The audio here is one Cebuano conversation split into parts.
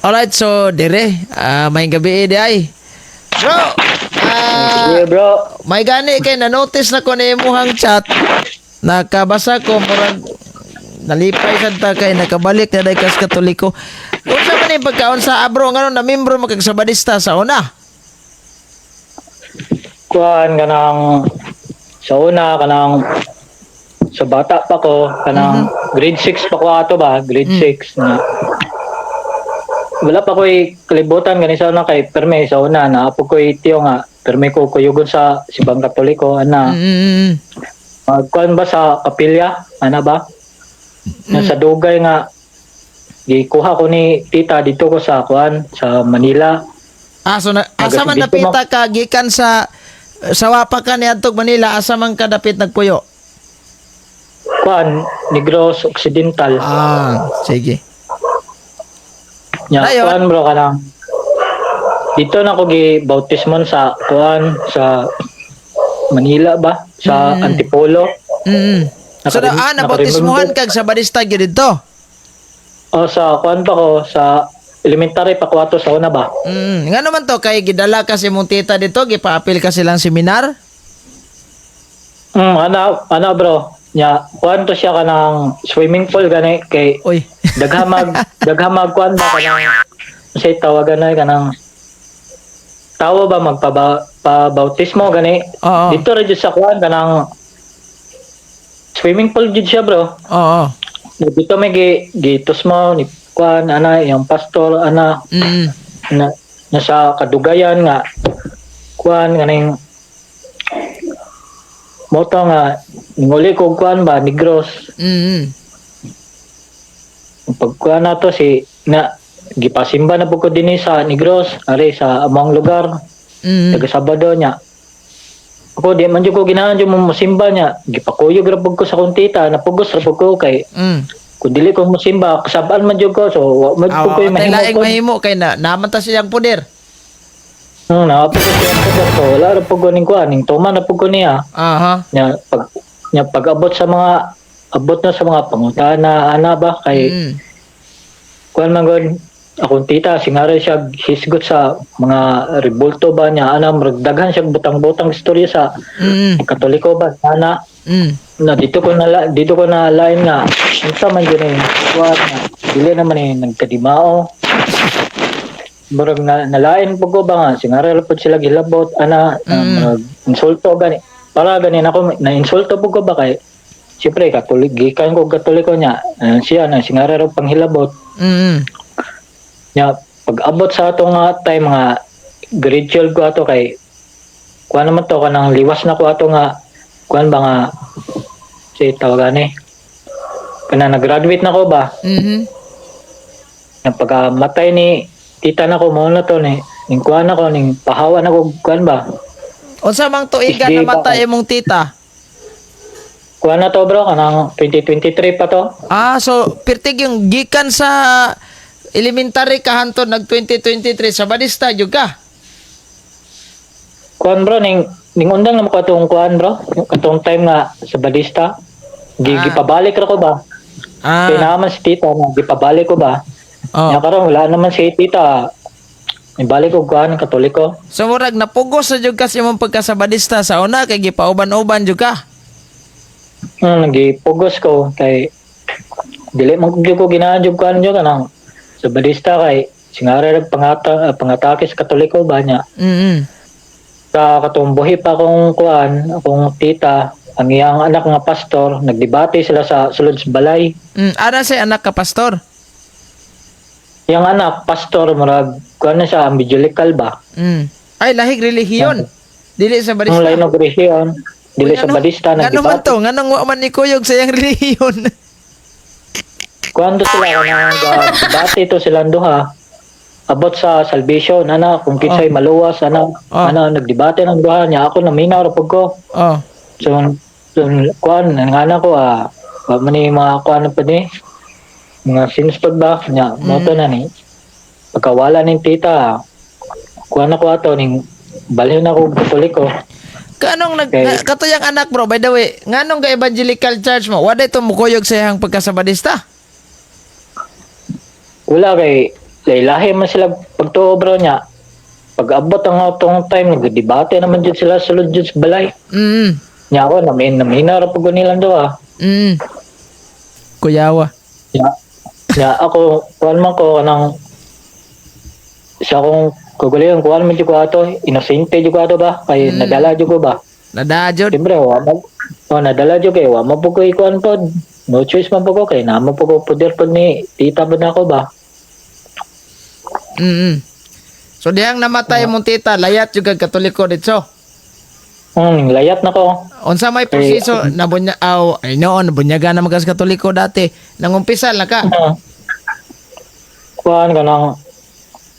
Alright, so dire, may gabi eh, di ay. Bro, Sige, bro. May gani kay na-notice na ko na imuhang chat. Nakabasa ko, murag nalipay sad ta kay nakabalik na day kas Katoliko. Unsa man yung pagkaon sa abro ngano na membro makagsabadista sa una? Kuan kanang sa una, kanang sa bata pa ko, kanang grade 6 pa ko ato ba, grade 6 na. Wala pa ko'y kalibutan gani sa una kay perme sa una na apo ko'y tiyo nga perme ko kuyugon sa Sibang Katoliko ana. Magkuan ba sa kapilya ana ba? Na sa dugay nga gikuha ko ni tita dito ko sa kuan sa Manila. Ah, so na, asa man Dito napita ka gikan sa wapa ka ni adtog Manila, asa man ka dapit nagpuyo? Kuan, Negros Occidental. Ah, sige. Nya Dayon. kuan bro, kanang dito na ko gi bautismon sa kuan sa Manila ba sa Antipolo. So na, nabautismuhan kag sa barista gyud didto. O sa kuan pa ko sa elementary pa ko ato sa una ba. Nga naman to kay gidala ka si imong tita dito, gipaapil ka silang seminar. Ana ana bro. Nya kuan to siya kanang swimming pool gani kay Uy. daghamag kuan ba kanang say tawagan na kanang tawo ba magpaba pa bautismo gani. Oo. Dito ra jud sa kuan kanang swimming pool jud siya, bro. Oo. Dito may gi gitusmo ni kuan ana yung pastor ana na nasa kadugayan nga kuan kaning moto nga ninguli ko kuan ba Negros. Pagkuan nato si na gipasimba na pud ko dinhi sa Negros ari sa among lugar taga Sabado nya. Ako di man jud ko ginahan jud mo mosimba nya, gipakuyog ra pud ko sa akong tita, napugos ra pud ko kay kung dili ko mosimba kasabaan man jud ko, so wa man Awa, pud ko tay mahimo laing ko. mahimo kay na naman ta siyang poder. Naa pud ko siyang poder, so wala ra pud ko ning kuan ning tuman ra pud ko niya. Nya pag nya pag-abot sa mga abot na sa mga pangutana ana ba kay kuan man gud akong tita singara siya hisgot sa mga rebulto ba niya ana, murag daghan siya butang-butang istorya sa Katoliko ba ana. Na dito ko na lain nga unsa man jud ni kuan nga dili naman ni nagkadimao, murag na nalain pud ko ba nga singara ra pud sila gilabot ana na murag insulto gani, para gani nako na insulto pud ko ba kay siyempre Katolik gikan ko Katoliko nya, siya na singara ra panghilabot. Nya pag abot sa ato nga time mga grade 12 ko ato kay kuan naman to kanang liwas na ko ato nga kuan ba nga si tawagan eh kana nag-graduate na ko ba. Na pagkamatay ni tita na ko mo na to ni ning kuan na ko ning pahawa na ko kuan ba. Unsa mang tuigan Hindi na ba matay imong tita? Kuan na to bro, kanang 2023 pa to. Ah, so pirtig yung gikan sa elementary ka hantod nag 2023 sa Badista jud ka. Kuan bro, ning ning undang na mo katong kuan bro, yung katong time nga sa Balista gi gipabalik ra ko ba. Kay naman si tita na gipabalik ko ba. Oh. Nya karon wala naman si tita. Ibalik ko kuan Katoliko. So murag napugos sa jud ka sa imong pagkasabadista sa una kay gipauban-uban jud ka. Nagipugos ko kay dili man gyud ko ginahan jud kuan jud kanang sa Balista kay singara rag pangatake sa Katoliko ba niya. Sa katong buhi pa akong kuan, akong tita, ang iyang anak nga pastor, nagdebate sila sa sulod sa balay. Ara say anak ka pastor. Iyang anak pastor murag kuan na siya evangelical ba. Ay lahig relihiyon. Dili sa Ang Badista. line of relihiyon, dili Uy, sa Balista Ngano man nagdebate. to? Nganong wa man ni kuyog sa iyang relihiyon? Kuan to sila kanang debate to silang duha about sa salvation ana kung kinsay maluwas ana. Ana nagdebate ng duha niya, ako naminaw ra pud ko. So kuan nga na ko wa man ni mga kuan pa ni mga sins pud ba nya mo to na ni pagkawala ning tita kuan na ko ato ning balhin na ko Katoliko. Kanong nag Okay. katuyang anak bro, by the way, nganong ga evangelical church mo? Wa to mukuyog sa iyang pagkasabadista? Wala kay Lahi man sila pagtuo, bro, niya. Pag abot ang atong time, nagdebate naman jud sila sulod jud sa balay. Nya ako namin namina ra pud ko nilang duha. Kuyawa. Nya, nya ako kuan man ko kanang sa akong kagalingon, kuan man jud ko ato, inosente jud ko ato ba kay nadala jud ko ba. Nada jud. Siyempre wa mo, oh, nadala jud kay wa mo pud ko ikuan pod, no choice man pud ko kay namo pud ko poder pod ni tita pod nako ba. So dihang namatay mong tita, layat jud kag Katoliko didto. Layat na ko. Unsa may proseso nabunya aw ay noon nabunyagan na magas Katoliko dati. Nangumpisal na ka? Kuan kanang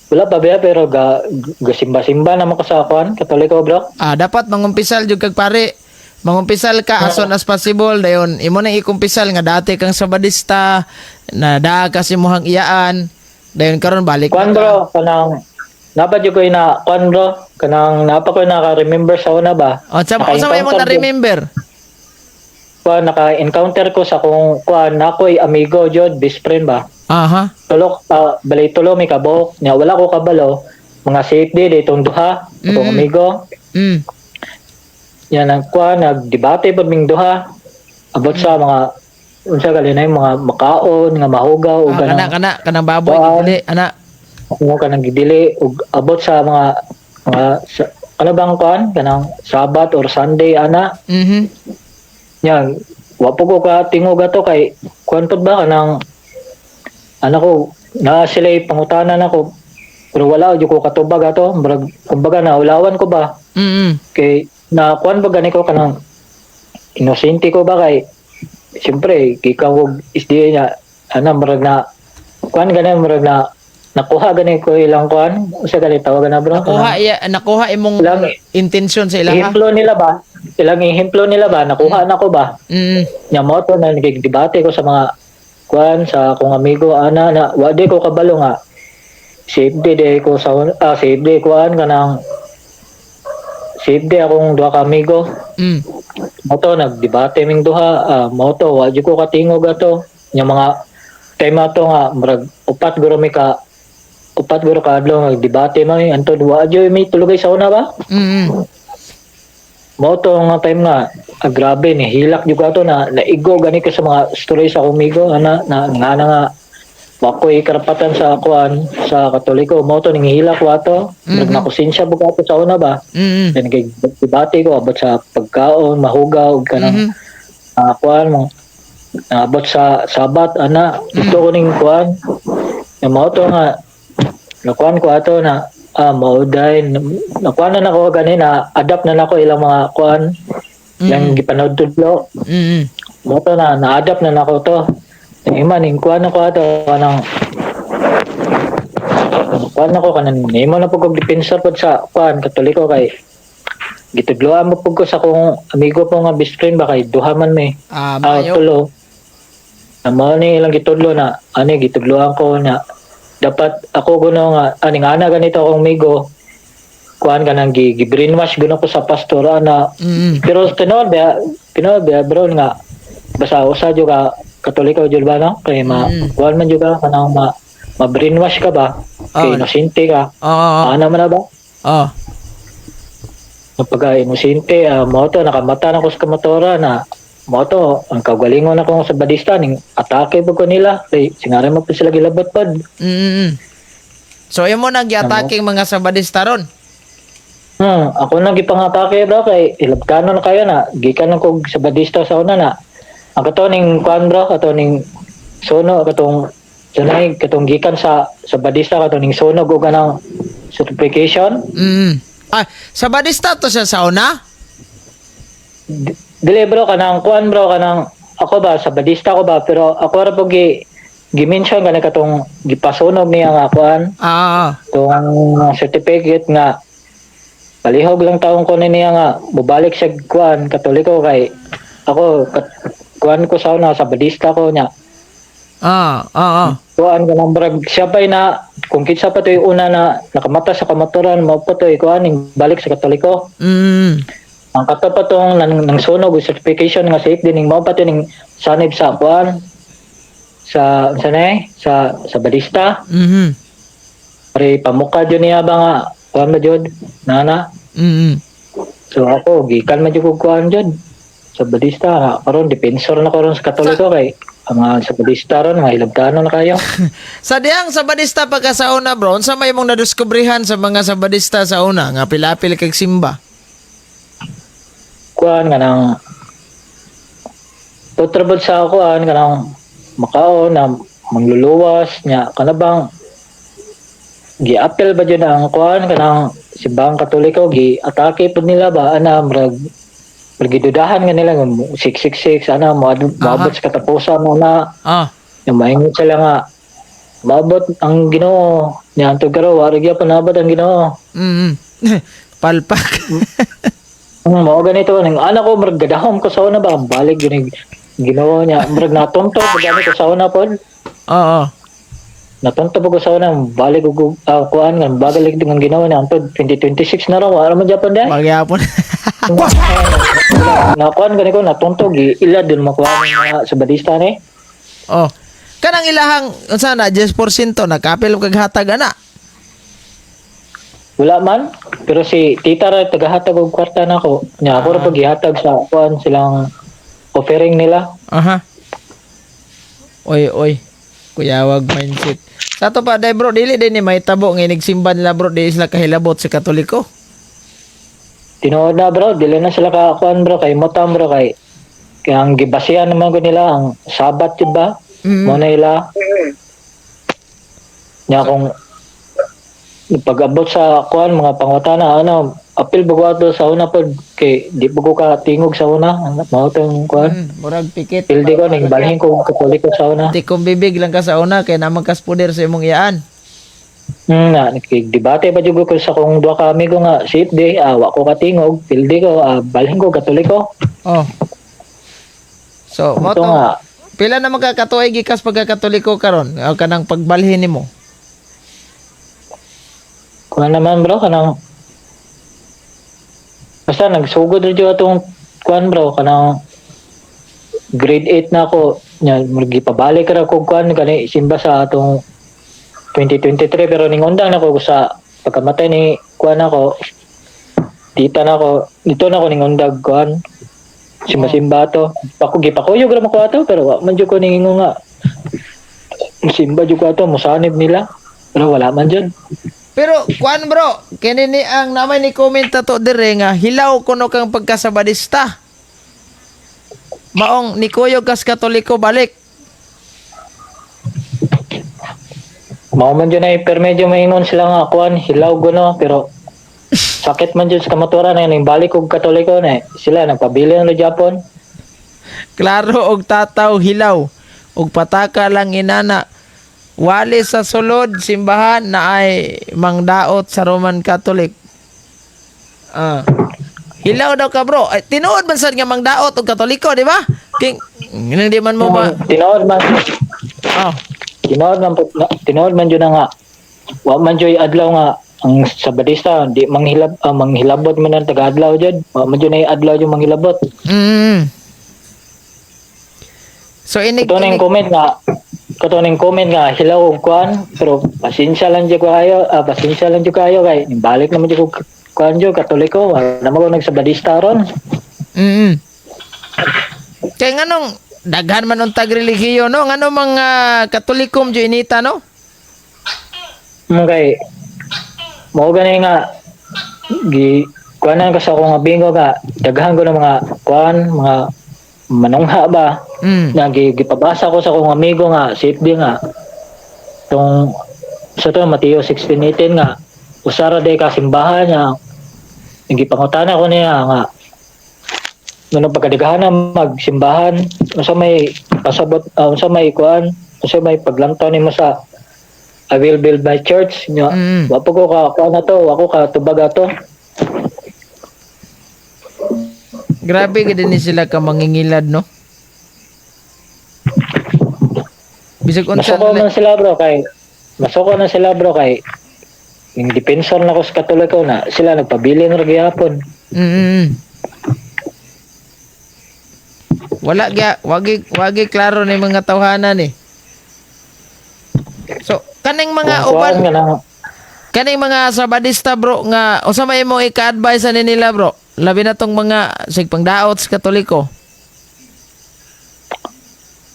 wala pa ba, pero ga gasimba-simba naman ko sa kuan Katoliko, bro. Ah, dapat mangumpisal jud kag pare. Mangumpisal ka as soon as possible, dayon imo nang ikumpisal nga dati kang Sabadista, na daa ka sa imong iyaan, dayon karon balik Kuan na ka. bro, kanang napa jud ko na kuan, bro, kanang napa ko naka-remember sa una ba. O, unsa may mo Naka-encounter na remember? Kuan, naka-encounter ko sa kung kuan nakoy amigo jud, best friend ba. Tulok balay tulo may kabuok nya, wala ko kabalo mga safety ditong duha akong amigo. Yan ang kuan, nagdebate pud ming duha abot sa mga unsa gali na yung mga makaon nga mahugaw ug Ah, kana kanang kana kanang baboy Kuan. dili ana. Mo kanang gidili ug abot sa mga sa, ano bang kuan kanang Sabat or Sunday ana. Yan wa po ko ka tingog ato kay kuan pud ba kanang ano ko na sila pangutanan ako pero wala jud ko katubag ato, murag kumbaga naulawan ko ba kay na kuan ba gani ko kanang inosente ko ba kay siyempre gikan og SDA niya ana, murag na kuan gani, murag na nakuha gani ko ilang kuan, usa gani tawagan na, bro? Nakuha iya, nakuha imong intensyon sa ilaha. Ehemplo nila ba, ilang ehemplo nila ba, nakuha na ko ba. Nya mo to na nagdebate ko sa mga kuan sa akong amigo ana na wa di ko kabalo nga safety day ko sa safety kuan kanang safety akong duha ka amigo. Mo to nagdebate ming duha, mo to wa jud ko katingog ato nya mga time ato nga murag upat guro ka adlaw nagdebate man antod wa jud mi tulugay sa una ba. Mo to nga time nga grabe ni hilak jud ato na naigo gani ko sa mga story sa akong amigo ana na nga na nga wa ko'y karapatan sa kuan sa Katoliko. Mo to ning hilak ko ato, murag nakonsensya bug ato sa una ba. Then kay debate ko about sa pagkaon mahugaw ug kanang kuan mo abot sa Sabat ana gusto ko ning kuan nga mao to nga nakuan ko ato na mao dai nakuan na nako gani na adapt na nako ilang mga kuan ilang gipanood tudlo. Mao to na na-adapt na nako to. Ang iman ning kuan ako ato kanang kuan nako kanang nimo na pud kog depensa pod sa kuan Katoliko kay gitudloan mo pud ko sa akong amigo po nga best friend ba kay duha man mi. Maayo. Tulo. Na mao ni ilang gitudlo na ani gitudloan ko na dapat ako guno nga aning ana ganito akong amigo kuan kanang gi brainwash guno ko sa pastor ana. Pero tinuod ba, bro, nga basta usa jud ka Katoliko jud ba no kay ma kuan man jud ka kanang ma ma-brainwash ka ba kay inosente ka. Oo. Ana man na ba? Oo. Pagka inosente, mo to nakamata na ko sa kamatora na mo to ang kaugalingon ako sa Badista ning atake pud ko nila kay singara mo pa sila gilabot pod. So imo nang giataking mga Sabadista ron. Ako nang gipangatake, bro, kay ilabkanon na kayo na gikan na kog sa Badista sa una na. Ang kato ning kuan, bro, kato ning suno katong sunay katong gikan sa Badista kato ning sunog og kanang certification. Ah, Sabadista to siya sa una? Dili, bro, kanang kuan, bro, kanang ako ba sa Badista ko ba, pero ako ra po gi gi-mention gani katong gipasunog niya nga kuan tong certificate nga palihog lang taong ko ni niya nga bubalik siya kuan Katoliko kay ako kuan ko sa una sa Badista ko niya. Kuan kanang brag siya pa'y na kung kinsa pa to'y una na nakamata sa kamaturan mo pa to'y kuan ning balik sa Katoliko. Ang kato pa tong nang sunog og certification nga safe din ning mao pa to ning sanib sa kuan sa sa na eh, sa Badista. Pre pamuka jud niya ba nga kuan ba jud nana. So ako gikan man jud ko kuan jud sa Badista karon, defensor na ko ron sa Katoliko kay ang mga sa Badista ron mga hilabtanon na kayo. Sa dihang Sabadista pagka sa una, bro, unsa may imong nadiskubrihan sa mga Sabadista sa una nga pilapil kag simba? Kuan nga nang putrabot sa kuan kanang makaon na mangluluwas nya kana bang giapel ba jud ang kuan kanang simbahang Katoliko, gi-atake pud nila ba ana, murag gidudahan nga nila nga 666 ana moabot sa katapusan na yung maingon sila nga maabot ang Ginoo nya antog karon wa ra gyapon naabot ang Ginoo. Palpak. Mao ganito ning ana ko, murag gadahom ko sa una ba, balik yun yung Ginoo niya, murag natunto pag gani ko sa una pod. Natunto pag ko sa una, balik og kuan nga bagalik ng Ginoo niya antod 2026 na raw, wala man gyapon dai. Pagyapon. Nakuan gani ko, natunto, gi ila din makuha nga sa Badista ni. Oh. Kanang ilahang unsa na 10% nakapil kag hatag ana. Wala man, pero si tita ra tagahatag og kwarta nako nya, ako ra pag gihatag sa kuan silang offering nila. Aha. Oy, oy. Kuyawag mindset. Sa to pa day, bro, dili din ni mahitabo nga inigsimba nila, bro, di sila kahilabot sa Katoliko. Tinuod na, bro, dili na sila ka kuan, bro, kay motam, bro, kay kaya ang gibasihan naman ko nila ang Sabat jud ba? Mo na ila. Nya kung pag-abot sa kuan mga pangutana ano, apil ba ko ato sa una pod kay di pa ko katingog sa una, mao tong kuan. Murag pikit. Pildi ko ning balhin ko Katoliko sa una. Tikom bibig lang ka sa una kay naman kas puder sa imong iyaan. Na debate pa jud ko sa kong duha ka amigo nga safe day, wa ko katingog, pildi ko, balhin ko Katoliko. Oh. So, mo Ito to, nga. pila na magkakatuig gikas pagkakatoliko karon o kanang pagbalhin nimo? Kuan naman, bro, kanang basta nagsugod ra jud atong kuan, bro, kanang grade 8 na ako nya, gipabalik ra ko kuan kani simba sa atong 2023, pero ningundang na ko sa pagkamatay ni kuan ako, tita na ako dito na ako ningundag kuan simba-simba ato. Pako gipakuyog ra mo ko ato, pero wa man jud ko ningingon nga simba jud ko ato, musanib nila, pero wala man jud. Pero kuan, bro, kini ni ang namay ni comment to dire nga hilaw kuno kang pagkasabadista. Maong nikuyog kas Katoliko balik. Mao man jud ay pero medyo maingon sila nga kuan hilaw guno, pero sakit man jud sa kamaturan na ning balik og Katoliko na sila nagpabili ng Japon. Klaro og tataw hilaw og pataka lang inana. Wali sa sulod simbahan na ay mangdaot sa Roman Catholic. Ah. Hilaw daw ka, bro. Ay, tinuod man sad nga mangdaot og Katoliko, di ba? King hindi man mo ba? Tinuod man. Oh. Tinuod man jud na nga wa man jud adlaw nga ang Sabadista di manghilabot man ang taga-adlaw jud, wa man jud ay adlaw jud manghilabot. So inig, Kato ning inig comment nga kato ning comment nga hilaw og kuan, pero pasensya lang jud kayo, pasensya lang jud kayo kay balik naman jud ko kuan jud Katoliko, wala naman ko nagsabadista ron. Kay nganong daghan man untag relihiyon, no? Ngano mga Katolikom jud inita, no? Kay mao gani nga gi kuanan ko sa akong abingo nga daghan ko ng mga kuan mga manungha ba na gipabasa ko sa akong amigo nga safety nga tong sa to Mateo 16:18 nga usara day ka simbahan niya, gipangutana ko niya nga ngano pagkadaghan na magsimbahan, unsa may pasabot, unsa may kuan, unsa may paglantaw nimo sa "I will build my church" nya. Wa pa ko ka kuan na to, wa ko ka tubag ato. Grabe gid ni sila ka mangingilad, no? Bisag unsa Masuko man sila, bro, kay masuko na sila, bro, kay yung defensor na ko sa Katoliko na sila nagpabilin ra gyapon. Wala gya, wagi wagi klaro ni mga tawhanan eh. So, kaning mga Kung kuan uban nga na Kaning mga Sabadista, bro, nga unsa may imong ika-advise ani nila, bro? Labi na tong mga sig pangdaot sa Katoliko.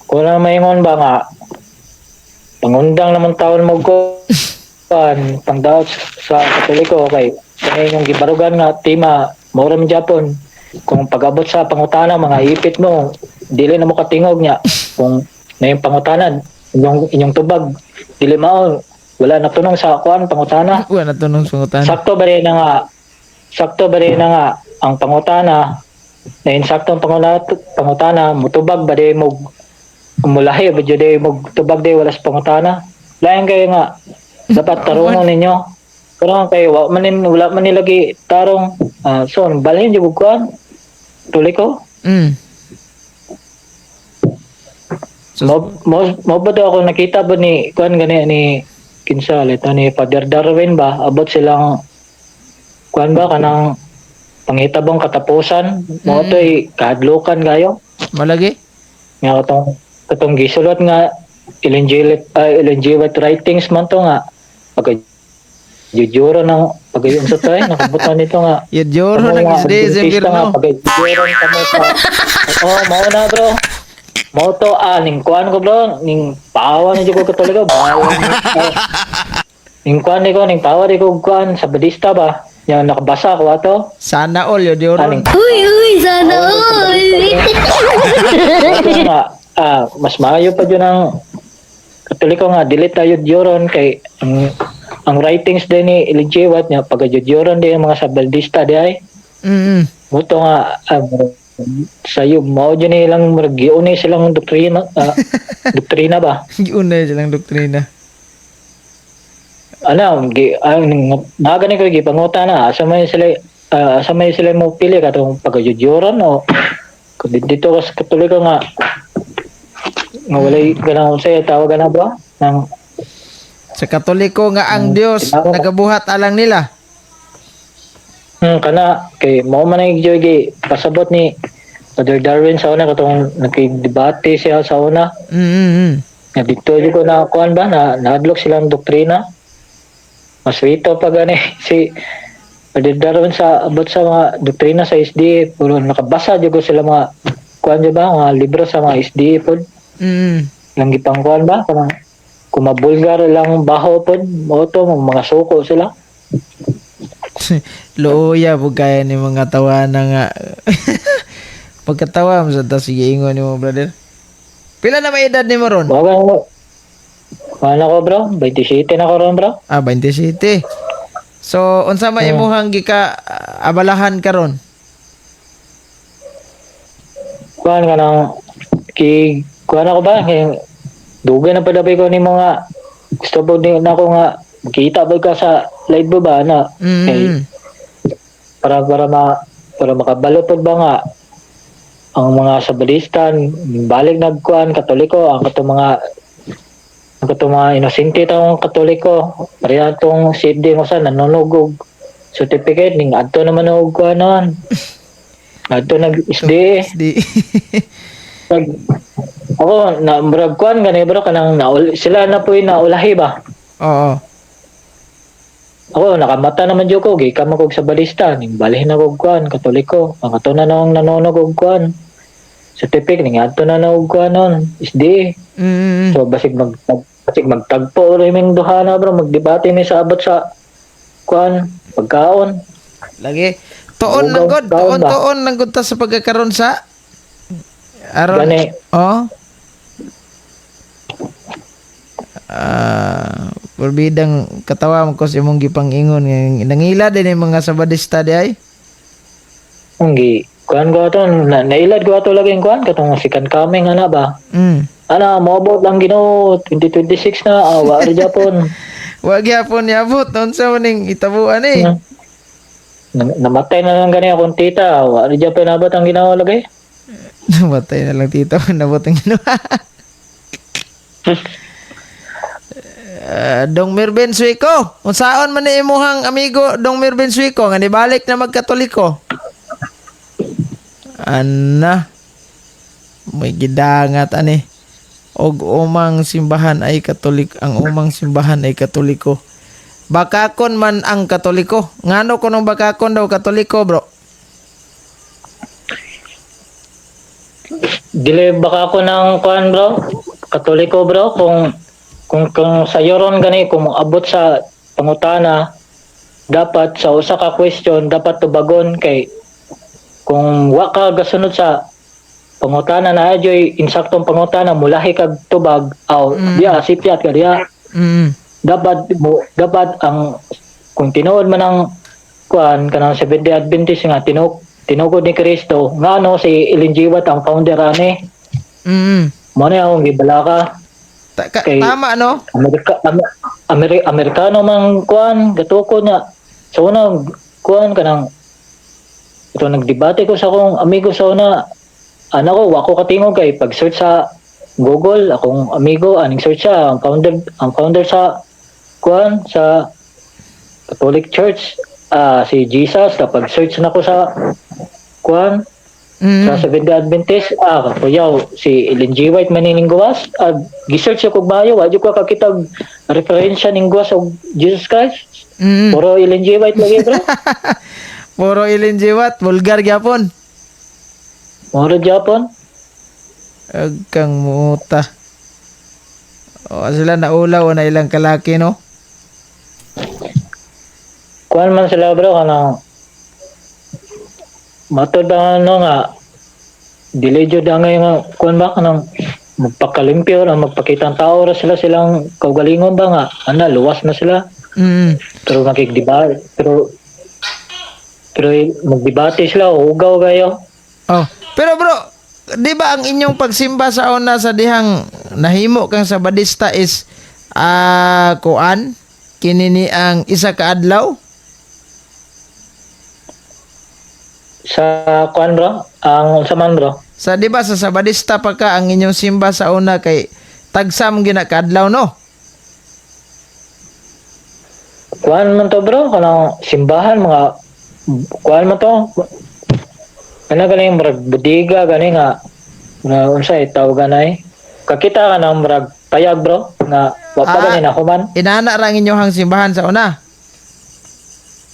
Kung na maingon ba nga pangundang naman taon mo ko pan pangdaot sa Katoliko kay kani yung gibarugan nga tema mao ra man Japon kung pag-abot sa pangutana mga ipit mo dili na mo katingog niya kung na yung pangutana inyong inyong tubag dili mao wala na tunong sa kuan pangutana. Wala na tunong pangutana. Sakto ba rin na nga ang pangutana na insakto ang pangutana mutubag ba di mo mulahi ba jud di mo tubag di wala sa pangutana. Lain kayo nga dapat tarungon ninyo pero kay wa man wala man nila gi tarong. So balhin jud kuan tuloy ko. So, Mo ba daw ako nakita ba ni kuan gani ni kinsa ito ni Father Darwin ba abot silang kuan ba kanang pangitabong katapusan mo to'y kahadlukan kayo malagi? Nga katong katong gisulot nga Ellen G. Ellen G. White writings man to nga pagka jujuro ng pagayong sa tayo nakabutan nito nga Yudjoro kamo nang nga isdi sa Adventista nga impyerno. pagayuron kamo sa oh mao na, bro, mao to ning kuan ko, bro, ning pawa na jud ko Katoliko bawa ning kuan ni ko ning pawa di ko kuan sa Badista ba nya nakabasa ko ato. Sana all yudjoro. Ning Uy, uy, sana all. Mao nga mas maayo pa jud ang Katoliko nga dili tayo dyoron kay ang writings din ni Ellen G. White nya pagka-dyoron din ang mga Sabaldista di ay muto nga sayo mao jud ni ilang murag giuni silang doktrina doktrina ba. Giunay silang doktrina. Ano gi ang mga gani ko gipanguta na asa may sila mo pili katong pagka-dyoron o kung dito ka sa Katoliko nga nga walay ganang unsay tawag na ba ng Sa Katoliko nga ang Dios nagabuhat alang nila. Kana kay mao man ay gyud gi pasabot ni Father Darwin sa una katong nakigdebate siya sa una nga dito jud ko na kuan ba na nahadlok silang doktrina. Maswito pa gani si Father Darwin sa abot sa mga doktrina sa SDA pero nakabasa jud ko sila mga kuan jud ba mga libro sa mga SDA pod lang gipangkuan ba kanang kumabulgar lang baho pod mao to mga suko sila. Luoya po kaya ni mga tawana nga. Pagkatawa mo sa tas sige ingon nimo, brother. Pila na may edad nimo ron? Mao gani ano ko, bro, 27 na ko ron, bro. Ah, 27. So, unsa may imuhang gika abalahan karon? Kuan ka ng ki kuan ako ba kay dugay na padabay ko ni mga gusto ba ni na ako nga makita ba ka sa live ba ba na kay para para ma para makabalo pod ba nga ang mga Sabadistan balik nagkuan Katoliko ang katong mga inosente taong Katoliko pareha tong CFD mo sa nanonog og certificate ning adto naman og kuan noon adto nag SDA. Di. Pag ako na murag kuan gani, bro, kanang naul, sila na po'y naulahi ba. Oo. Ako nakamata naman jud ko gikan man kog sa balista ning balhin ako og kuan Katoliko ang ato na nang nanonog og kuan certificate ning adto na na og kuan noon SDA. So basig magtagpo ra ming duha na, bro, magdebate mi sa abot sa kuan pagkaon. Lagi. Tuon lang Ugaw, gud, kaon tuon ba? tuon lang gud ta sa pagkakaron sa aron. Gani. Oh. Ah, porbidang katawa mo ko sa imong gipang-ingon nga nangila din yung mga Sabadista di ay. Ang gi kuan ko ato na, nailad ko ato lagi ang kuan katong second coming ana ba. Ana moabot lang Ginoo 2026 na wa ra Japon. Wa gyapon niabot unsa man ning itabuan eh. Namatay na lang gani akong tita. Wa ra Japon nabot ang Ginoo lagi. Namatay na lang tito, nabot ang Ginoo. Dong Mirben Suico, unsaon man ni imuhang amigo Dong Mirben Suico nga nibalik na magkatoliko? Ana. May gidangat ani. Og umang simbahan ay Katolik, ang umang simbahan ay Katoliko. Bakakon man ang Katoliko. Ngano kunong bakakon daw Katoliko, bro? Dili baka ako ng kuan, bro. Katoliko, bro, kung sa yoron gani kung moabot sa pangutana dapat sa usa ka question dapat tubagon kay kung wa ka gasunod sa pangutana na adyoy insaktong pangutana mulahi kag tubag aw diya sipyat ka diya. Dapat ang kung tinuod man ang kuan kanang Seventh Day Adventist nga tinukod ni Kristo ngano si Ellen G. White ang founder ani. Mo na akong gibalaka. Kay- Tama, no? Amerika, Amerikano man kuan gatukod na sa una kuan kanang ito nagdebate ko sa akong amigo sa una ana ko wa ko katingog kay pag search sa Google akong amigo aning search siya ang founder sa kuan sa Catholic Church, si Jesus. Kapag search na ko sa kuan sa Seventh Day Adventist, kapuyaw si Ellen G. White man ning gawas. Gi-search ko bayo, wa jud ko kakita og referensya ning gawas og Jesus Christ. Puro Ellen G. White lagi, bro. Puro Ellen G. White, vulgar gyapon. Muro gyapon. Ag kang muta. O sila naulaw na ilang kalaki, no? Kuan man sila, bro, kanang matod ba ano nga dili jud angay nga kuan ba kanang magpakalimpyo ra magpakitang tao ra sila silang kaugalingon ba nga ana luwas na sila. Pero makigdebate pero magdebate sila hugaw kayo. Oh, pero bro, di ba ang inyong pagsimba sa una sa dihang nahimo kang Sabadista is kuan kini ni ang isa ka adlaw? Sa kuan, bro, ang unsa man, bro? Sa di ba sa Sabadista pa ka ang inyong simba sa una kay tagsam gina ka adlaw, no? Kuan man to, bro, kanang simbahan mga kuan man to ana ganing murag bodega gani nga na unsa tawag ganay kakita ka ng murag payag, bro, nga wa pa gani na human. Inana ra ang inyong simbahan sa una.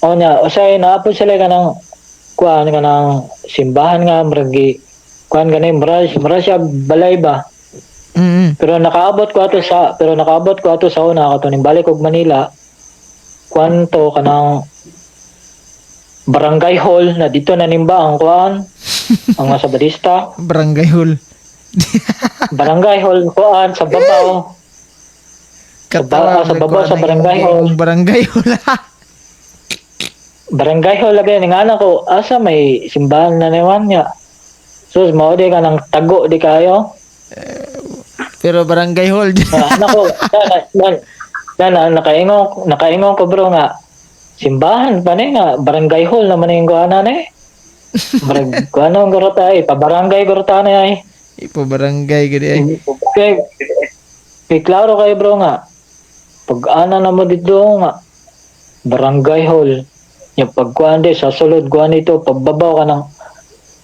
O nya usay naapod sila kanang kuan kanang simbahan nga murag kuan gani murag siya balay ba. Pero nakaabot ko ato sa una kato ning balik og Manila kuan to kanang barangay hall na dito na nimba ang kuan ang mga Sabadista. Barangay hall. Barangay hall kuan sa babaw. Sa babaw, sa barangay hall. Barangay hall. Barangay hall lagi ning ana ko asa may simbahan na naman niya. So mao di ka nang tago di kayo. Pero barangay hall. Ana ko na nakaingon ko, bro, nga simbahan pa ni nga barangay hall naman yung kuana ni. Barang kuano ang gurota ay pabarangay gurota ni ay. Ipo barangay gid ay. Kay klaro kayo, bro, nga pag ana na mo dito nga barangay hall yung pagkuan di sa sulod kuan dito pagbabaw ka ng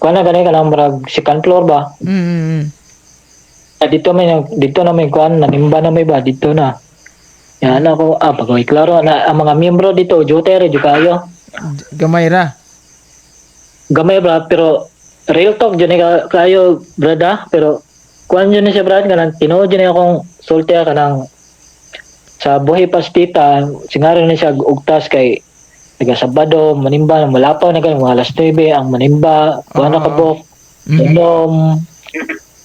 kuan na gani ka ng murag second floor ba. Dito na may kuan nanimba na may ba dito na yan ako pag klaro na ang mga miyembro dito duty ra jud kayo. Gamay ra. Gamay bra, pero real talk jud ni kayo, brada, pero kuan jud ni siya, brad, kanang tinuod jud ni akong sulti kanang sa buhi pas tita singaro ni siya ugtas kay taga Sabado manimba malapaw na ganun mga alas 9 ang manimba kuan na kabok inom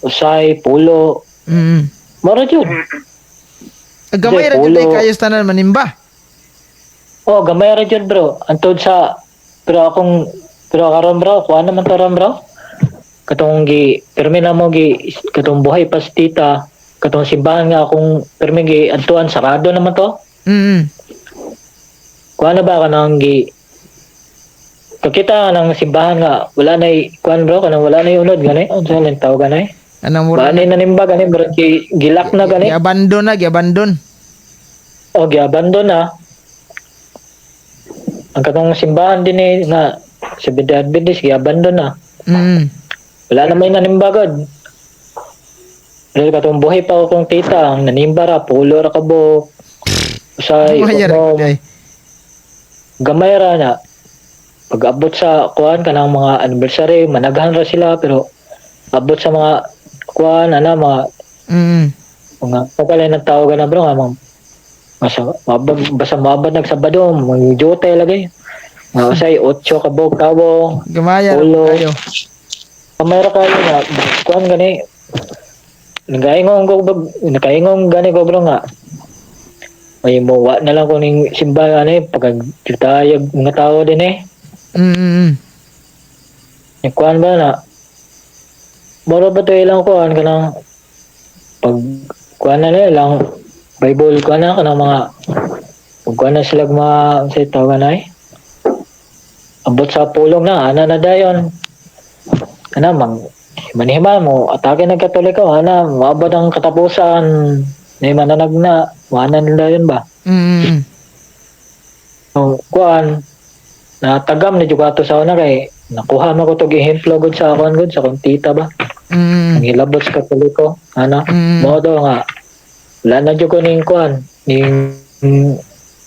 usay pulo mora jud. Gamay ra jud kayo sa tanan manimba. Oh, gamay ra jud, bro. Antod sa pero akong pero karon, bro, kuan naman to ron, bro. Katong gi pirmi na mo gi katong buhay pas tita, katong simbahan nga akong pirmi gi adtuan sarado naman to. Kuan na ba kanang gi kakita ng simbahan nga wala na kuan, bro, kanang wala na unod gani unsa lang tawag gani. Anang mura Wala na nanimba gani, bro, gi gilak na gani. Gi-abandon na, gi-abandon. O gi-abandon na ang katong simbahan din eh nga Seventh Day Adventist gi-abandon na. Wala na may nanimba god. Dahil katong buhay pa akong tita, ang nanimba ra, pulo ra kabo. Usay, Mayar unom, ay. Gamay ra na pag abot sa kuan kanang mga anniversary, managhan ra sila, pero abot sa mga kuan ana mga mga pakalay ng tao na bro nga mga basta maabot, basta maabot nagsabado, mga jote lagi. Mga usay 8 ka buok tawo. Gamaya ra Ulo. kayo. Kamay ra kayo nga kuan gani. Nagaingong ko nakaingong gani ko bro nga. May mo wa na lang ko ning simba ani pag tayag mga tao din eh. Yung kuan ba na moro ba to ilang kuan kanang pag kuan na nila ilang Bible kuan na kanang mga pag kuan na sila mga sa tawagan na eh. Abot sa pulong na ana na dayon. Ana mang manihima mo atake ng Katoliko ana moabot ang katapusan na mananag na wala nila yun ba. So, kuan natagam na jud ato sa una kay nakuha man ko tog ehemplo gud sa kuan gud sa akong tita ba. Ang hilabot sa Katoliko ana. Mao daw nga wala na jud ko ning kuan ning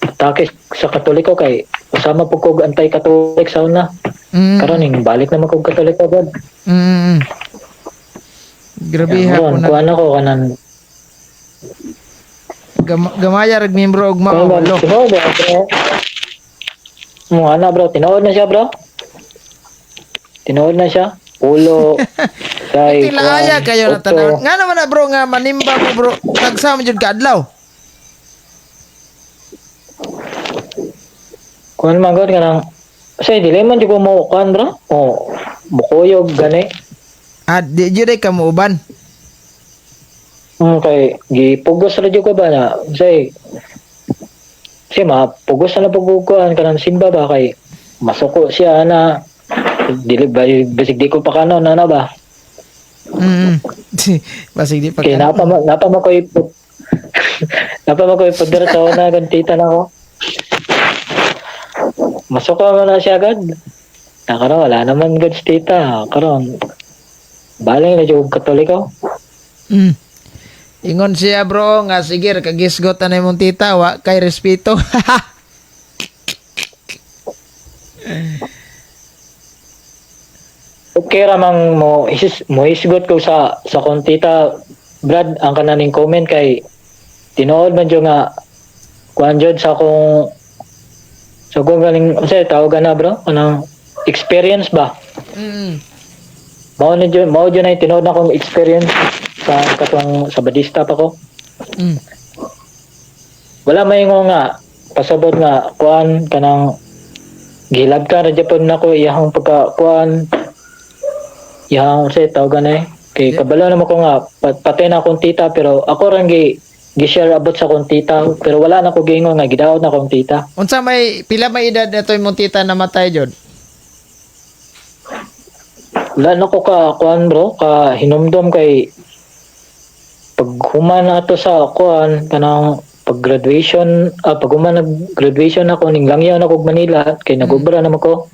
atake sa Katoliko kay usama pud kog anti-Catholic sa una. Karon ning balik naman kog Katoliko gud. Grabe Karon hapon na. kuan ako kanan Gamaya rag membro og mao kuan ba, walo. tinuod ba, bro? Mo ana bro, tinuod na siya bro. Tinuod na siya. Ulo. Kay Tilaya kuan, kayo na otso. tanaw. Nga naman na bro nga manimba mo bro. Tagsa man jud kaadlaw. Kuan man gud kanang say dili man jud ko mo kuan bro. O mukuyog gani. Ah, di jud ay ka muuban. Kay gipugos ra jud ko ba na say si mapugos na pug kuan kanang simba ba kay masuko siya na dili ba basig di ko pa kanon ana ba. Basig di pa Kay kanon. napa man koy poder sa una gan tita na ko. Masuko man na siya agad. Na karon wala naman gud si tita. Karon baling na jud Katoliko. Ingon siya bro nga sige kagisgot na imong tita wa kay respeto. Okay ra mang mo isis mo isgot ko sa kong tita Brad ang kananing comment kay tinuod man jud nga kuan jud sa akong galing unsa tawag na bro kanang experience ba. Mao ni jud mao jud na tinuod na akong experience sa katong sa Badista pa ko. Wala may nga pasabot nga kuan kanang gilab ka ra japon nako iyahang pagka kuan iyahang unsa tawag na eh kay kabalo naman ko nga patay na akong tita pero ako rang gi gi-share abot sa akong tita pero wala na ko giingon nga gidaot na akong tita. Unsa may pila may edad na to imong tita namatay jud? Wala na ko ka kuan bro ka hinumdom kay pag human na ato sa kuan kanang pag graduation pag human nag graduation ako ning langyaw na kog Manila kay nagobra naman ko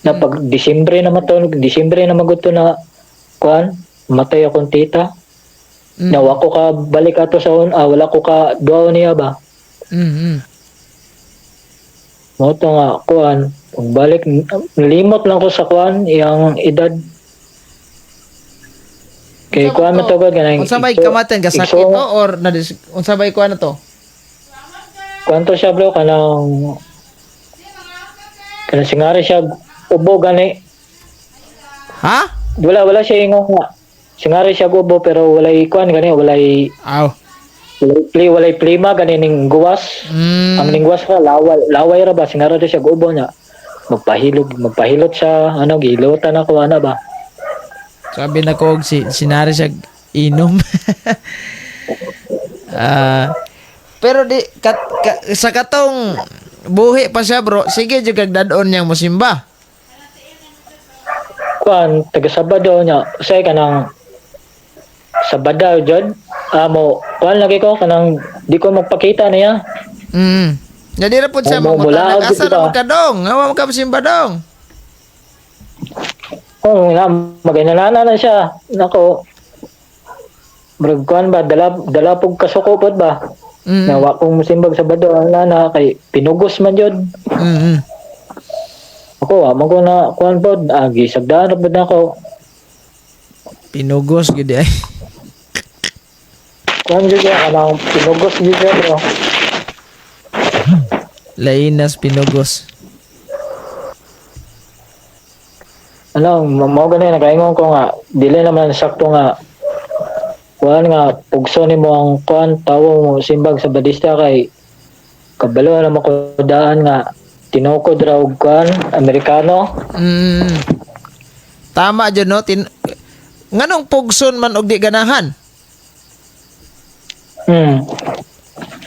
na pag Disyembre naman to Disyembre na magud to na kuan matay akong tita. Na wa ko ka balik ato sa wala ko ka duaw niya ba. Mao to nga kuan pagbalik limot lang ko sa kuan iyang edad kay kuan man to gud kanang Unsa may kamatan ka sakit to or na unsa may kuan na to? Kuan to siya bro kanang kanang singari siya ubo gani. Ha? Wala siya ingon nga. Singari siya ubo pero walay kuan gani, walay Aw. walay plima gani ning guwas. Ang ning guwas ra laway ra ba singari siya ubo niya. Magpahilot siya, ano gihilotan ako ana ba. Sabi na ko og si sinari siya inom. Pero di sa katong buhi pa siya bro, sige jud kag dad-on niyang mosimba. Kuan taga Sabado niya, usay kanang Sabado jud. Amo kuan lagi ko kanang di ko magpakita niya. Jadi ra pud siya Mo- mangutana, mulaag asa kita. na ka dong? Awa ka mosimba dong. Oh, nga maginanana na siya. Nako. Murag kuan ba dala pug kasuko pod ba. Na wa kong musimbag Sabado ang nana kay pinugos man jud. Ako, amo ko na kuan pod, gisagdaan na pod nako. Pinugos gid ay. Kuan jud siya, kanang pinugos jud siya, bro. Lainas pinugos. Ano, mao gani nakaingon ko nga dili naman sakto nga kuan nga pugso nimo ang kuan tawo mo simbag sa Badista kay kabalo na mo ko daan nga tinukod ra og kuan Amerikano. Tama jud no. Nganong pugson man og di ganahan?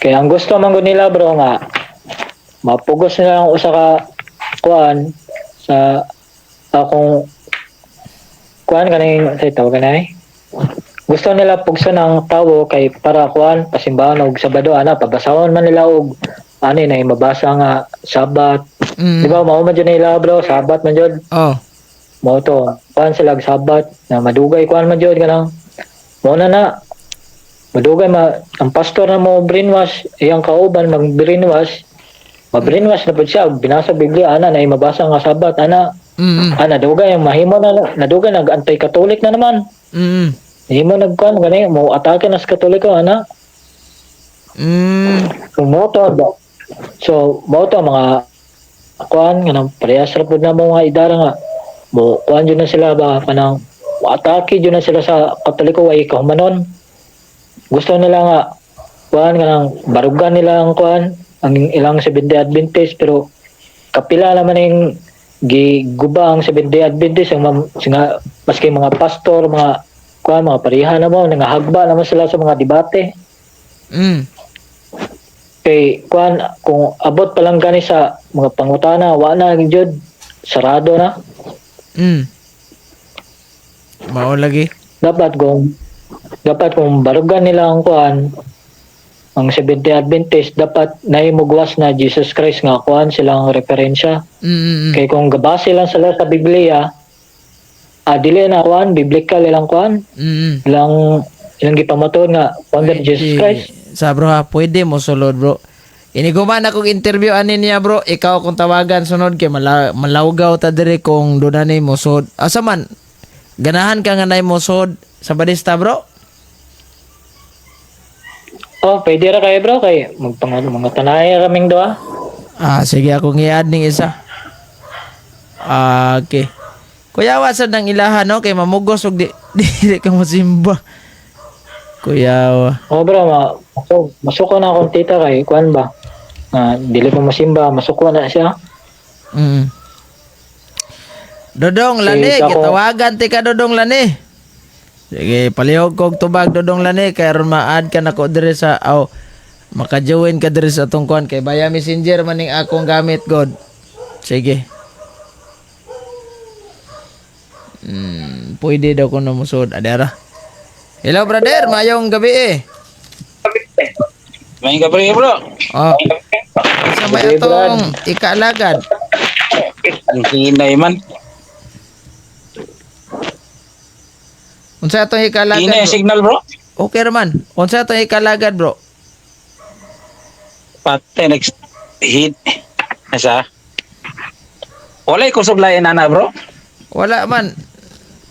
Kaya ang gusto man gud nila, bro, nga mapugos nila ang usa ka kuan sa akong kuan kaning sa tawag kanay. Gusto nila pugson ang tawo kay para kuan pasimbahan og Sabado ana, pabasahon man nila og ani na mabasa nga Sabat. Di ba mao man jud nila, bro, Sabat man jud. Oh. Mao to kuan sila og Sabat na madugay kuan man jud kanang mao na na madugay ma ang pastor na mo brainwash iyang kauban mag brainwash, ma-brainwash na pud siya binasa Biblia ana na mabasa nga Sabat ana. Ana dugay ang mahimo na nadugay nag anti-Catholic na naman. Himo nagkuan gani mo atake na sa Katoliko ana. So mo to ba? So mo to mga kuan kanang parehas ra pud na mo mga idara nga mo kuan jud na sila ba kanang atake jud na sila sa Katoliko ay kahumanon. Gusto nila nga kuan kanang barugan nila ang kuan ang ilang Seventh-day Adventist, pero kapila naman yung giguba ang Seventh-day Adventist ang nga, maski mga pastor, mga kuan, mga pareha na mo nangahagba naman sila sa mga debate. Kay kuan kung abot pa lang gani sa mga pangutana, wa na jud, sarado na. Mao lagi. Dapat kung barugan nila ang kuan ang Seventh-day Adventist, dapat naimugwas na Jesus Christ nga kuan silang referensya. Kay kung gabase lang sila sa Biblia, dili na kuan biblical ilang kuan, ilang ilang gipamatuod nga kuan nga Jesus Christ. Sa bro ha, pwede mo sulod, bro. Iniguman akong interview ani niya, bro. Ikaw akong tawagan sunod kay malawgaw ta diri kung doon ni mo sud. Asa man ganahan ka nga nay mo sud sa Badista, bro? Oh, pwede ra kayo, bro, kay magpang mga tanay raming duha. Ah, sige, akong i-add ning isa. Ah, okay. Kuya, sad ng ilahan no kay mamugos og di ka mo simba. Kuya, Oh bro, masuko na akong tita kay kuan ba. Dili pa masimba, masuko na siya. Dodong Lani, Sige, ako. gitawagan ti ka, Dodong Lani. Sige, palihog kog tubag, Dodong Lani, kay aron ma-add ka nako diri sa aw maka-join ka diri sa atong kuan kay via Messenger man ning akong gamit god. Sige. Pwede daw ko na musod. Adara. Hello brother, mayong gabi eh. May gabi, bro. Oh. Sa may Gabi, Brad. atong ikaalagad. Ang hinay man. Unsa atong ikaalagad? Hinay ang Bro? signal, bro. Okay raman. Unsa atong ikaalagad, bro? Pate next hit. Asa? Walay kusog lain ana, bro. Wala man.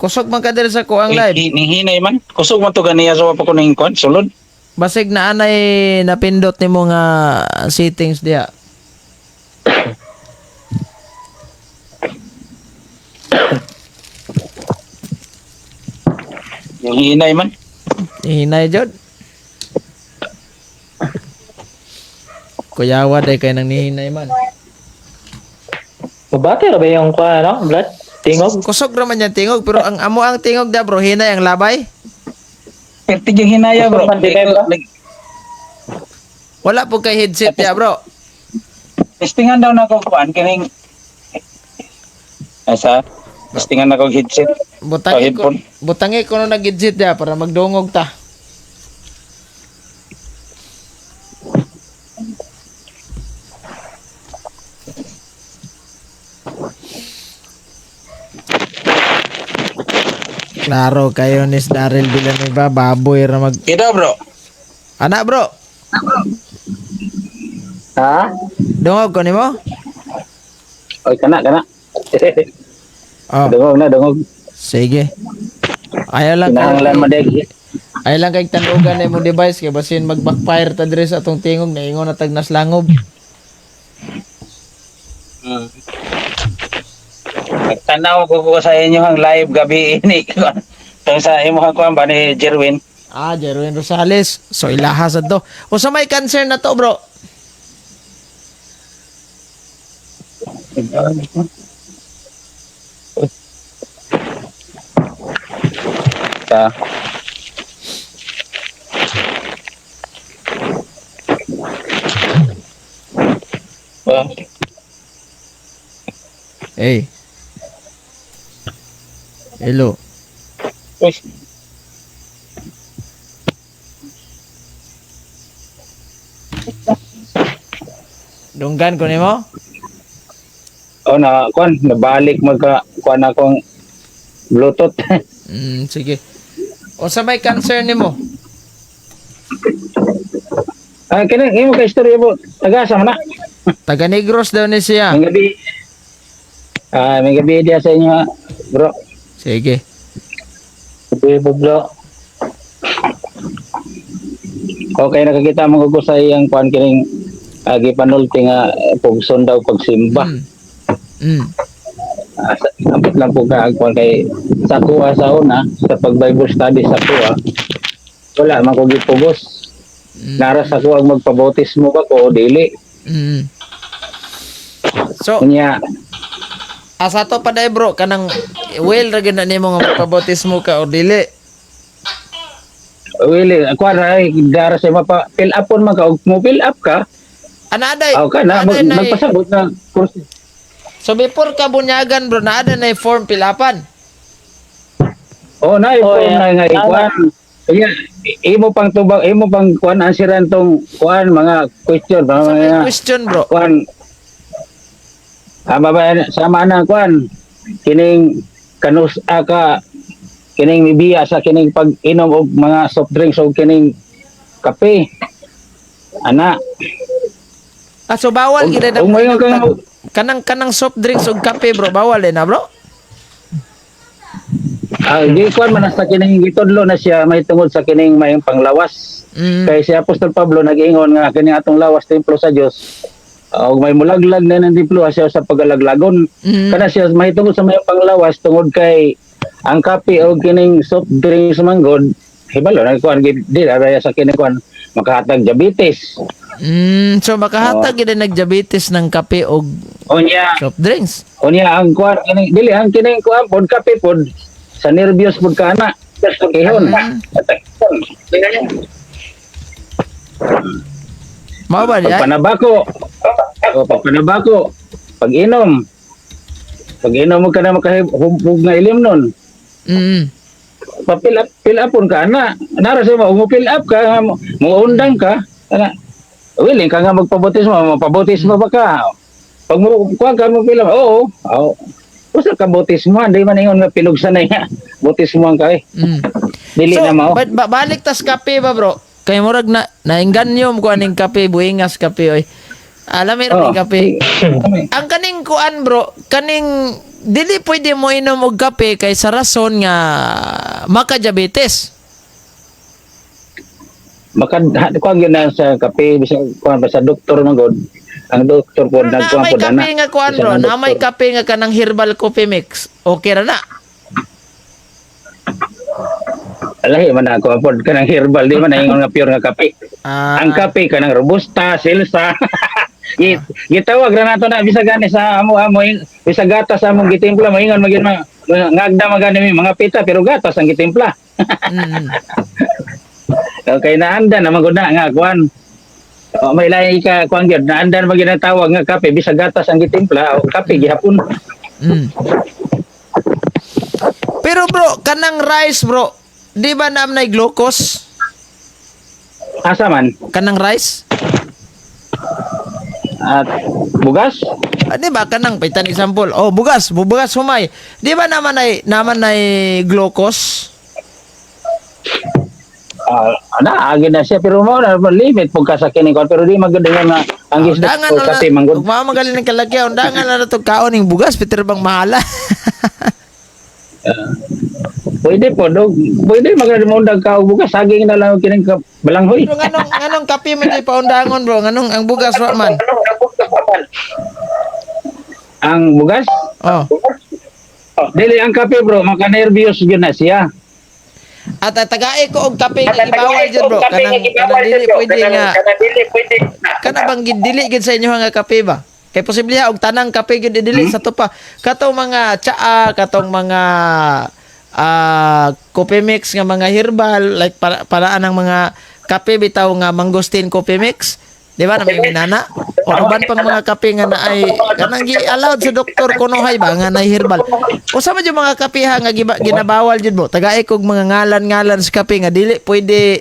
Kusog man ka diri sa kuang live. Ning hinay man. Kusog man to ganiya sa pa ko ning kwan sulod. Basig na anay napindot nimo nga settings diha. Ning hinay man. Hinay jud. Kuyawa day kay nang nihinay man. Mabati ra ba yung kuan ano, Brad? Tingog? Kusog ra man yung tingog pero ang amo ang tingog da, bro, hinay ang labay. Pertig yung hinaya, bro. Kusog man din, bro. Wala po kay headset ya, bro. Testingan daw na ko kuan kining. Asa? Testingan na ko headset. Butangi Oh, ko, headphone. butangi ko no nag headset ya para magdungog ta. Klaro kayo ni Daryl Villanueva, baboy ra mag Kita, bro. Ana, bro, Ha? dungog ko nimo? Oy, kana kana. Oh, Dungog na, dungog. sige. Ayaw lang Kinahanglan kay man deg. ayaw lang kay tanugan na imong device kay basin mag-backfire ta diri sa atong tingog naingon na tag naslangob. Tanaw ko ko sa inyo ang live gabi ini. Tong sa imo kuan ba ni Jerwin. Ah, Jerwin Rosales. So ilaha sad to. Usa may cancer na to, bro? Sa Well, Hey. Hello. uy, Dunggan ko nimo? oh na kuan nabalik magka kuan akong Bluetooth. Sige. Usa may cancer nimo? Ah, kini imo kay istorya mo. Taga sa man na. Taga Negros daw ni siya. May gabi. Ah, may gabi diya sa inyo, bro. Sige. Gabi bro. Okay, nakakita mo ko sa iyang kuan kining gipanulti nga pugson daw pagsimba. Ah, ambot lang po ka kuan kay sa kuha sa una sa pag Bible study sa kuha. Wala man ko gipugos. Nara sa kuha ang magpabautismo ba ko o dili. So, Unya, asa to pa day bro kanang well ra gyud na nimo nga magpabautismo ka o dili. wili kuan ra ay dara sa mapa fill upon man ka og mo fill up ka. Ana aday. Aw ka na aday na magpasabot na kursi. So before ka bunyagan bro, naa na form pilapan. Oh, na Oh, form yeah. na nga ikuan. Kaya imo pang tubag, imo pang kuan answeran tong kuan mga question, mga, Sa may mga question bro. kuan. Ama ba sama na kuan kining kanus ka kining mibiya sa kining pag-inom og mga soft drinks og kining kape. Ana, Ah, so bawal Og- gid na og mayon kang- kanang kanang soft drinks ug kape bro, bawal din na bro. Di kuan man sa kining gitudlo na siya may tungod sa kining mayong panglawas. Kay si Apostol Pablo nag-ingon nga kini atong lawas templo sa Dios. Og may mulaglag na ng templo siya sa pagalaglagon. Kana siya may tungod sa mayong panglawas tungod kay ang kape og kining soft drinks manggod hibalo na kuan gid di raya sa kining kuan makahatag diabetes. So makahatag gid na nagdiabetes ng kape og Unya, soft drinks. unya ang kuan kining dili ang kining kuan pod kape pod sa nervyos pod ka na. Kihon. Mao ba diay? Pagpanabako. O pagpanabako. Pag-inom. Pag-inom mo ka na makahubog nga ilim nun. Pa-fill up, fill upon ka na. Nara sa mo, mo fill up ka, mo undang ka. Ana. Willing ka nga magpabutis mo, mapabutis mo ba ka? Pag mo kuha ka mo fill up, oo. Oo. Usa ka bautismo, hindi man ingon nga pinugsan na nga. Bautismo ang ka eh. Dili So, na mao. balik tas kape ba bro? Kay murag na nainganyo ko aning kape, buingas kape oy. Alam mo Oh. rin kape. Ang kaning kuan bro, kaning dili pwede mo inom og kape kay sa rason nga maka-diabetes. Maka kuha gyud na sa kape bisag kuha ba sa doktor man gud. Ang doktor po Pero na nagkuha may po kape na. nga kuan Bisan bro, ang na may doktor. kape nga kanang herbal coffee mix. Okay ra na. Lahi man ako pod kanang herbal di man ingon nga pure nga kape. Ah, Ang kape kanang robusta, silsa. Gitawag ra nato na bisag gani sa amo amo bisag gatas among gitimpla moingon magyud mga ngagda man gani mi mga pita pero gatas ang gitimpla. Okay naanda na man gud na nga kuan. O, may lahi ka kuan gyud naandan man gyud ang tawag nga kape bisag gatas ang gitimpla o kape gihapon. Pero bro, kanang rice bro, di ba naam na glucose? Asa man? Kanang rice? At bugas? Ah, di ba kanang pitan example? Oh, bugas, bugas humay. Di ba naman ay glucose? Na agi na siya, pero mo na limit pug ka sa kining kuan, pero di magud nga ang gisda Undangan ko na kape manggod. Ug mao magaling ng kalagya, undangan na to kaon ning bugas Peter bang mahala. Pwede po dog, pwede magud mo undag ka og bugas, saging na lang og kining balanghoy. Pero nganong kape man jud paundangon, bro? Nganong ang bugas wa man? Ang bugas? Oh. Dili ang kape, bro, maka-nervyos gyud na siya. At tagae ko og kape nga gibawal jud, bro. Kanang dili pwede nga kana bang dili gid sa inyo nga kape ba? Kay posible ha og tanang kape gid dili sa to pa. Katong mga tsaa, katong mga coffee mix nga mga herbal, like para paraan ang mga kape bitaw nga mangosteen coffee mix. Di ba na may minana? O uban pang mga kape nga naay kanang gi-allowed sa doktor kunohay ba nga naay herbal. Usa man jud mga kape ha nga ginabawal jud mo. Tagae kog mga ngalan-ngalan sa kape nga dili pwede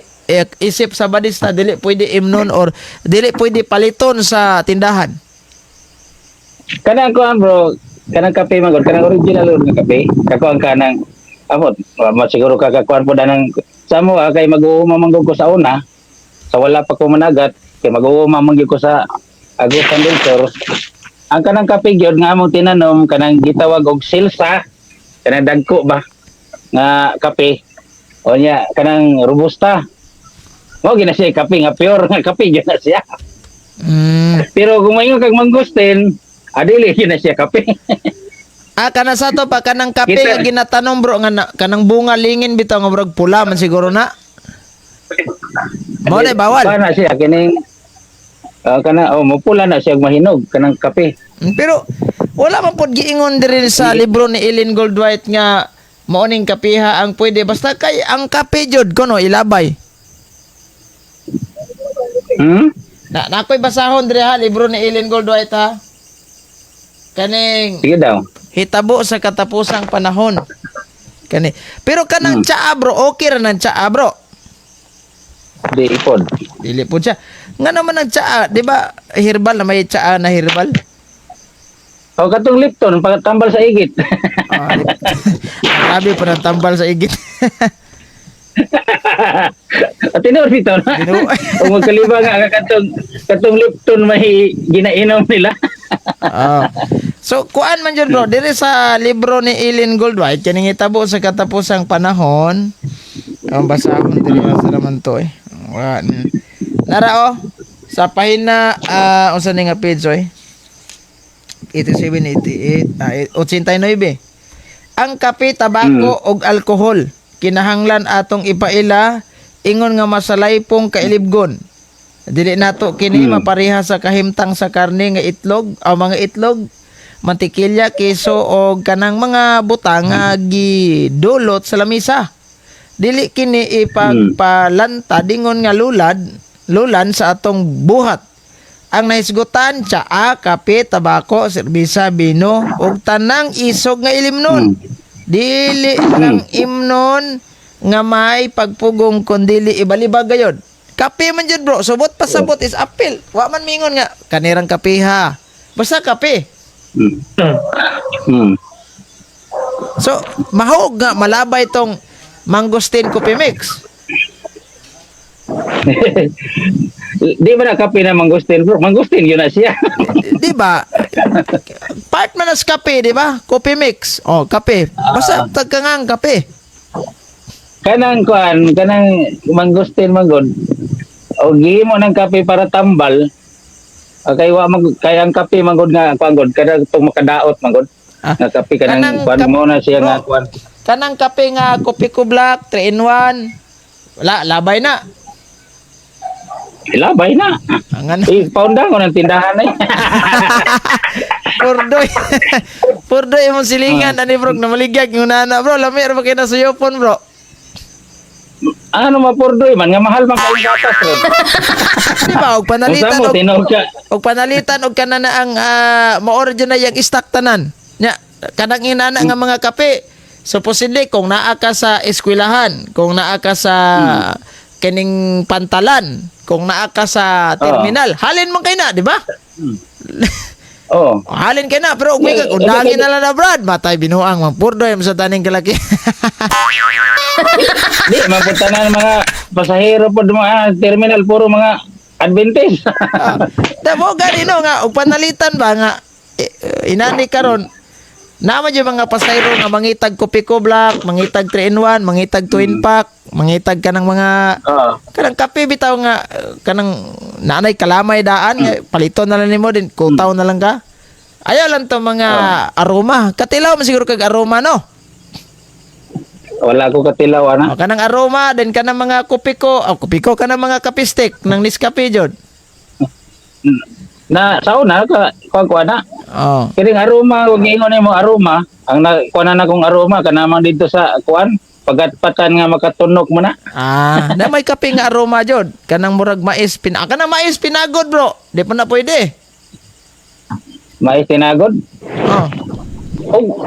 isip sa barista, dili pwede imnon or dili pwede paliton sa tindahan. Kanang kuan, bro, kanang kape man gud, kanang original nga kape, kakuan kanang amot, mo siguro kakakuan po danang sa mo kay mag-uuma man ko sa una, sa wala pa ko managat, kay mag-uuma man gyud ko sa Agusan del Sur. Ang kanang kape gyud nga among tinanom, kanang gitawag og silsa, kanang dagko ba nga kape. O nya kanang robusta. Mao gina siya kape nga pure nga kape gyud na siya. Pero kung maingon kag mangustin, adili gyud na siya kape. Ah, kana sa to pa kanang kape nga ginatanom, bro, nga kanang bunga lingin bitaw nga murag pula man siguro na. Mao na bawal. Kuan na siya kining kana oh mupula na siya og mahinog kanang kape. Pero wala man pod giingon diri sa libro ni Ellen Goldwhite nga mao ning kapeha ang pwede, basta kay ang kape jud kuno ilabay. Na nakoy basahon diri ha, libro ni Ellen Goldwhite ha. Kaning Sige daw. Hitabo sa katapusang panahon. Kani. Pero kanang tsaa, bro, okay ra nang tsaa, bro. Di ipod. Dili po siya. Nga naman ang tsaa, di ba herbal na may tsaa na herbal? O katong Lipton pagtambal sa igit. Ah, grabe pa ng tambal sa igit. At tinuod bitaw na. Tinuod. Kung magkaliba nga katong Lipton may ginainom nila. Ah. So kuan man jud, bro, diri sa libro ni Ellen Goldwhite kaning hitabo sa katapusang panahon. Ang basahon diri asa naman to eh. Wa Nara oh sa pahina unsa ni nga page oy? 87, 88, 89. Ang kape, tabako ug alkohol kinahanglan atong ipaila ingon nga masalaypong kailibgon. Dili nato kini mapareha sa kahimtang sa karne nga itlog o mga itlog, mantikilya, keso o kanang mga butang nga gidulot sa lamisa. Dili kini ipagpalanta dingon nga lulan sa atong buhat. Ang nahisgutan, tsaa, kape, tabako, serbesa, bino ug tanang isog nga ilimnon. Dili lang imnon nga may pagpugong kundili ibalibag gayod. Kape man jud, bro, subot pasabot is apil. Wa man mingon nga kanirang kape ha. Basta kape. So, mahog nga malabay tong mangosteen coffee mix. Di ba na kape na mangustin, bro? Mangustin yun na siya. Di ba? Part man as kape, di ba? Coffee mix. Oh, kape. Basta tagka nga ang kape. Kanang kuan, kanang mangustin manggod. O gihimo ng kape para tambal. Kay wa mag kay ang kape manggod nga kuan god kada tong makadaot manggod. Ah, Nga kape kanang kanang kuan mo na siya nga bro. kuan. Kanang kape nga Kopiko Black 3 in 1. Wala, labay na. Labay na. Ang ano, Eh, paundang ko ng tindahan eh. Purdoy. Purdoy imong silingan ani, bro, namaligyag yung nana, bro. Lami ra ba kay nasuyopon, bro? Ano mapurdoy man nga mahal man kay gatas ron. Di ba og panalitan Unsa mo og tinuod ka? og panalitan og kana na ang mao ra na yang stock tanan. Nya kanang inana nga mga kape. Supposedly kung naa ka sa eskwelahan, kung naa ka sa kining pantalan, kung naa ka sa terminal, halin man kay na, di ba? Oh. Halin kay na pero ug kag undangin na lang na, Brad. Matay binuang mangpurdoy mo sa taning kalaki. Di mapunta na mga pasahero po mga terminal puro mga Adventist. Ah, da mo gani no nga og panalitan ba nga inani karon naman yung mga pasayro nga mangitag Kopiko Black, mangitag 3 in 1, mangitag twin pack, mangitag kanang mga kanang kape bitaw nga kanang nanay kalamay daan nga paliton na lang nimo din kutaw na lang ka. Ayaw lang to mga aroma. Katilaw man siguro kag aroma no. Wala ko katilaw ana. O, kanang aroma din kanang mga Kopiko, oh, Kopiko kanang mga kape stick ng Nescafe jud. Na sa una ka kuan kuan na. Oh. Kining aroma ug ingon nimo aroma, ang na kuan na kong aroma kanamang dito sa kuan pagatpatan nga makatunok mo na. Ah, na may kape nga aroma jud. Kanang murag mais pin ah, kanang mais pinagod, bro. Di pa na pwede. Mais tinagod. Oh.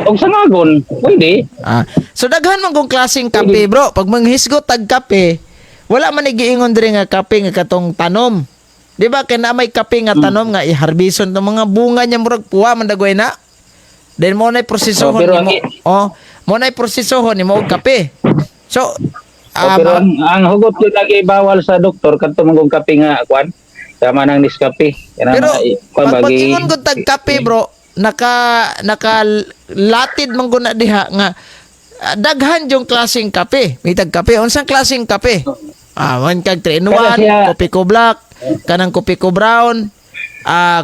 Og sangagon, pwede. Ah. So daghan man kung klaseng kape, bro. Pag manghisgot tag kape, wala man giingon diri nga kape nga katong tanom. Di ba kay na may kape nga tanom nga iharbison tong mga bunga niya murag puwa man dagoy na. Then mo na'y prosesohon Oh, pero nimo. Oh, mo na'y prosesohon nimo og kape. So, Oh, pero ang hugot yun lagi bawal sa doktor kadto mong kape nga kuan. Tama nang Nescafe. Kana pero kuan pag bagi. pag-ingon ko tag kape, bro, naka naka latid man gud na diha nga daghan yung klaseng kape. May tag kape. Unsang klaseng kape? Ah, man kag 3 in Kada 1, siya- kopi ko black, kanang kopi ko brown,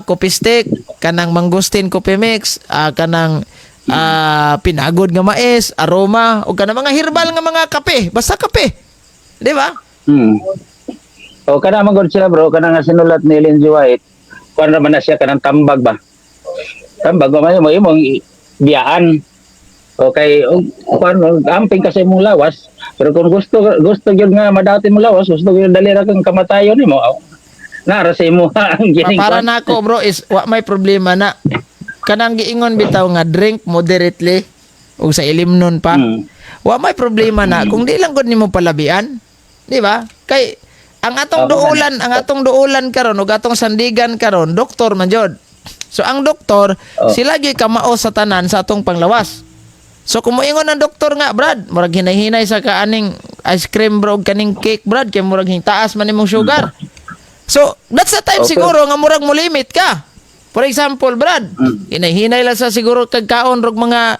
kopi stick, kanang mangustin kopi mix, kanang pinagod nga mais, aroma, o kanang mga herbal nga mga kape. Basta kape. Di ba? O kana man gud siya, bro, kana nga sinulat ni Ellen G. White. Kuan ra man na siya kanang tambag ba. Tambag ba mo imong biyaan. Okay, og kuan amping kasi imong lawas, pero kung gusto gusto gyud nga madati mo lawas, gusto gyud dali ra kang kamatayon nimo. Nara sa imo ang gining Para kuan. nako, bro, is wa may problema na kanang giingon bitaw nga drink moderately ug sa ilimnon pa. Wa may problema na kung di lang gud nimo palabian, di ba? Kay ang atong duolan, ang atong duolan karon ug atong sandigan karon, doktor man jud. So ang doktor, sila gyud kamao sa tanan sa atong panglawas. So kung moingon ang doktor nga, Brad, murag hinay-hinay sa kaaning ice cream, bro, ug kaning cake, Brad, kay murag taas man imong sugar. So, that's the time siguro nga murag mo limit ka. For example, Brad, hinay-hinay lang sa siguro kagkaon rog mga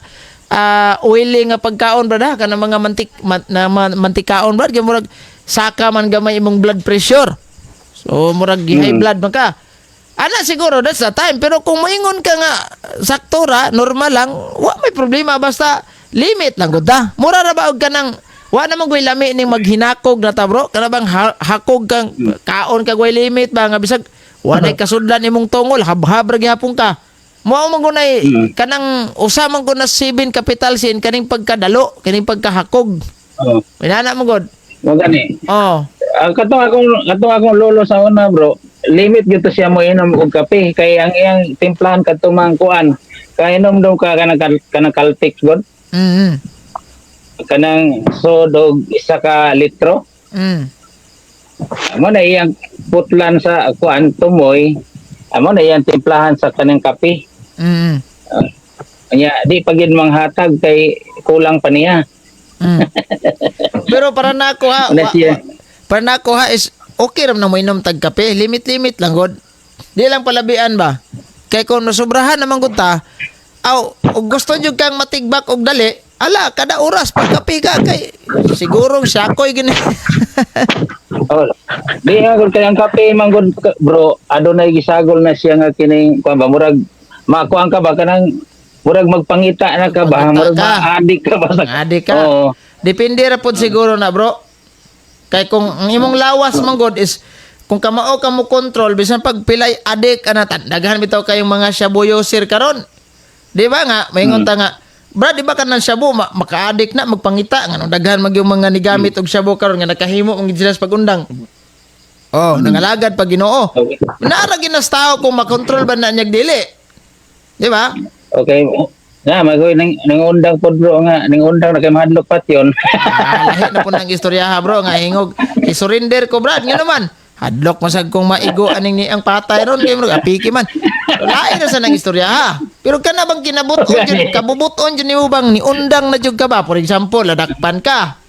oily nga pagkaon, Brad, ha, kanang mga mantik mantikaon, Brad, kay murag saka man gamay imong blood pressure. So, murag high blood man ka. Ana siguro that's the time, pero kung moingon ka nga sakto ra, normal lang, wa may problema basta limit lang gud ta. Mura ra ba og kanang wa naman goy lami ning maghinakog na ta, bro? Kana bang hakog kang kaon kag way limit ba nga bisag wa nay kasudlan imong tungol, habhab ra gihapon ka. Mao man gunay kanang usa man gud na seven capital sin kaning pagkadalo, kaning pagkahakog. Oh. Inana mo gud. Mo gani. Oh. Ang katong akong lolo sa una, bro, limit gyud to siya mo inom og kape kay ang iyang timplahan kadto mang kuan. Kainom daw ka kanang kanang Caltex god, kanang sod og 1 ka litro. Amo na iyang putlan sa kuan tumoy. Amo na iyang timplahan sa kanang kape. Nya di pa gyud manghatag kay kulang pa niya. Pero para na ako ha, Una siya. para na ako ha is okay ram na mo inom tag kape, limit-limit lang god. Di lang palabian ba. Kay kung nasobrahan naman gud ta, aw, og gusto jud kang matigbak og dali, ala kada oras pagkape ka kay sigurong sakoy gini. Oh, di nga gud kay ang kape man gud bro, adunay gisagol na siya nga kining kuan ba murag makuan ka ba kanang murag magpangita na ka ba, murag ka. ma-addict ka ba sa Adik ka. Oo. Depende ra pod siguro na, bro. Kay kung ang imong lawas man god is kung kamao ka mo control bisan pag pilay adik ana daghan bitaw kayong mga shabu user karon. Di ba nga maingon ta nga, Brad, di ba kanang shabu maka-addict na magpangita nganong daghan mag yung mga nigamit og shabu karon nga nakahimo ang sila sa pagundang. Oh, nangalagad pag Ginoo. Okay. Naara ginas tao kung makontrol ba na niyag dili. Di ba? Okay. Na magoy nang nangundang pod bro nga nangundang na kay mahadlok pat yon. Ah, lahi na po ng istorya ha, bro, nga hingog. I-surrender ko, Brad. Nga naman. Hadlok masag kung maigo aning ni ang patay ron kay murag apiki man. Lain na sa nang istorya ha. Pero kana bang kinabuton jud, kabubuton jud nimo bang niundang na jud ka ba? For example, ladakpan ka.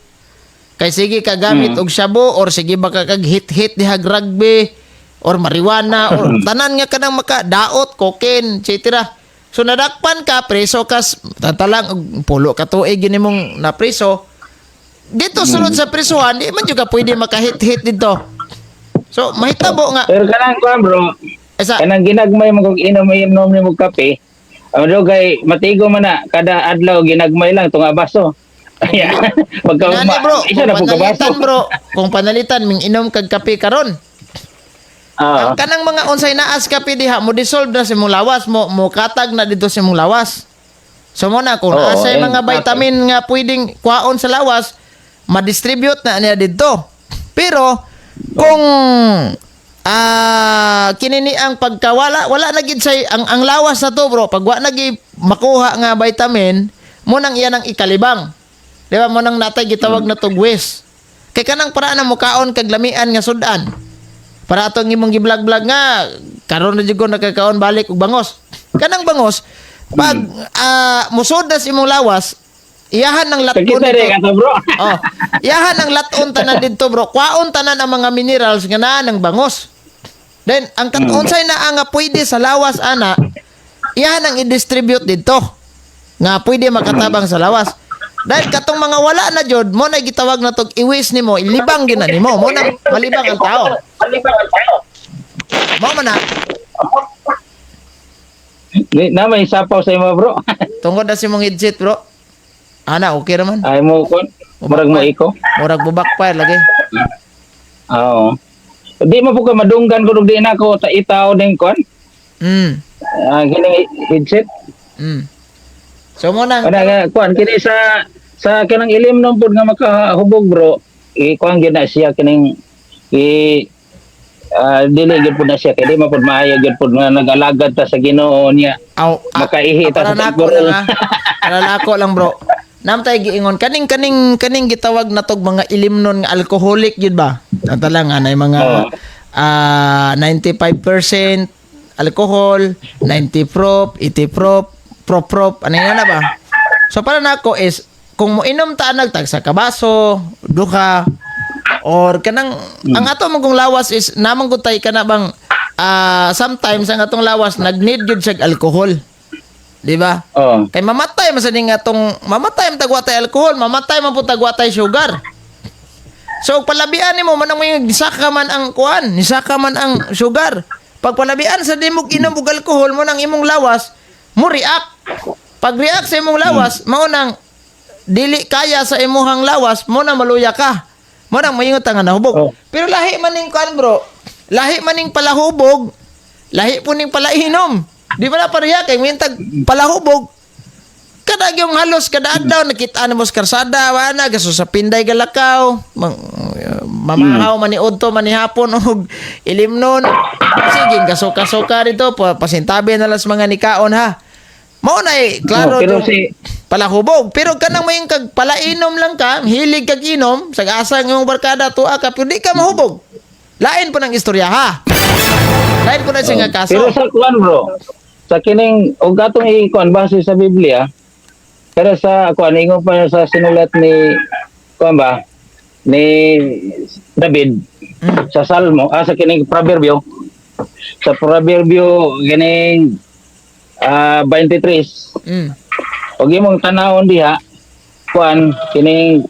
Kay sige ka gamit og shabu or sige ba ka kag hit-hit dihag rugby or marijuana or tanan nga kanang maka daot, cocaine, etc. So nadakpan ka, preso ka, tatalang og pulo ka tuig yun imong napreso. Dito sulod sa presuhan, di man jud ka pwede makahit-hit dito. So mahitabo nga Pero kanang kuan bro, esa kanang ginagmay mo kog inom nimo kape. Ang kay matigo man na kada adlaw ginagmay lang tunga baso. Pagka Nani bro, isa na kung po ka baso. panalitan bro, kung panalitan ming inom kag kape karon. Ah, Ang kanang mga unsay naas kape diha mo dissolve na sa imong lawas, mo mo katag na dito sa imong lawas. So mo na kung Oo, naasay eh, mga vitamin nga pwedeng kwaon sa lawas, ma-distribute na niya didto. Pero kung kinini ang pagkawala, wala na gid say ang lawas na to bro, pag wa na gid makuha nga vitamin, mo nang iyan ang ikalibang. Di ba mo nang natay gitawag na tog waste. Kay kanang paraan na mukaon kag lamian nga sudan. Para atong imong gi-vlog-vlog nga karon na jud ko nakakaon balik og bangos. Kanang bangos pag musod na sa imong lawas, iyahan ng laton Kita rin bro. Oh, iyahan ang laton tanan didto bro. Kwaon tanan ang mga minerals nga naa ng bangos. Then ang katunsay na nga pwede sa lawas ana, iyahan ang i-distribute didto nga pwede makatabang sa lawas. Dahil katong mga wala na jud mo na gitawag na tog iwis nimo, ilibang gyud na nimo, mo nang malibang ang tao. Mo man na Di, na may sapaw sa imo bro. tungod na si mong headset bro. Ana, okay raman. Ay mo kon. Murag mo iko. Murag bubakfire lagi. Oo. Di mo po ka madunggan ko di na ako ta itaw ning kon. Ah, kining headset. So mo nang Kana nga kuan kini sa kanang ilim nung pud nga makahubog bro. I kuan gyud na siya kining i dili gyud pud na siya kay di man pud maayo gyud pud nga nag-alagad ta sa Ginoo niya. Aw, Makaihi ta para sa nako siguro. lang ha. Para nako lang bro. Namtay giingon kaning kaning kaning gitawag natog mga ilimnon nga alcoholic gyud ba? Tata lang anay mga 95% alcohol, 90 prop, 80 prop, prop prop, ano yun na ba? So para nako is kung moinom ta nagtag sa kabaso, duha or kanang ang ato man kung lawas is namang gud tay kana bang sometimes ang atong lawas nag-need gyud siya alcohol. Di ba? Oo. Kay mamatay man sa ning atong mamatay man tagwa tay alcohol, mamatay man pud tagwa tay sugar. So palabian nimo man ang may nisaka man ang kuan, nisaka man ang sugar. Pag palabian sa dimog inom og alcohol mo nang imong lawas, mo react. Pag react sa imong lawas, mao nang dili kaya sa imuhang lawas, mo na maluya ka. Mo nang moingon ta nga nahubog. Oh. Pero lahi man ning kuan bro, lahi man ning palahubog, lahi po ning palainom. Di ba na pareha kay mintag palahubog kada yung halos kada adlaw nakita na mo sa karsada wala gaso sa Pinday galakaw mamahaw man ni udto man ni hapon og ilimnon sige gasuka-suka dito pasintabi na lang sa mga nikaon ha mao na eh, klaro Oh, pero tong palahubog pero kanang may kag palainom lang ka hilig kag inom sa asa ng imong barkada tuwa ka pero di ka mahubog lain po ng istorya ha lain po na siya nga kaso Pero sa kuan bro, sa kining og atong i-kuan base sa Biblia, pero sa kuan ingon pa sa sinulat ni kuan ba ni David sa Salmo, sa kining Proverbio, sa Proverbio kining 23 og imong tanawon diha kuan kining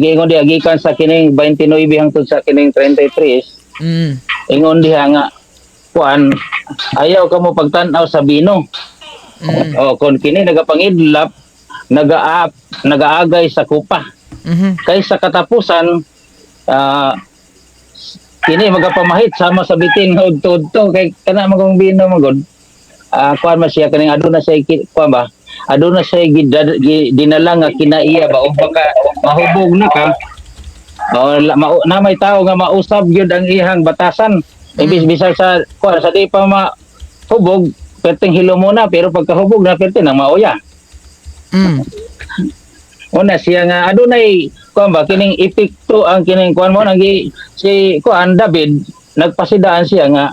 giingon diha gikan sa kining 29 hangtod sa kining 33 ingon diha nga kuan ayaw ka mo pagtan-aw sa bino. O kon kini nagapangidlap, nagaagay sa kupa. Kay sa katapusan kini magapamahit sama sa bitin nga udto-udto kay kana magong bino magod. Kuan man siya kining aduna siya kuan ba? Aduna siya dinala nga kinaiya ba o baka mahubog na ka. O na may tao nga mausab gyud ang iyang batasan. Imbis bisan sa kuan sa di pa mahubog, perting hilo mo na pero pagkahubog na perting nang maoya. Una siya nga adunay Kuan ba kining epekto ang kining kuan mo nang si kuan David nagpasidaan siya nga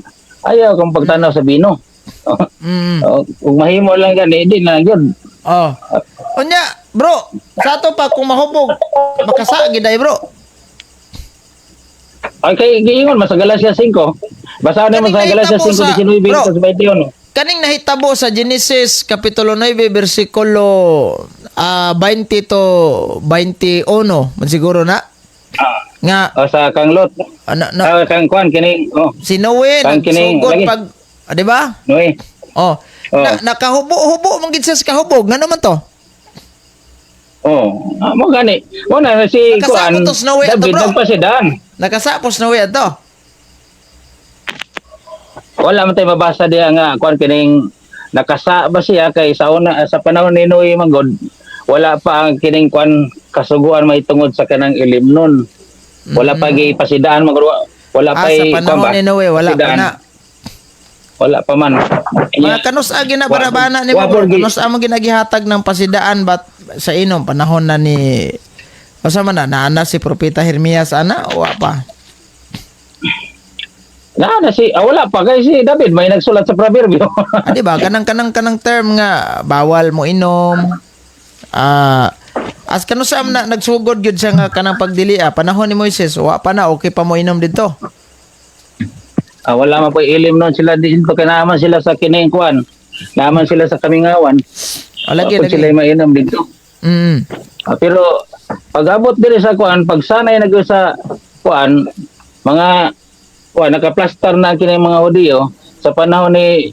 ayaw kong pagtanaw sa bino. Oh, kung mahimo lang gani di na gyud. Oh. Unya, bro, sa ato pa kung mahubog, makasa gid ay, bro. Ay kay giingon man sa Galatia 5. Basahan mo Kaning sa Galatia nahitabo 5:19 bro. sa 21. Kaning nahitabo sa Genesis kapitulo 9 bersikulo 20 to 21 man siguro na nga Oh, sa kang Lot. ano na, Ah, kang kuan kining oh, si Noe kang kining- nagsugod lagi. pag di ba? Noe. Oh. Oh. Na, nakahubo-hubo man gid siya sa kahubog. Ngano man to? Oh, mo gani. Mo na si kuan Nakasakot to sa Noe ato, David bro. nagpasidaan. Nakasapos Noe ato. Wala man tayo mabasa diya nga kuan kining nakasa ba siya kay sa una sa panahon ni Noe man gud wala pa ang kining kuan kasuguan mahitungod sa kanang ilimnon. Wala pa gipasidaan man gud, wala pa Ah, sa kuan panahon ba? ni Noe wala pa Pasidaan. na. Wala pa man. Mga kanus-a ginabarabana ni Wa- mo, bro. wa- Kanus-a mo ginagihatag ng pasidaan bat sa inom panahon na ni Asa man na naana si Propeta Jeremias ana o wa pa? Na si wala pa kay si David may nagsulat sa proverbio. Di ba? Kanang kanang kanang term nga bawal mo inom. As kanus-a man na nagsugod gyud siya nga kanang pagdili panahon ni Moises wa pa na okay pa mo inom didto. Wala man po ilim noon sila dito kay naaman sila sa kining kuan. Naaman sila sa kamingawan. O lagi Wala po lagi. sila mainom dito. Pero pag-abot diri sa kuan, pagsanay na gyud sa kuan, mga kuan nakaplastar na kini mga Hudiyo sa panahon ni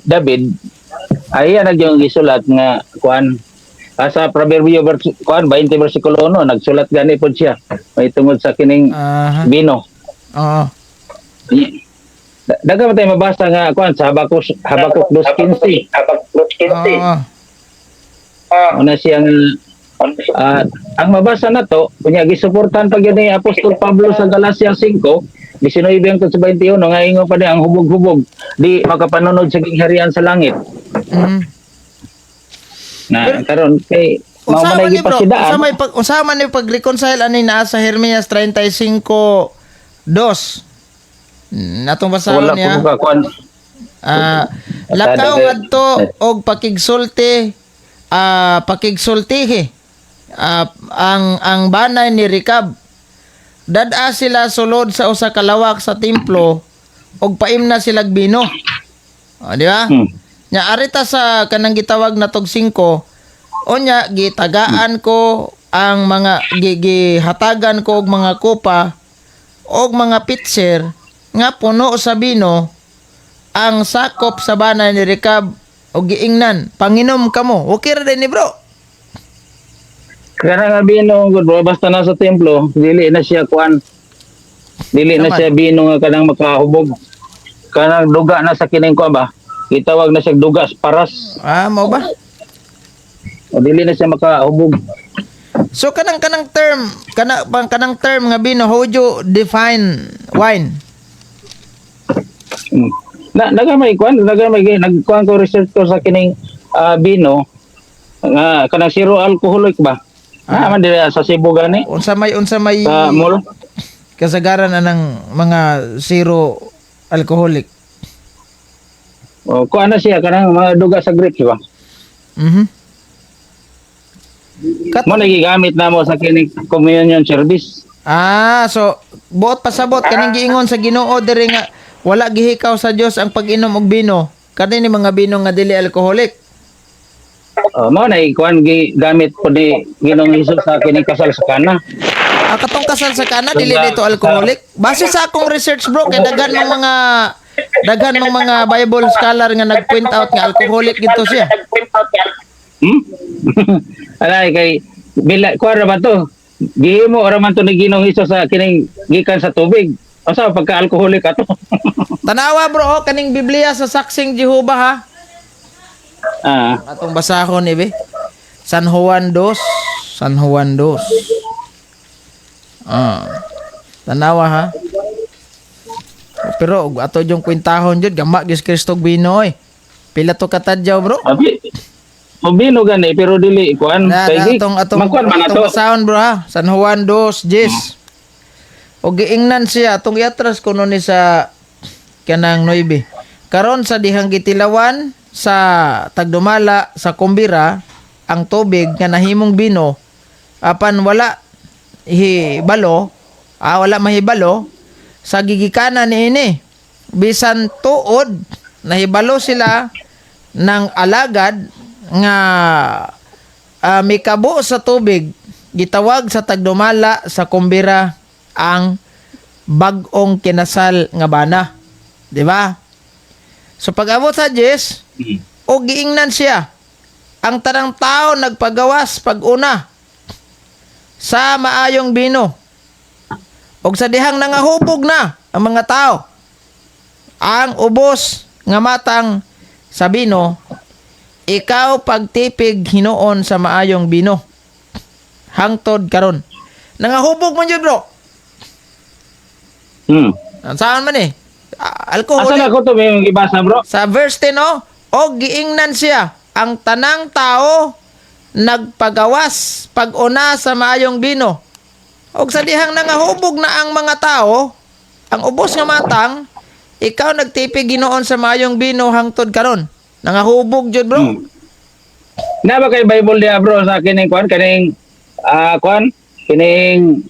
David ay yan yung gisulat nga kuan. Sa Proverbio kuan 20 versikulo 1 nagsulat gani pod siya may tungod sa kining bino. Oo. Daga man tayo mabasa nga kuan sa Habakuk Habakuk 2:15. Oo. Una siyang ang mabasa na to, kunya gisuportahan pa gyud ni Apostol Pablo sa Galatia 5, 19 hangtod sa 21 nga ingon pa ni ang hubog-hubog di makapanunod sa gingharian sa langit. Na karon kay mao Unsa man man ay ni bro? Unsa gipasidaan. may pag unsa man ni pag-reconcile ani naa sa Jeremias 35:2. Natong basahon Wala niya. ko ka kuan. Lakaw ngadto og pakigsulti pakigsultihi ang banay ni Rikab. Dad-a sila sulod sa usa ka lawak sa templo og paimna silag bino. O, di ba? Nya arita sa kanang gitawag na tog 5, unya gitagaan ko ang mga gihatagan ko og mga kopa og mga pitcher nga puno sa bino ang sakop sa banay ni Rikab og giingnan, panginom kamo. Okay ra din ni bro. Kana nga bino good bro basta nasa templo dili na siya kuan. Dili na Naman. siya bino nga kanang makahubog. Kanang duga na sa kining kuan ba? Gitawag na siya duga sa paras. Mao ba? O dili na siya makahubog. So kanang kanang term, kana pang kanang term nga bino, how would you define wine? Na naga may kuan, naga may nagkuan ko research ko sa kining bino nga kanang zero alcoholic ba? Man dili sa Cebu gani Unsa may sa mall. kasagaran anang mga zero alcoholic? O kuan na siya kanang mga duga sa grapes ba? Mo na gigamit namo sa kining communion service. So buot pasabot kaning giingon sa Ginoo diri nga wala gihikaw sa Dios ang pag-inom og bino. Kani ni mga bino nga dili alcoholic. Oh, mo na kuan gigamit po ni Ginoong Hesus sa kining kasal sa Kana. Katong kasal sa Kana dili dito alcoholic. Base sa akong research bro, kay daghan mong mga Bible scholar nga nag-point out nga alcoholic gito siya. Alay kay bila kuan ra ba to? Gihimo ra man to ni Ginoong Hesus sa kining gikan sa tubig. Unsa pagka alcoholic ato? Tanawa bro, oh, kaning Biblia sa Saksing Jehova ha. Atong basahon ni be. San Juan 2, San Juan 2. Tanawa ha. Pero ato yung kwentahon jud gama gyud Kristo bino oy. Pila to katadyaw bro? Abi. O bino gani pero dili kuan Na, kay na, atong atong magkuan man atong ato. basahon, bro, ha. San Juan 2:10. O giingnan siya atong iatras kuno ni sa kanang 9. Karon sa dihang gitilawan sa tagdumala sa kumbira ang tubig nga nahimong bino apan wala hibalo, wala mahibalo sa gigikanan niini, bisan tuod nahibalo sila ng alagad nga mikabo sa tubig, gitawag sa tagdumala sa kumbira ang bag-ong kinasal nga bana, di ba? So pag-abot sa 10, o giingnan siya, ang tanang tao nagpagawas pag-una sa maayong bino. Og sa dihang nangahubog na ang mga tao, ang ubos nga matang sa bino, ikaw pagtipig hinuon sa maayong bino hangtod karon. Nangahubog man jud, bro. Saan man eh? Alcohol. Asa na ko to may gibasa, bro? Sa verse 10, oh, og giingnan siya, ang tanang tao nagpagawas pag-una sa maayong bino. Og sa dihang nangahubog na ang mga tao, ang ubos nga matang, ikaw nagtipig ginoon sa maayong bino hangtod karon. Nangahubog jud, bro. Na ba kay Bible diha, bro, sa kining kuan kining kuan kining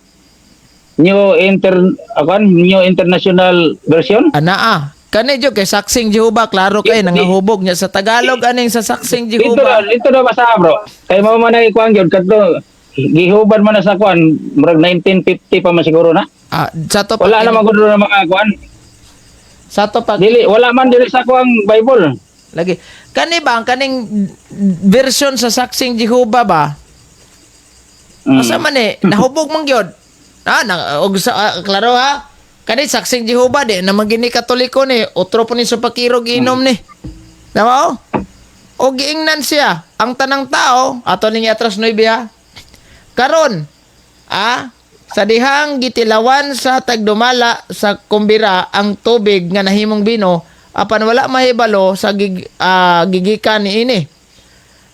New Inter kuan New International Version? Ana ah. Kani jud kay Saksing Jehova, klaro kay nangahubog niya sa Tagalog aning sa Saksing Dito Jehova. na, dito na basa, bro. Kay mao man ay kuan gyud kadto gihuban man na sa kuan murag 1950 pa man siguro na. Ah, sa to Wala na man gud na mga kuan. Sa to pag Dili wala man dili sa kuang Bible. Lagi. Kani ba ang kaning version sa Saksing Jehova ba? Asa man eh, nahubog man gyud. Na, og sa, klaro ha. Kani Saksing Jehova di naman gini Katoliko ni, otro po ni sa pakirog inom ni. Tama o? O giingnan siya ang tanang tao, ato ning atras 9 ha. Karon, sa dihang gitilawan sa tagdumala sa kumbira ang tubig nga nahimong bino apan wala mahibalo sa gigikan niini.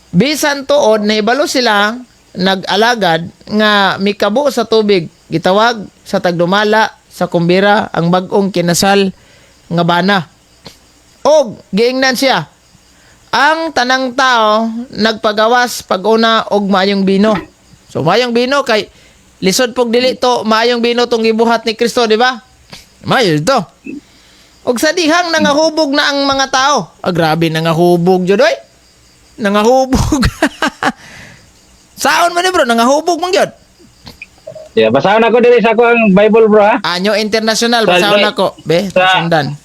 Bisan tuod nahibalo sila nag-alagad nga mikabo sa tubig, gitawag sa tagdumala sa kumbira ang bag-ong kinasal nga bana. Og giingnan siya, ang tanang tao nagpagawas pag-una og maayong bino. So maayong bino kay lisod pog dili to maayong bino tong gibuhat ni Kristo, di ba? Maayo to. Og sa dihang nangahubog na ang mga tao. Ah, grabe nangahubog jud oy. Nangahubog. Saon man ni, bro, nangahubog man gyud. Yeah, basahon ako diri sa kuang Bible, bro, ha. Anyo International, basahon ako. Be, sundan.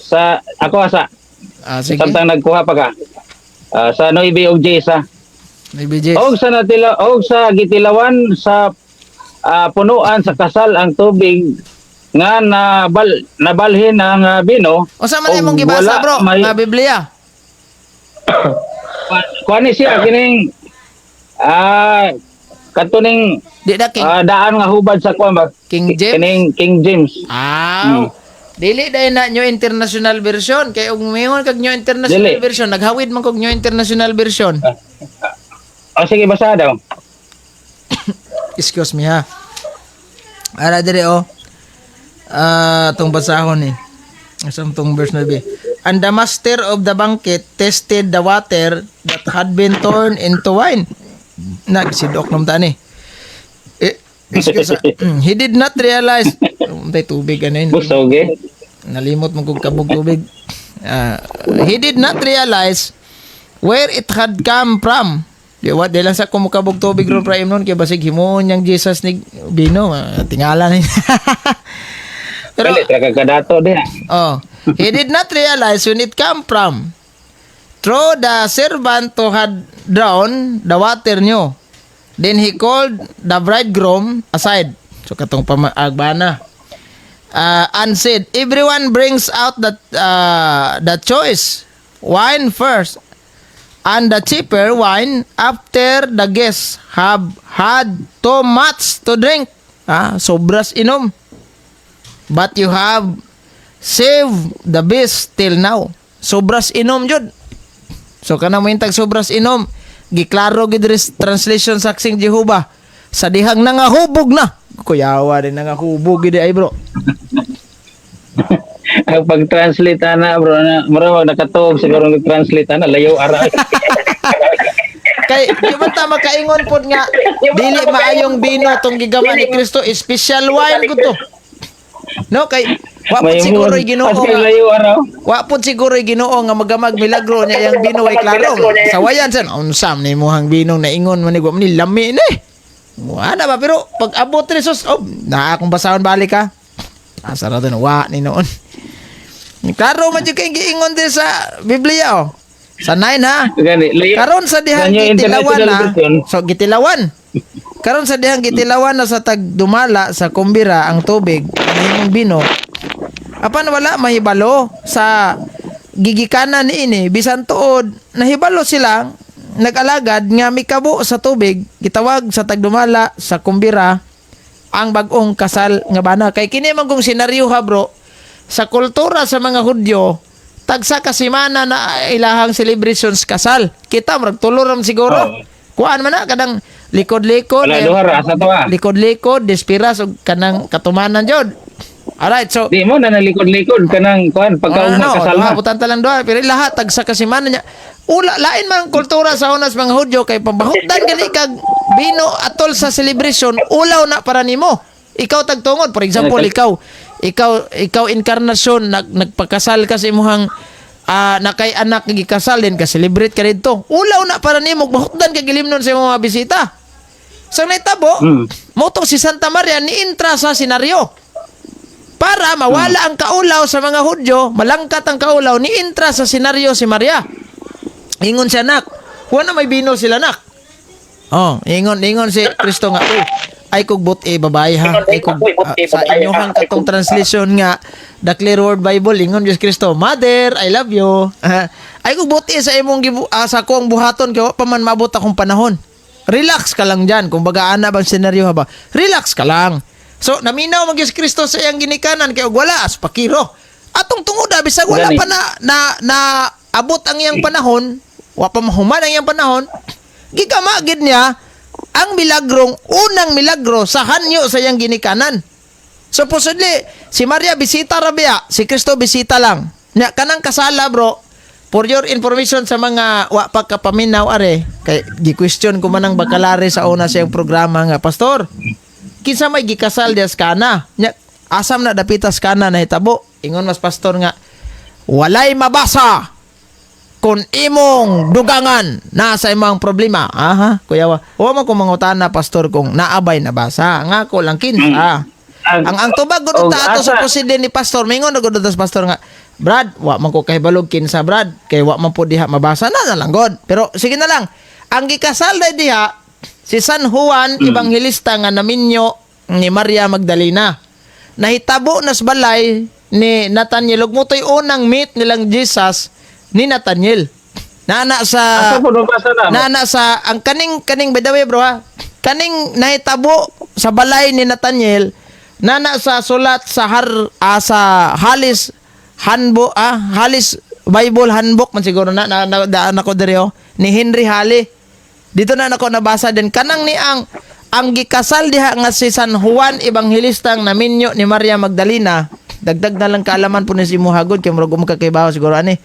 Sa ako sa Ah, sige. Samtang nagkuha pa ka. Sa 9 og 10 ha. BBJ. Og sa natila og sa gitilawan sa punuan sa kasal ang tubig nga nabalhin ang bino. Unsa man og imong gibasa, wala bro? Nga Biblia. Kuan ni siya kining kadto ning Di na King daan nga hubad sa kuan ba? King James? Kining King James. Aw. Dili dahil na New International Version kay og mingon kag New International Dili. Version, naghawid man kog New International Version. O sige, basa daw. Excuse me ha. Ara dire oh. Tong basahon ni. Asam tong verse 9. And the master of the banquet tested the water that had been turned into wine. Nagsidok nam tani. Eh, excuse. He did not realize. Untay tubig ano yun. Busog eh. Nalimot mo kong kabog tubig. He did not realize where it had come from. Di wa di lang sa kumukabog tubig ron praim nun kay basig himuon niyang Jesus ni bino, tingala ni. Pero Dili tra ka kadato diha. Oh, he did not realize when it come from. Through the servant who had drawn the water knew. Then he called the bridegroom aside. So katong pamaagbana. And said, "Everyone brings out the choice wine first, and the cheaper wine after the guests have had too much to drink." Sobras inom. "But you have saved the best till now." Sobras inom jud. So kanang mohintag sobras inom, giklaro gid diri sa translation Saksing Jehova. Sa dihang nangahubog na. Kuyawa din, nangahubog gid ay, bro. Ang pag-translate ana, bro, na mura nakatuog siguro nag-translate ana, layo ara. Kay di man ta makaingon pod nga dili maayong bino tong gigama ni Kristo, special wine gud to. No, kay wa pod siguro Ginoo nga layo ara. wa pod siguro Ginoo nga magamag milagro niya yang bino way klaro. Sawayan san unsa man imuhang bino naingon man ni, wa man ni lami ni. Wala ba, pero pag abot ni sus, oh, na akong basahon balik ha. Asa ra to wa ni noon. Klaro man jud kay giingon din sa Biblia, oh. Sa 9 ha. Gani, layo. Karon sa dihang gitilawan na, so gitilawan. Karon sa dihang gitilawan na sa tagdumala sa kumbira ang tubig, nahimong bino. Apan wala mahibalo sa gigikanan niini, bisan tuod nahibalo sila nag-alagad nga mikabo sa tubig, gitawag sa tagdumala sa kumbira ang bag-ong kasal nga bana. Kay kini man kung senaryo ha, bro, sa kultura sa mga Hudyo, tagsa ka semana na ilahang celebrations kasal. Kita murag tulo ram siguro. Oo. Kuan man na kanang likod-likod. Wala duha ra asa to ah. Likod-likod, despiras og kanang katumanan jud. Alright, so Di mo na nalikod-likod kanang kuan pagka ano, kasal duha, na. butang talang duha, pero lahat tagsa ka semana niya. Ula lain man ang kultura sa unas mga Hudyo kay pambahutdan gani kag bino atol sa celebration, ulaw na para nimo. Ikaw tagtungod, for example, ikaw ikaw ikaw inkarnasyon nagpakasal ka sa imuhang nakay anak nga gikasal din ka celebrate ka didto. Ulaw na para nimo, bahutdan ka gilimnon sa imong mga bisita. Sa nahitabo, mo si Santa Maria niintra sa senaryo. Para mawala ang kaulaw sa mga Hudyo, malangkat ang kaulaw, niintra sa senaryo si Maria. Ingon siya, "Nak, wala may bino sila, nak." Oh, ingon ingon si Kristo nga, "Uy, ay kog but babae ha. Ay kog sa inyohang katong translation nga The Clear Word Bible, ingon Diyos Kristo, 'Mother, I love you.' Ay kog but sa imong sa akong buhaton kay wa pa man maabot akong panahon. Relax ka lang diyan." Kumbaga ana bang senaryo ha ba? Relax ka lang. So naminaw man Diyos Kristo sa iyang ginikanan kay og wala as pakiro. Atong tungoda bisag wala pa na na, na abot ang iyang panahon, wa pa mahuman ang iyang panahon, gigama gid niya ang milagrong unang milagro sa hanyo sa iyang ginikanan. So possibly si Maria bisita ra biya, si Kristo bisita lang. Nya kanang kasala, bro, for your information sa mga wa pa kapaminaw are, kay gi-question ko man ang bakalare sa una sa iyang programa nga, "Pastor, kinsa may gikasal dias Kana? Nya asam na dapitas Kana nahitabo?" Ingon mas pastor nga, "Walay mabasa kung imong dugangan nasa imong problema." Aha, kuya wa. Wa man ko mangutana, pastor, kung naabay nabasa. Nga ko lang kinsa. Ang tubag gud ta ato sa president ni pastor, mingon na gud ta sa pastor nga, "Brad, wa man ko kahibalog kinsa, Brad, kay wa man po diha mabasa na na lang god." Pero sige na lang. Ang gikasal day diha si San Juan Evangelista nga naminyo ni Maria Magdalena. Nahitabo nas balay ni Nathaniel ug motoy unang meet nilang Jesus ni Nathaniel. Nana sa Asa po nabasa na? Nana sa ang kaning kaning, by the way, bro ha. Kaning nahitabo sa balay ni Nathaniel nana sa sulat sa har sa Halis Handbook, Halis Bible Handbook man siguro na na, na, daan ako diri, oh, ni Henry Halley. Dito na nako nabasa din kanang ni ang gikasal diha nga si San Juan Evangelista ang naminyo ni Maria Magdalena. Dagdag na lang kaalaman po ni si Muhagod kay murag makakaibaw siguro ani.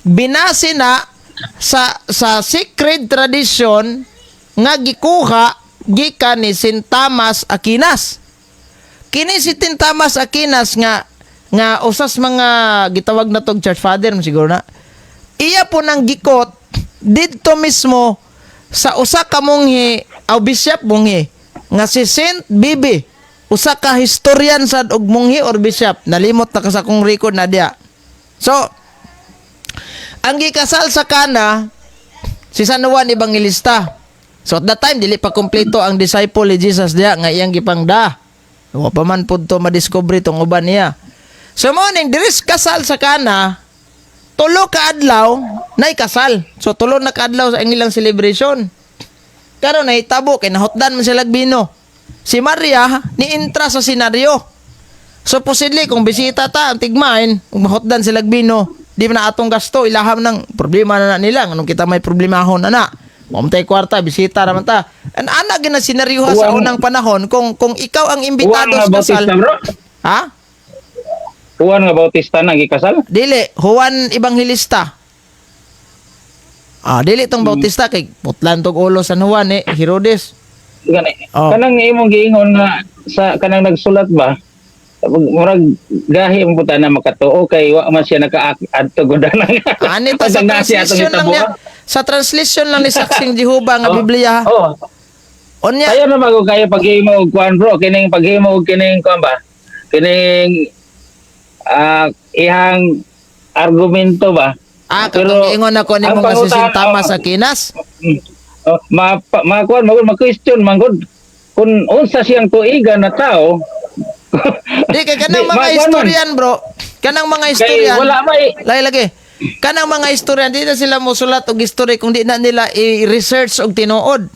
Binase na sa sacred tradition nga gikuha gikan ni Saint Thomas Aquinas. Kini si Saint Thomas Aquinas nga nga usas mga gitawag na tog church father man siguro na. Iya po nang gikot didto mismo sa usa ka monghe aw bishop monghe nga si Saint Bibi, usa ka historian sad og monghe or bishop, nalimot na ka sa akong record na diya. So ang gikasal sa Kana si San Juan Evangelista. So at that time dili pa kompleto ang disciple ni Jesus diya nga iyang gipangda. Wa pa man pud to madiscover tong uban niya. So mo ning diris kasal sa Kana, tulo ka adlaw nay kasal. So tulo na ka adlaw sa ilang celebration. Karon nahitabo kay nahutdan man sila bino. Si Maria niintra sa senaryo. So posible kung bisita ta ang tigmain, ug mahutdan sila bino. Di man na atong gasto, ilaham ng problema na, na nila. Anong kita may problemahon na na. Mamtay kwarta, bisita naman ta. An ana gina senaryo ha sa unang panahon kung ikaw ang Juan imbitado nga sa kasal. Bautista, bro. Ha? Juan nga Bautista nang gikasal. Dili, Juan Evangelista. Ah, dili tong Bautista kay putlan tog ulo San Juan eh, Herodes. Gani. Oh. Kanang imong giingon nga sa kanang nagsulat ba? Murag gahi mo puta na makatuo kay wa man siya naka-adto gud na. Ani ta sa translation lang niya. Sa translation lang ni Saksing Jehova nga Biblia. Oh. Unya, Kayo na mago kayo paghimo og kuan, bro, kining paghimo og kining kuan ba? Kining ihang argumento ba? Ah, Pero, katong ingon ako nimo ang nga si pangutan- Sintama sa kinas. Oh, ma ma kuan magud ma-question man gud kung unsa siyang tuiga na tao. Di kay kanang Di, mga ma- kuan man. istoryan, bro. Kanang mga Kay istoryan. wala may Lagi lagi. Kanang mga istoryan di na sila mosulat og istorya kung di na nila i-research og tinuod.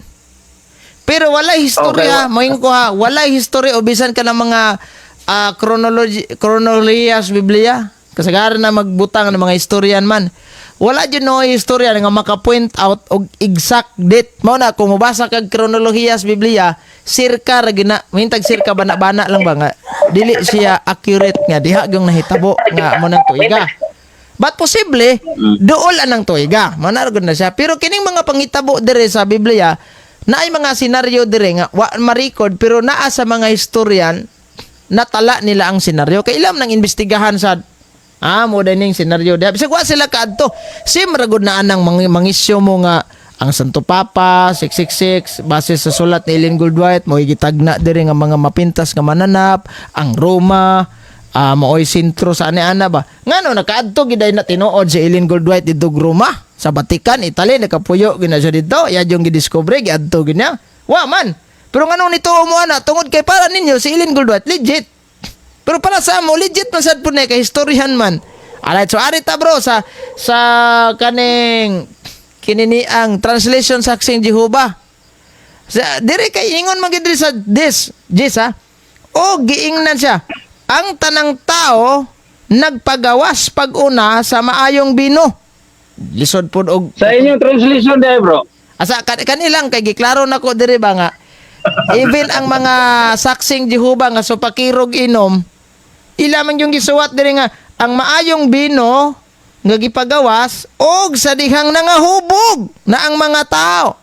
Pero wala istorya, Okay. moingon ko ha, wala istorya o bisan ka ng mga chronology chronolohiya sa Biblia. Kasagaran na magbutang ng mga istoryan man. Wala jud no istorya nga maka-point out og exact date. Mao na kung mobasa kag kronolohiya sa Biblia, sirka ra gina, mahintag sirka bana-bana lang ba nga dili siya accurate nga diha gyung nahitabo nga mo nang tuiga. But posible, duol anang tuiga. Manargod na siya. Pero kining mga pangitabo dire sa Biblia, naay mga senaryo dire nga wa ma-record pero naa sa mga historian natala nila ang senaryo. Kay ilam nang imbestigahan sa mo ning senaryo diha. Bisag wa sila kaadto. Sim ra gud na anang mangisyo mo nga ang Santo Papa 666 base sa sulat ni Ellen Goldwhite mo gitagna diri nga mga mapintas nga mananap ang Roma, maoy sentro sa ani-ana ba. Ngano nakaadto giday na tinuod si Ellen Goldwhite didto Roma sa Vatican, Italy, nakapuyo gina siya didto, iya yung gidiscover giadto ginya. Wa man. Pero nganong nituo mo ana tungod kay para ninyo si Ellen Goldwhite legit. Pero para sa amo legit man sad pud na kay historihan man. Alright, so ari ta, bro, sa kaning kinini ang translation sa Saksing Jehova. Sa dire kay ingon man gid diri sa this, this ha. O giingnan siya. Ang tanang tao nagpagawas pag-una sa maayong bino. Lisod pod og Sa inyong translation dai, bro. Asa kanilang kay giklaro nako diri ba nga even ang mga Saksing Jehova nga supakirog inom ila man yung gisuwat diri nga ang maayong bino nga gipagawas og sa dihang nangahubog na ang mga tao.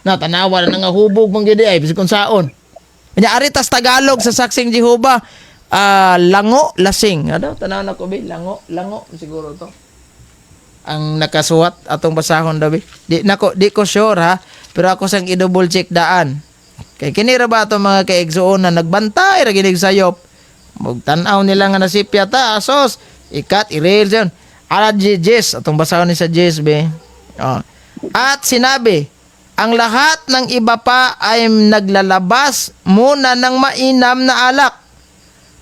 Na tanawa na nangahubog man gyud ay bisag kung saon. Nya ari tas Tagalog sa Saksing Jehova, lango lasing. Ano tanaw na ko be lango lango siguro to ang nakasuwat atong basahon daw be. Di nako di ko sure ha, pero ako sang i-double check daan. Kay kini ra ba atong mga kaigsuon na nagbantay ra ginig sayop. Mugtan-aw nila nga nasipya ta asos ikat i-rail yun. Ara Jess atong basahon ni sa Jess be. Oh. At sinabi, ang lahat ng iba pa ay naglalabas muna ng mainam na alak.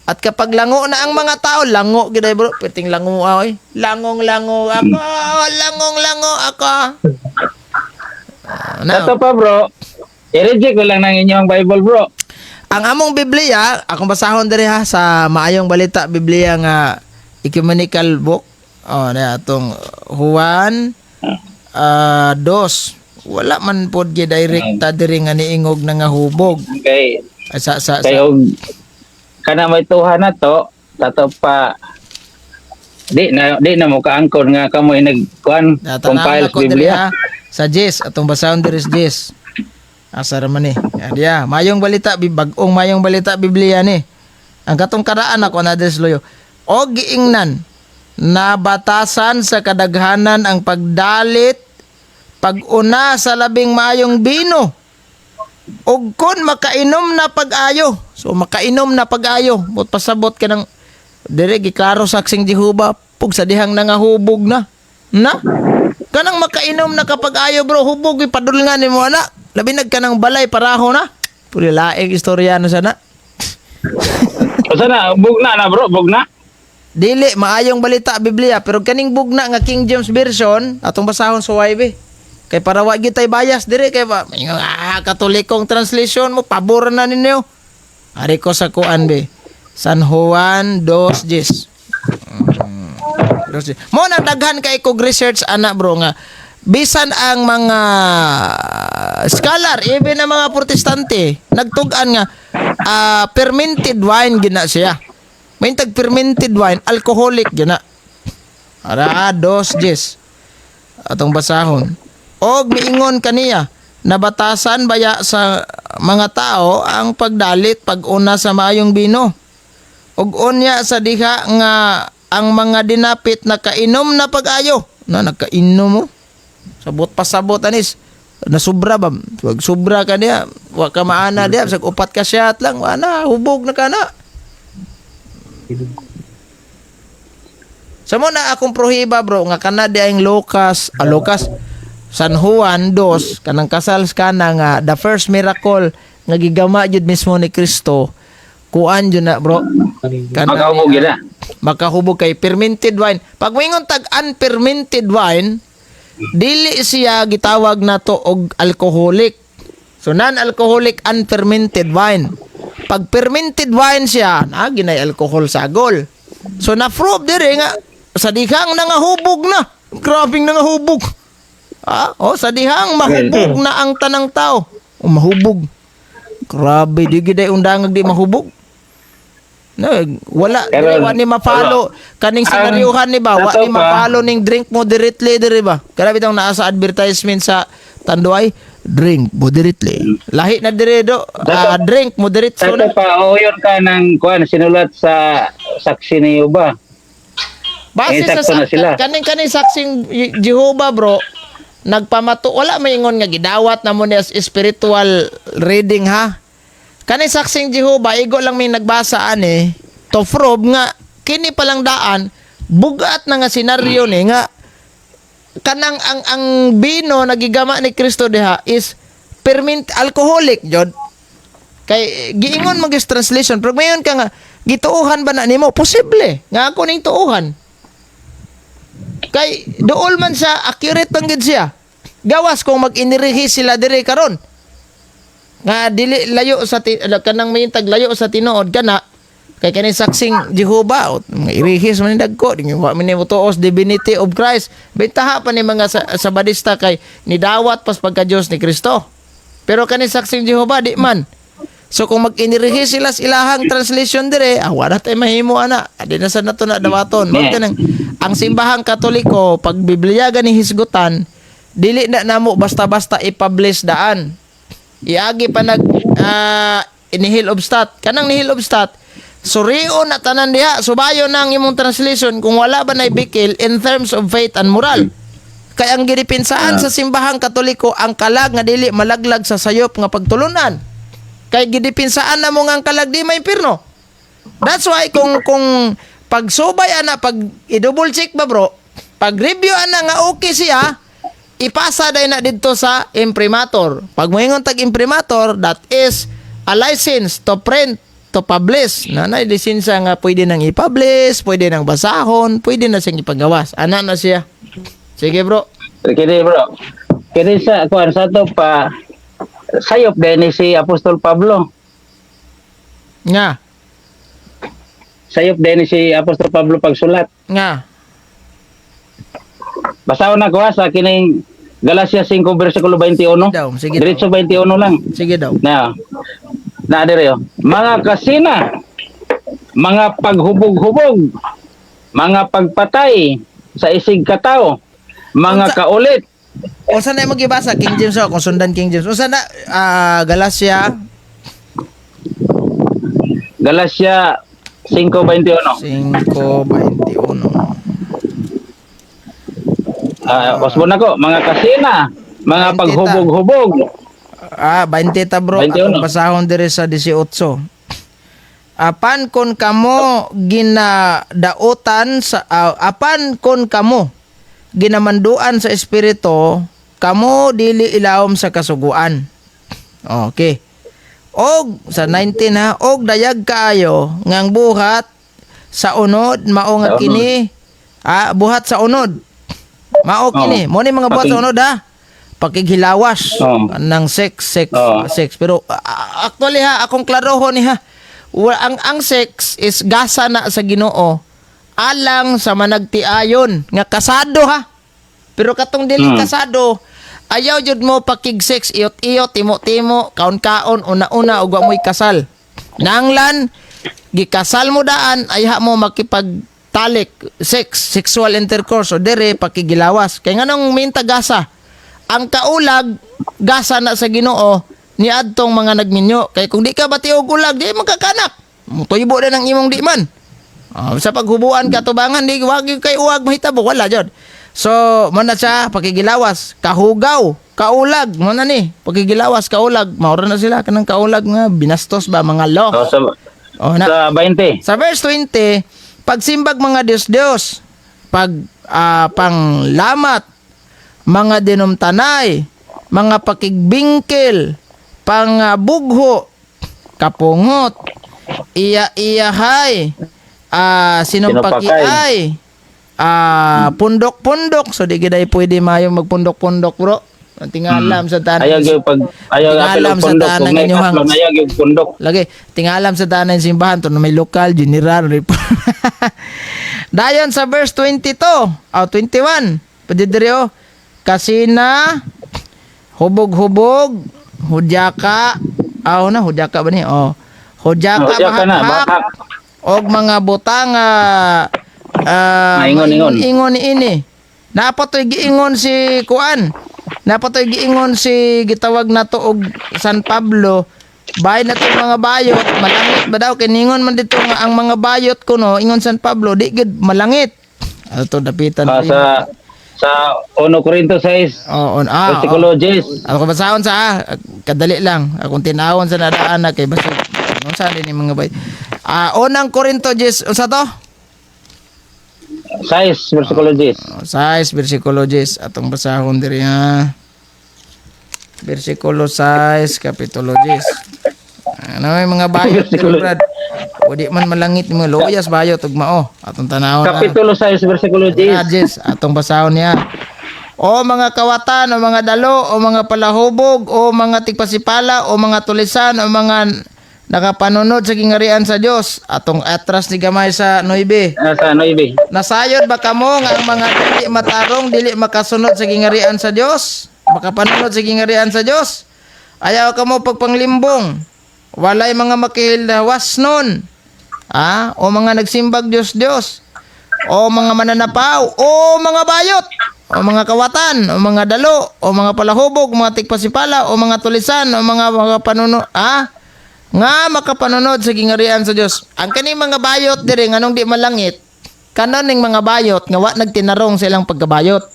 At kapag lango na ang mga tao, lango gid ay, bro, piting lango oy. Langong lango ako, langong lango ako. Na, Ato pa, bro. I-reject ko lang ng inyong Bible, bro. Ang among Biblia, akong basahon diri ha sa Maayong Balita Biblia nga ecumenical book. Oh, na atong Juan dos. Wala man pod gi direkta diri nga niingog na nga hubog. Kay Ay, sa kay og kana may tuha na to, tato pa di na mo kaangkon nga kamo nagkuan Natanaw compile na ko diri Biblia. ha. Sa Jess, atong basahon diri sa Jess. Asa ra man ni. Adiya, Mayong Balita, bag-ong Mayong Balita Biblia ni. Ang katong karaan ako na diri sa loyo. O giingnan nabatasan sa kadaghanan ang pagdalit pag-una sa labing maayong bino. Og kon makainom na pag-ayo. So makainom na pag-ayo, mot pasabot ka ng dire giklaro sa Saksing Jehova pug sa dihang nangahubog na. Na? Kanang makainom na kapag ayo, bro, hubog ipadulngan nimo ana. Labi nag kanang balay paraho na. Puri laing istorya na sana. Usa na bugna na, bro, bugna. Dili Maayong Balita Biblia pero kaning bugna nga King James Version atong basahon sa YB. Kay para wa gyud tay bias dire kay ba katolikong translation mo pabor na ninyo. Ari ko sa kuan be. San Juan 2:10. Mo nang daghan kay kog research ana, bro, nga bisan ang mga scholar, even ang mga Protestante, nagtug-an nga fermented wine gina siya. May tag fermented wine, alcoholic gina. Ara, dos jes. Atong basahon. Og miingon kaniya, nabatasan baya sa mga tao ang pagdalit pag-una sa maayong bino? Og unya sa diha nga ang mga dinapit nakainom na pag-ayo. Na nakainom mo. Sabot pasabot anis. Nasubra ba? Pag sobra ka niya, wa ka maana diya, sag upat ka shot lang, wa na, hubog na ka na. Sa mo na akong prohiba, bro, nga kana di ang Lucas, Lucas San Juan 2 kanang kasal kana nga the first miracle nga gigama jud mismo ni Kristo, kuan jud na, bro. Kana Makahubog yun na. Makahubog kay fermented wine. Pag moingon tag unfermented wine, dili siya gitawag nato og alcoholic. So non-alcoholic unfermented wine. Pag fermented wine siya, na ginay alcohol sagol. So na-prove dire nga sa dihang nangahubog na. Grabing nangahubog. Oh, sa dihang mahubog na ang tanang tao. O mahubog. Grabe, di giday undangag di mahubog. No, wala Pero, dili, wa ni mapalo kaning senaryuhan ni ba, wa ato ni mapalo ning drink moderately diri ba. Grabe bitong naa sa advertisement sa Tanduay, drink moderately. Lahi na dire do, drink moderate Sa so na. ato pa, o yun ka ng kuan, sinulat sa saksi ni Uba. Base Eh, sa sakto na sila. Kaning kaning saksing Jehovah, bro, nagpamato wala maingon nga gidawat na mo ni as spiritual reading ha. Kaning saksing Jehovah igo lang may nagbasa ani to prove nga kini palang daan bugat na nga senaryo ni nga kanang ang bino nagigama ni Kristo diha is ferment alcoholic jod. Kay giingon mo translation, pero mayon ka nga gituohan ba na nimo? Posible nga ako ning tuohan. Kay dool man siya, accurate man gid siya. Gawas kung mag-inirihi sila dire karon. Nga dili layo sa kanang may layo sa tinuod kana kay kani saksing Jehovah o, mga irihis man ni dagko, di wa man ni motuos divinity of Christ. Bentaha pa ni mga sa badista kay nidawat pas pagka Dios ni Kristo. Pero kani saksing Jehovah di man. So kung mag-inirihi sila sa ilahang translation dire, wala tay mahimo ana. Adi na sa nato na dawaton. Mo kanang ang simbahang Katoliko pag Biblia gani hisgutan, dili na namo basta-basta i-publish daan. Iagi pa nag nihil obstat. Kanang nihil obstat, surion na tanan diha, subayon na ang imong translation kung wala ba na bikil in terms of faith and moral. Kay ang gidipensaan sa simbahang Katoliko ang kalag nga dili malaglag sa sayop nga pagtulunan. Kay gidipinsaan na mo nga ang kalag di may impirno. That's why kung pagsubay ana, pag i-double check ba, bro, pag review ana nga okay siya, ipasa day na didto sa imprimatur. Pag moingon tag imprimatur, that is a license to print, to publish. Na na lisensya nga pwede nang i-publish, pwede nang basahon, pwede na siyang ipagawas. Ana na siya. Sige, bro. Kini, bro. Kini sa kuan sa ato pa sayop din ni si Apostol Pablo. Nga. Sayop din ni si Apostol Pablo pagsulat. Nga. Basahon na ko ha, sa kining Galacia 5 versikulo 21. Daw, sige daw. Diretso 21 lang. Sige daw. Na. Na dire oh. Mga kasina, mga paghubog-hubog, mga pagpatay sa isig katawo, mga kaulit. Unsa na imong gibasa? King James oh, kung sundan King James. Unsa na Galacia? Galacia 5:21. 5:21. Usbon ako, mga kasina, mga 20 ta. paghubog-hubog. 20 ta, bro. 21. Atong basahon dire sa 18. Apan kon kamo ginadautan sa apan kon kamo ginamanduan sa espiritu, kamo dili ilawom sa kasuguan. Okay. Og sa 19 ha, og dayag kaayo ngang buhat sa unod mao nga Sa unod. kini, buhat sa unod. Mao kini, mo ni mga buhat sa unod ha. Pakighilawas ng sex, sex, sex. Pero actually ha, akong klarohon ni ha. Ang sex is gasa na sa Ginoo. Alang sa managtiayon nga kasado ha. Pero katong dili kasado, ayaw jud mo pakig-sex, iyot-iyot, timo-timo, kaon-kaon, una-una ug wa mo'y kasal. Nanglan gikasal mo daan, ayha mo makipagtalik, sex, sexual intercourse o dire pakigilawas. Kay nganong minta gasa? Ang kaulag gasa na sa Ginoo niadtong mga nagminyo. Kay kung di ka bati og ulag, di magkakanak. Mutuybo na ng imong di man. Ah, sa paghubuan katubangan, di wag yung kay uwag mahitabo, wala jud. So, mo na siya pakigilawas, kahugaw, kaulag, mo na ni, pakigilawas, kaulag, maura na sila kanang kaulag nga binastos ba mga law. Oh, sa, Oh, na. sa 20. Sa verse 20, pagsimbag mga Diyos-Diyos, pag panglamat, mga dinumtanay, mga pakigbingkil, pangabugho, kapungot, iya-iyahay, sinumpakiay, pundok-pundok. So di giday pwede mayo magpundok-pundok, bro. Ang tingalam sa tanan. Ayaw gyud pag ayaw Tingalam apil sa pundok tanang kung may inyong kaslon ayaw gyud pundok. Lagi, tingalam sa tanan simbahan to na may lokal, general, report. Dayon sa verse 22, o 21, pwede diri oh. Kasina, hubog-hubog, hudyaka, aw na, hudyaka ba ni? Oh. Hudyaka, Hudyaka na, bahak-hak, bahak. og mga butang Maingon-ingon. ingon ini. Napatoy giingon si Kuan. Napatoy giingon si gitawag nato og San Pablo. Bay na tong mga bayot, malangit ba daw kiningon man dito nga ang mga bayot kuno ingon San Pablo di gid malangit. Ato dapitan rin. Sa 1 Corinto 6 Oo, versikulo 10. Ako basahon sa kadali lang. Akong tinawon sa nadaan na kay basig. Unsa din yung mga bay. Unang Korinto 10, unsa to? 6 versikulo 10. Oh, 6 versikulo 10 atong basahon diri ha. Versikulo 6 kapitulo 10. Ano may mga bayot diri, Brad? O di man malangit mga loyas bayot ug mao. Atong tanawon na. Kapitulo 6 versikulo 10. Ah, 10 atong basahon niya. O mga kawatan, o mga dalo, o mga palahubog, o mga tigpasipala, o mga tulisan, o mga nakapanunod sa gingarian sa Dios, atong atras ni gamay sa 9. Sa 9. Nasayod ba kamo nga ang mga dili matarong dili makasunod sa gingarian sa Dios? Makapanunod sa gingarian sa Dios? Ayaw kamo pagpanglimbong. Walay mga makihildawas nun. Ah, o mga nagsimbag Dios Dios. O mga mananapaw, o mga bayot, o mga kawatan, o mga dalo, o mga palahubog, mga tigpasipala, o mga tulisan, o mga panuno, nga makapanunod sa gingarian sa Dios. Ang kaning mga bayot diri nganong di malangit, kanon ning mga bayot nga wa nagtinarong sa ilang pagkabayot.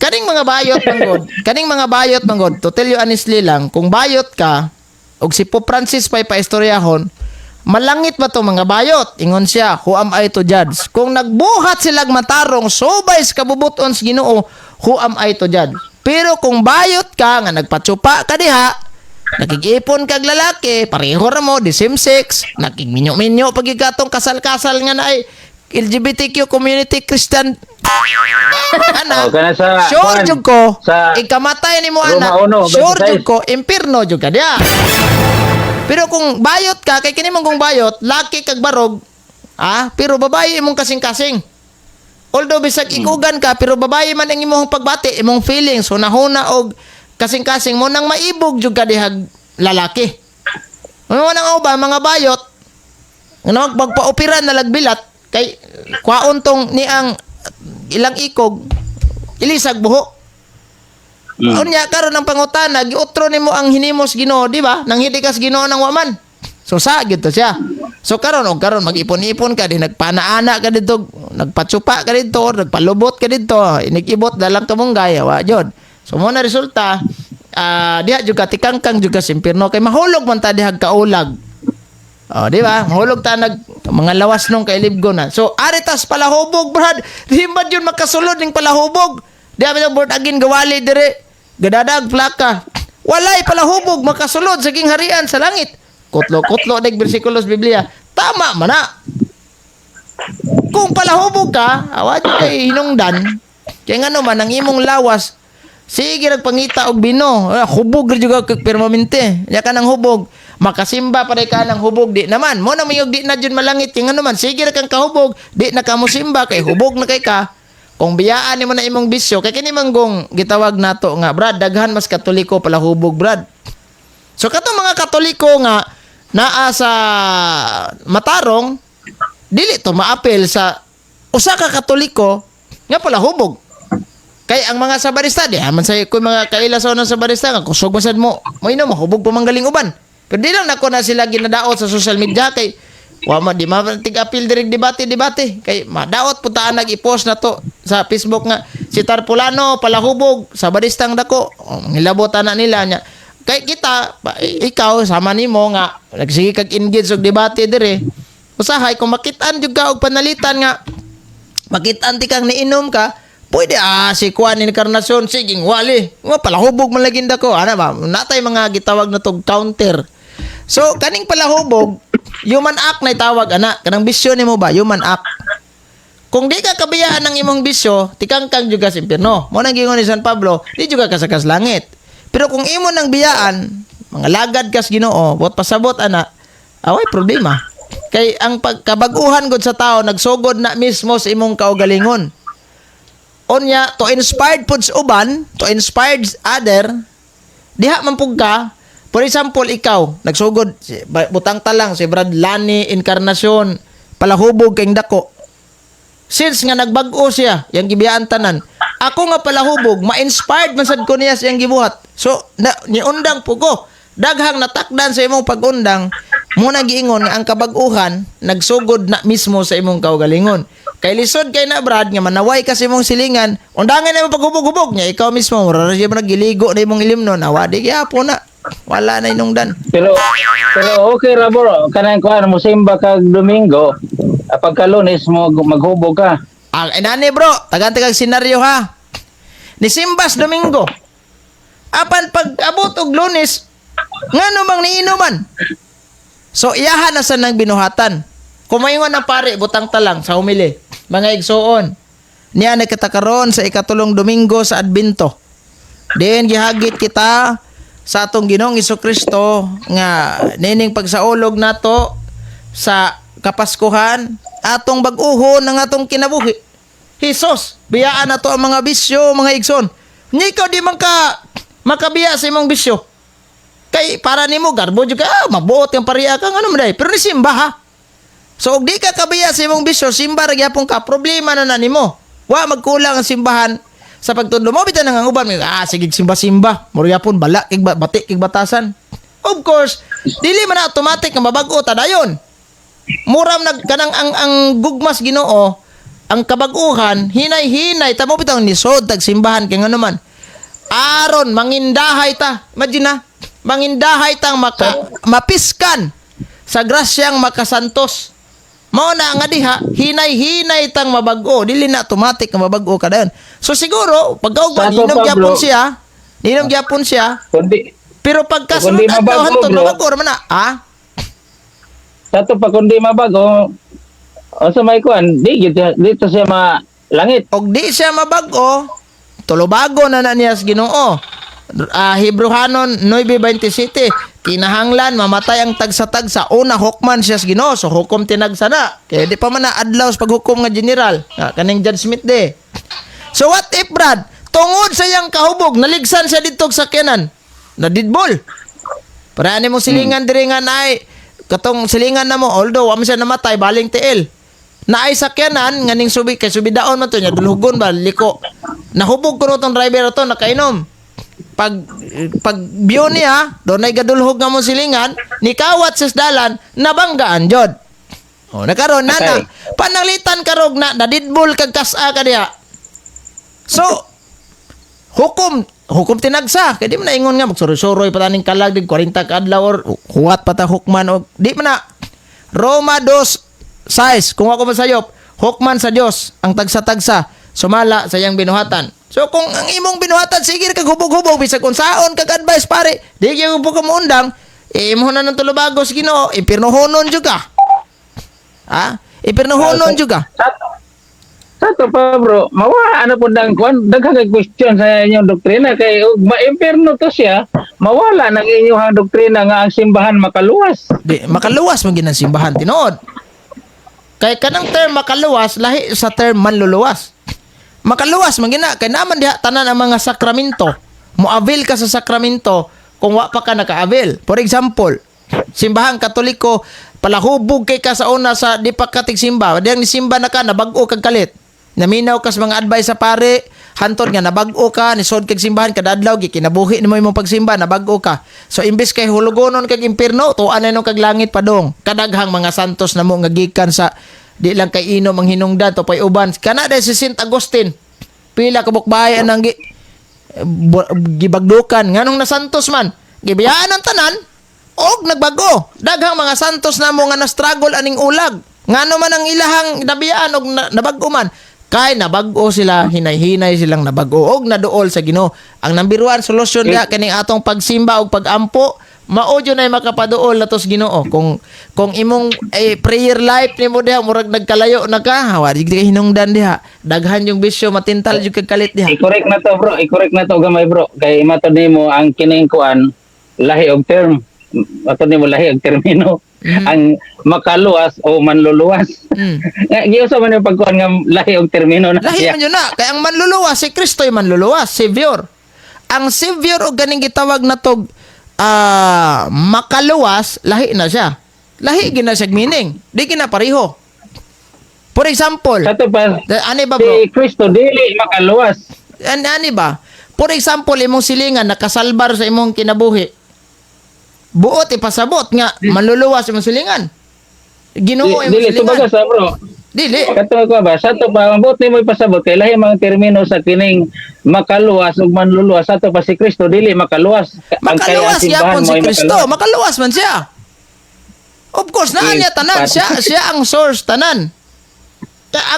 Kaning mga bayot manggod, kaning mga bayot manggod, to tell you honestly lang, kung bayot ka, og si Pope Francis pa'y paistoryahon, malangit ba to mga bayot? Ingon siya, who am I to judge? Kung nagbuhat silag matarong, subay sa kabubuton sa Ginoo, who am I to judge? Pero kung bayot ka, nga nagpatsupa ka diha, nakikipon kag lalaki, pareho ra mo, the same sex, nakigminyo-minyo pagikatong kasal-kasal nga na ay LGBTQ community Christian. Ana, Oh, kana sa sure kuan, jud ko, sa ikamatay nimo Roma ana, 1, sure 26. jud ko, impierno jud ka diya. Pero kung bayot ka, kay kini mong kung bayot, laki kag barog, pero babae imong kasing-kasing. Although bisag ikugan ka, pero babae man ang imong pagbati, imong feelings, hunahuna og kasing-kasing mo nang maibog jud ka dihag lalaki. Mo nang uba mga bayot, nga magpaopera na lagbilat kay kwaon tong niang ilang ikog ilisag buho. Unya karon ang pangutana giutro nimo ang hinimos Ginoo, di ba? Nang hindi kas Ginoo nang waman. So sa gyud to siya. So karon og karon mag-ipon-ipon ka di nagpanaana ka didto, nagpatsupa ka didto, nagpalubot ka didto, inigibot dalang kamunggay, wa jud. So mo na resulta, diha jud ka tikangkang jud ka sa impierno kay mahulog man ta dihag kaulag. Oh, di ba? Mahulog ta nag mga lawas nung kailibgo na. So, aritas palahubog, brad. Di man yun makasulod ning palahubog. Di ba board agin gawali dire. Gadadag plaka. Walay palahubog makasulod sa gingharian sa langit. Kutlo-kutlo deg bersikulos Biblia. Tama man na. Kung palahubog ka, awa jud kay hinungdan. Kay ngano man ang imong lawas sige nagpangita og bino. Hubog ra jud ka permanente. Nya ka nang hubog. Makasimba pa ka ng hubog, di naman. Mo na mayog di na jud malangit yung ano man. Sige ra kang kahubog, di na ka mosimba kay hubog na kay ka. Kung biyaan nimo na imong bisyo, kay kini manggong gitawag nato nga, Brad, daghan mas Katoliko pala hubog, Brad. So katong mga Katoliko nga naa sa matarong, dili to maapil sa usa ka Katoliko nga pala hubog. Kay ang mga sabarista, di man say ko mga kaila sa unang sabarista nga kusog man sad mo, moinom mahubog pa man galing uban. Pero di lang nako na sila ginadaot sa social media kay wa ma di ma tig-apil diri debate debate kay madaot putaan nag-i-post na to sa Facebook nga si Tarpulano palahubog sabaristang dako. Oh, ngilabot ana nila nya. Kay kita ikaw sama nimo nga nagsige kag engage og debate dire. Usahay kung makitaan jud ka og panalitan nga makitaan ti kang niinom ka, pwede si Juan Encarnacion sige wali nga palahubog man lagi dako ana ba natay mga gitawag na tog counter. So kaning palahubog, human act na itawag ana, kanang bisyo nimo ba, human act. Kung di ka kabiyaan ng imong bisyo, tikangkang jud ka sa impyerno. Mo nang giingon ni San Pablo, di jud ka kasakas langit. Pero kung imo nang biyaan, mga lagad kas Ginoo, bot pasabot ana, away problema. Kay ang pagkabaguhan gud sa tao nagsugod na mismo sa imong kaugalingon. Onya to inspired pud sa uban, to inspired other, diha man pug ka. For example, ikaw nagsugod butang ta lang si Brad Lani Encarnacion palahubog kay dako. Since nga nagbag-o siya, yang gibiyaan tanan. Ako nga palahubog, ma-inspired man sad ko niya sa iyang gibuhat. So, na, niundang po ko. Daghang natakdan sa imong pag-undang, mo na giingon nga ang kabag-uhan nagsugod na mismo sa imong kaugalingon. Kay lisod kay na, Brad, nga manaway ka sa imong silingan, undangan na mo paghubog-hubog niya, ikaw mismo mura ra siya mo nagiligo na imong ilimnon, awa di gyapon na. Wala na inungdan. Pero pero okay ra bro, kanang kuan mo simba kag Domingo, pagka Lunes mo maghubog ka. Ang inani bro, tagan kag senaryo ha. Ni Simbas Domingo. Apan pag abot og Lunes, ngano mang niinuman? So iyahan na sa nang binuhatan. Kumaingon ang pare, butang talang sa humili. Mga igsuon. Niya nagkatakaron sa ikatulong Domingo sa Adbento. Diin gihagit kita sa atong Ginoong Kristo nga nining pagsaulog nato sa Kapaskuhan, atong bag-uhon ang atong kinabuhi. Hesus, biyaan nato ang mga bisyo, mga igsoon. Ni ikaw di man ka makabiya sa imong bisyo. Kay para nimo garbo jud ka, mabuot yung pariya ka ngano man day. Pero ni simba ha. So og di ka kabiya sa imong bisyo, simba ra gyapon ka, problema na na nimo. Wa magkulang ang simbahan sa pagtudlo mo bitan ang uban, sige simba-simba, mura gyapon bala kig bati kig batasan. Of course, dili man na automatic nga mabag-o ta dayon. Muram nag kanang ang gugmas Ginoo, ang kabag-uhan hinay-hinay tamo bitaw ni sod tag simbahan kay ngano man. Aron mangindahay ta, imagine na, mangindahay tang maka, mapiskan sa grasyang makasantos. Mao na nga diha, hinay-hinay tang mabag-o, dili na automatic nga mabag-o ka dayon. So siguro pagkaugma ninom gyapon siya, ninom gyapon siya, Kundi pero pagka sunod adlaw hantod mabag-o ra man na, ah? Sa to pa kundi mabago, o sa may kuan, di dito siya malangit. Og di siya mabag-o, tulubago na na niya sa Ginoo. Hebrehanon 9:27, kinahanglan mamatay ang tagsa-tagsa, una hukman siya sa Ginoo, so hukom tinagsa na. Kaya di pa man na adlaw sa paghukom nga general, kaning Judge Smith de. So what if, Brad, tungod sa iyang kahubog, naligsan siya dito sa sakyanan, nadidbol. Para ani mo silingan diri nga naay katong silingan na mo, although wa man siya namatay, baling tiil. Naay sakyanan nga ning subi kay subidaon man to nya dulhugon ba liko. Nahubog kuno tong driver to nakainom. Pag view niya, doon ay gadulhog nga mo silingan, nikawat sa dalan, nabanggaan jod. O nakaron nana, pananglitan karog na nadidbol kag kas-a ka diha. So hukom tinagsa kay di man na ingon nga magsuroy-suroy pa taning kalag dig 40 ka adlaw or huwat pa ta hukman og di man na. Roma 2:6, kung ako masayop, hukman sa Dios ang tagsa-tagsa sumala sa iyang binuhatan. So kung ang imong binuhatan sige kag hubog-hubog bisag unsaon kag advice pare, di gyud po ka moundang, imo na ng tulubago sa Ginoo, impirnohonon jud ka. Ha? Impirnohonon jud ka. Sa to pa bro, mawa ano po dang kuan, daghang kay question sa inyong doktrina kay og ma-impierno to siya, Mawala nang inyong doktrina nga ang simbahan makaluwas. Di, makaluwas man gid ang simbahan tinuod. Kay kanang term makaluwas lahi sa term manluluwas. Makaluwas man gina kay naman diha tanan ang mga sakramento. Moavail ka sa sakramento kung wa pa ka naka-avail. For example, simbahang Katoliko, palahubog kay ka sa una sa di pa ka tigsimba. Diyang nisimba na ka, nabag-o kag kalit. Naminaw ka sa mga advice sa pare, hantod nga nabag-o ka, nisod kag simbahan kada adlaw gikinabuhi nimo imong pagsimba, nabag-o ka. So imbes kay hulugonon kag impierno, tuan na kag langit padong. Kadaghang mga santos namo nga gikan sa di lang kay inom ang hinungdan to pay uban. Kana dai si Saint Agustin. Pila ka bukbahay ang gibagdukan nganong nasantos man. Gibiyaan ang tanan og nagbago. Daghang mga santos namo nga na-struggle aning ulag. Ngano man ang ilahang nabiyaan og nabag-o man. Kay nabag-o sila, hinay-hinay silang nabag-o og naduol sa Ginoo. Ang number one solution diha kaning atong pagsimba og pagampo, mao jud nay makapaduol nato sa Ginoo. Kung imong prayer life nimo diha murag nagkalayo na ka, wa di ka hinungdan diha. Daghan yung bisyo, matintal jud kag kalit diha. I-correct na to, bro, i-correct na to gamay, bro. Kay matod nimo ang kining kuan lahi og term. Matod nimo lahi og termino. Ang makaluwas o manluluwas. Nga giusa man yung pagkuan nga lahi og termino na Lahi siya. man yun na. Kaya ang manluluwas, si Kristo ay manluluwas, Savior. Ang Savior o ganing gitawag na tog makaluwas, lahi na siya. Lahi gina siya meaning. Di gina pareho. For example, Sa to pa ani ba, bro? si Kristo dili makaluwas. Ani ba? For example, imong silingan nakasalbar sa imong kinabuhi. Buot ipasabot nga manluluwas imong silingan. Ginoo imong Dili silingan. tubaga sa, bro. Dili. Kato ko ba sa to pa ang buot nimo ipasabot kay lahi mga termino sa kining makaluwas ug manluluwas. Sa to pa si Kristo dili makaluwas. Ang kay ang Makaluwas simbahan gyapon si mo'y Kristo. makaluwas. Makaluwas man siya. Of course, naa Yes, niya tanan. Siya ang source tanan.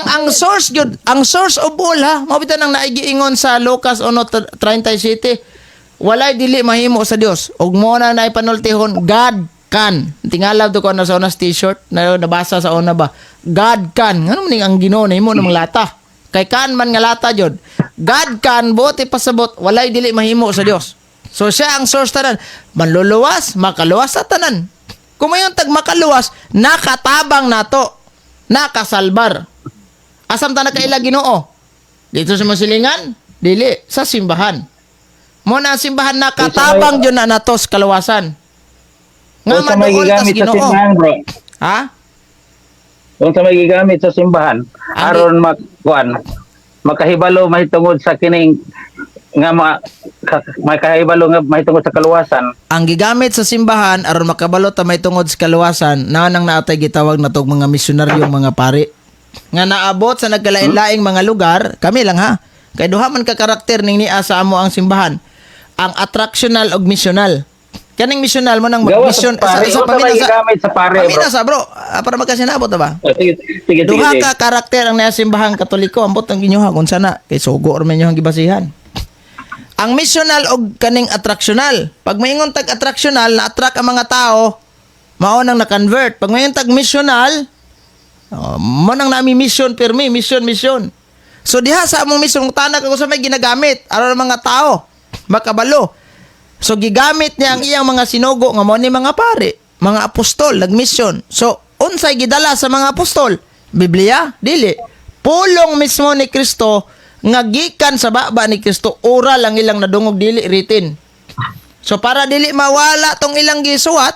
Ang source gyud, ang source of all ha. Mao bitaw nang naigiingon sa Lucas 1:37. Walay dili mahimo sa Dios. Ug mo na naipanultihon, God can. Tingalaw to ko na sa unas t-shirt na nabasa sa una ba. God can. Ngano man ning ang Ginoo nahimo namang lata? Kay kan man nga lata jud. God can buot ipasabot, walay dili mahimo sa Dios. So siya ang source tanan. Manluluwas, makaluwas sa tanan. Kung mayon tag makaluwas, nakatabang nato. Nakasalbar. Asam ta nakaila Ginoo? Dito sa masilingan? Dili, sa simbahan. Mo na ang simbahan nakatabang jud na nato sa kaluwasan. Nga Unsa may maduol tas gigamit sa Ginoo. simbahan, bro? Ha? Unsa may gigamit sa simbahan aron makuan makahibalo mahitungod sa kining nga makahibalo nga mahitungod sa kaluwasan? Ang gigamit sa simbahan aron makabalo ta may tungod sa kaluwasan, na nang naatay gitawag natog mga misyonaryong mga pari. Nga naabot sa nagkalain-laing mga lugar, kami lang ha. Kay duha man ka karakter ning niya sa amo ang simbahan. Ang attractional og missional. Kaning missional mo nang Gawa mag-mission sa pare. sa, Unsa may pamina sa gigamit sa pare, bro? pamina sa, bro. Ah, para magkasinabot na ba? Oh, sige, sige, sige, Duha sige. ka karakter ang nasa simbahang Katoliko, ambot ang inyoha kung sana kay sugo or man inyong gibasihan. Ang missional og kaning attractional. Pag maingon tag attractional, na-attract ang mga tao, mao nang na-convert. Pag maingon tag missional, oh, mo nang nami mission pirmi, mission, mission. So diha sa among mission tanak kung sa may ginagamit aron ang mga tao makabalo. So gigamit niya ang iyang mga sinugo nga mao ni mga pare, mga apostol nagmission. So unsay gidala sa mga apostol? Biblia? Dili. Pulong mismo ni Kristo nga gikan sa baba ni Kristo, oral ang ilang nadungog, dili written. So para dili mawala tong ilang gisuwat,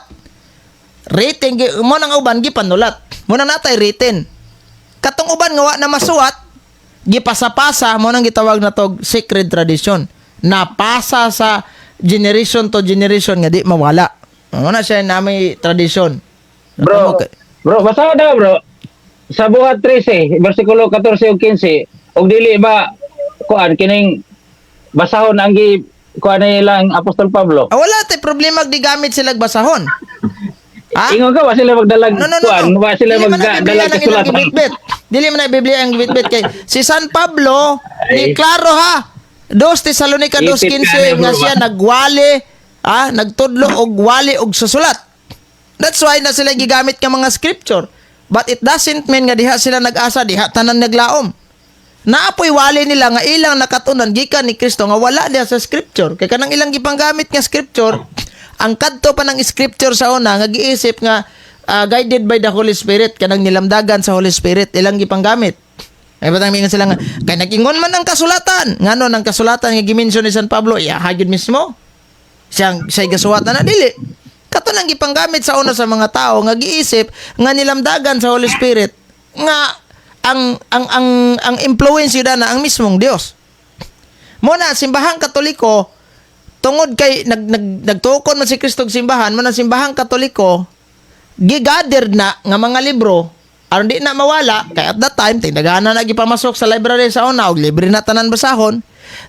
written mo nang uban gipanulat. Mo na natay written. Katong uban nga wa na masuwat, gipasapasa mo nang gitawag na tog sacred tradition. Napasa sa generation to generation nga di mawala. Mo na siya na may tradition. Bro, bro, basta na, bro. Sa Buhat 13, versikulo 14 ug 15, ug dili ba kuan kining basahon ang gi kuan nilang Apostol Pablo? Ah, wala tay problema di gamit sila basahon. Ha? Ingon ka wa sila magdalag No, no, no, kuan, no. wa sila Dili man ang Biblia magdalag ang ilang kasulatan. gibitbit. Dili man ang Biblia ang gibitbit kay si San Pablo ni Ay. klaro ha. 2 Tesalonica Ipit ka 2:15 ni, nga bro, siya ba? nagwali, nagtudlo og wali og susulat. That's why na sila gigamit nga mga scripture. But it doesn't mean nga diha sila nag-asa, diha tanan naglaom. Naapoy wali nila nga ilang nakatunan gikan ni Kristo nga wala diha sa scripture. Kay kanang ilang gipanggamit nga scripture, ang kadto pa ng scripture sa una nga giisip nga guided by the Holy Spirit, kanang nilamdagan sa Holy Spirit ilang gipanggamit. Ay batang mingon sila nga kay nag-ingon man ang kasulatan. Ngano ang kasulatan nga gimension ni San Pablo, iya gyud mismo. Siyang siya'y gasuwat na dili. Kato nang gipanggamit sa una sa mga tao nga giisip nga nilamdagan sa Holy Spirit nga ang influence yun na ang mismong Dios. Mo na simbahang Katoliko, tungod kay nag, nag nagtukon man si Kristo og simbahan, mo na simbahang Katoliko gigather na nga mga libro aron di na mawala, kay at that time tingdagana na gipamasok sa library sa una og libre na tanan basahon.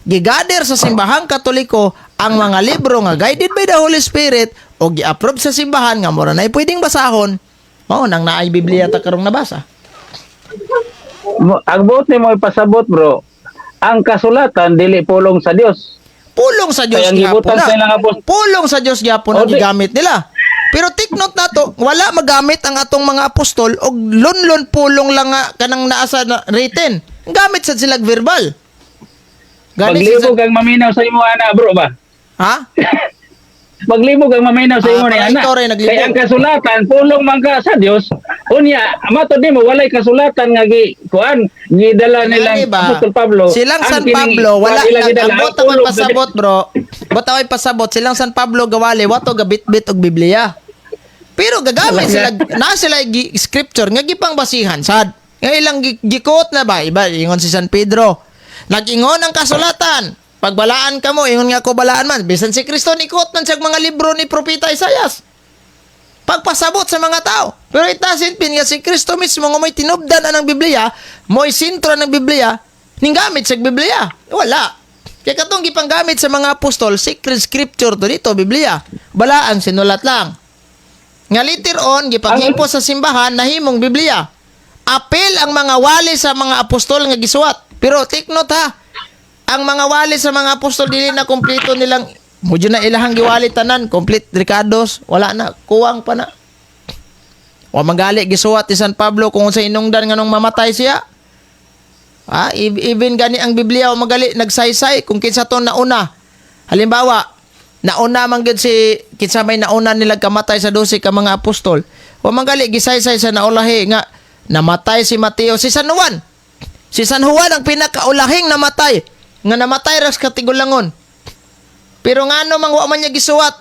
Gigather sa simbahang Katoliko ang mga libro nga guided by the Holy Spirit o gi-approve sa simbahan nga mura na pwedeng basahon. Mao nang naay Biblia ta karong nabasa. Ang buot nimo ipasabot, bro, ang kasulatan dili pulong sa Dios. Pulong sa Dios gihapon na. Pulong sa Dios gihapon ang gigamit nila. Pero take note nato, wala magamit ang atong mga apostol og lunlon pulong lang nga kanang naa sa na, written. Gamit sad sila verbal. Gani maglibog ang maminaw sa imo ana, bro ba? Ha? Maglibog ang maminaw sa imo ni ana. Kay ang kasulatan pulong man ka sa Dios. Unya, matod nimo walay kasulatan nga gi kuan gidala nilang Apostol Pablo. Silang San Pablo wala ang bot ako'y pasabot, bro. Bot ako'y pasabot silang San Pablo gawali wato gabitbit og Biblia. Pero gagamit sila na sila scripture nga gipangbasihan sad. Nga ilang gikot na ba iba ingon si San Pedro. Nag-ingon ang kasulatan. Pagbalaan ka mo, ingon nga ko balaan man. Bisan si Kristo nikot man siya mga libro ni Propeta Isayas. Pagpasabot sa mga tao. Pero it doesn't mean nga si Kristo mismo nga mo'y tinubdan ang Biblia, mo'y sentro ng Biblia, ninggamit sa Biblia. Wala. Kaya katong gipanggamit sa mga apostol, sacred scripture to dito, Biblia. Balaan, sinulat lang. Nga later on, gipanghipo sa simbahan, nahimong Biblia. Apel ang mga wali sa mga apostol nga gisuwat. Pero take note ha, ang mga wali sa mga apostol dili na kompleto nilang mudyo na ilahang giwali tanan, complete Ricardos, wala na, kuwang pa na. Wa magali gisuwat ni San Pablo kung sa inungdan nganong mamatay siya. Ah, even gani ang Biblia wa magali nagsaysay kung kinsa to nauna. Halimbawa, nauna man gyud si kinsa may nauna nila kamatay sa 12 ka mga apostol. Wa magali gisaysay sa naulahi nga namatay si Mateo, si San Juan. Si San Juan ang pinakaulahing namatay nga namatay ras katigulangon. Pero ngano mang wa man niya gisuwat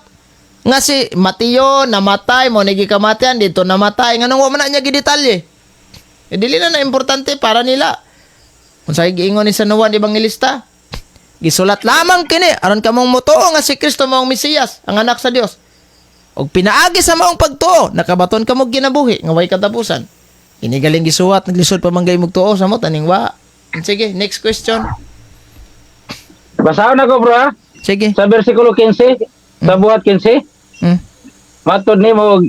nga si Mateo namatay mo ni gikamatayan dito namatay, nganong wa man na niya gidetalye. E dili na na importante para nila. Kung sa giingon ni San Juan Evangelista, gisulat lamang kini aron kamong motuo nga si Kristo maong Mesiyas, ang anak sa Dios. Og pinaagi sa maong pagtuo, nakabaton kamo kinabuhi nga way katapusan. Kini galing gisuwat, naglisod pa man gay mugtuo sa mo taning wa. Sige, next question. Basahon ako, bro, ha? Sige. Sa versikulo 15, sa buhat 15, matod nimo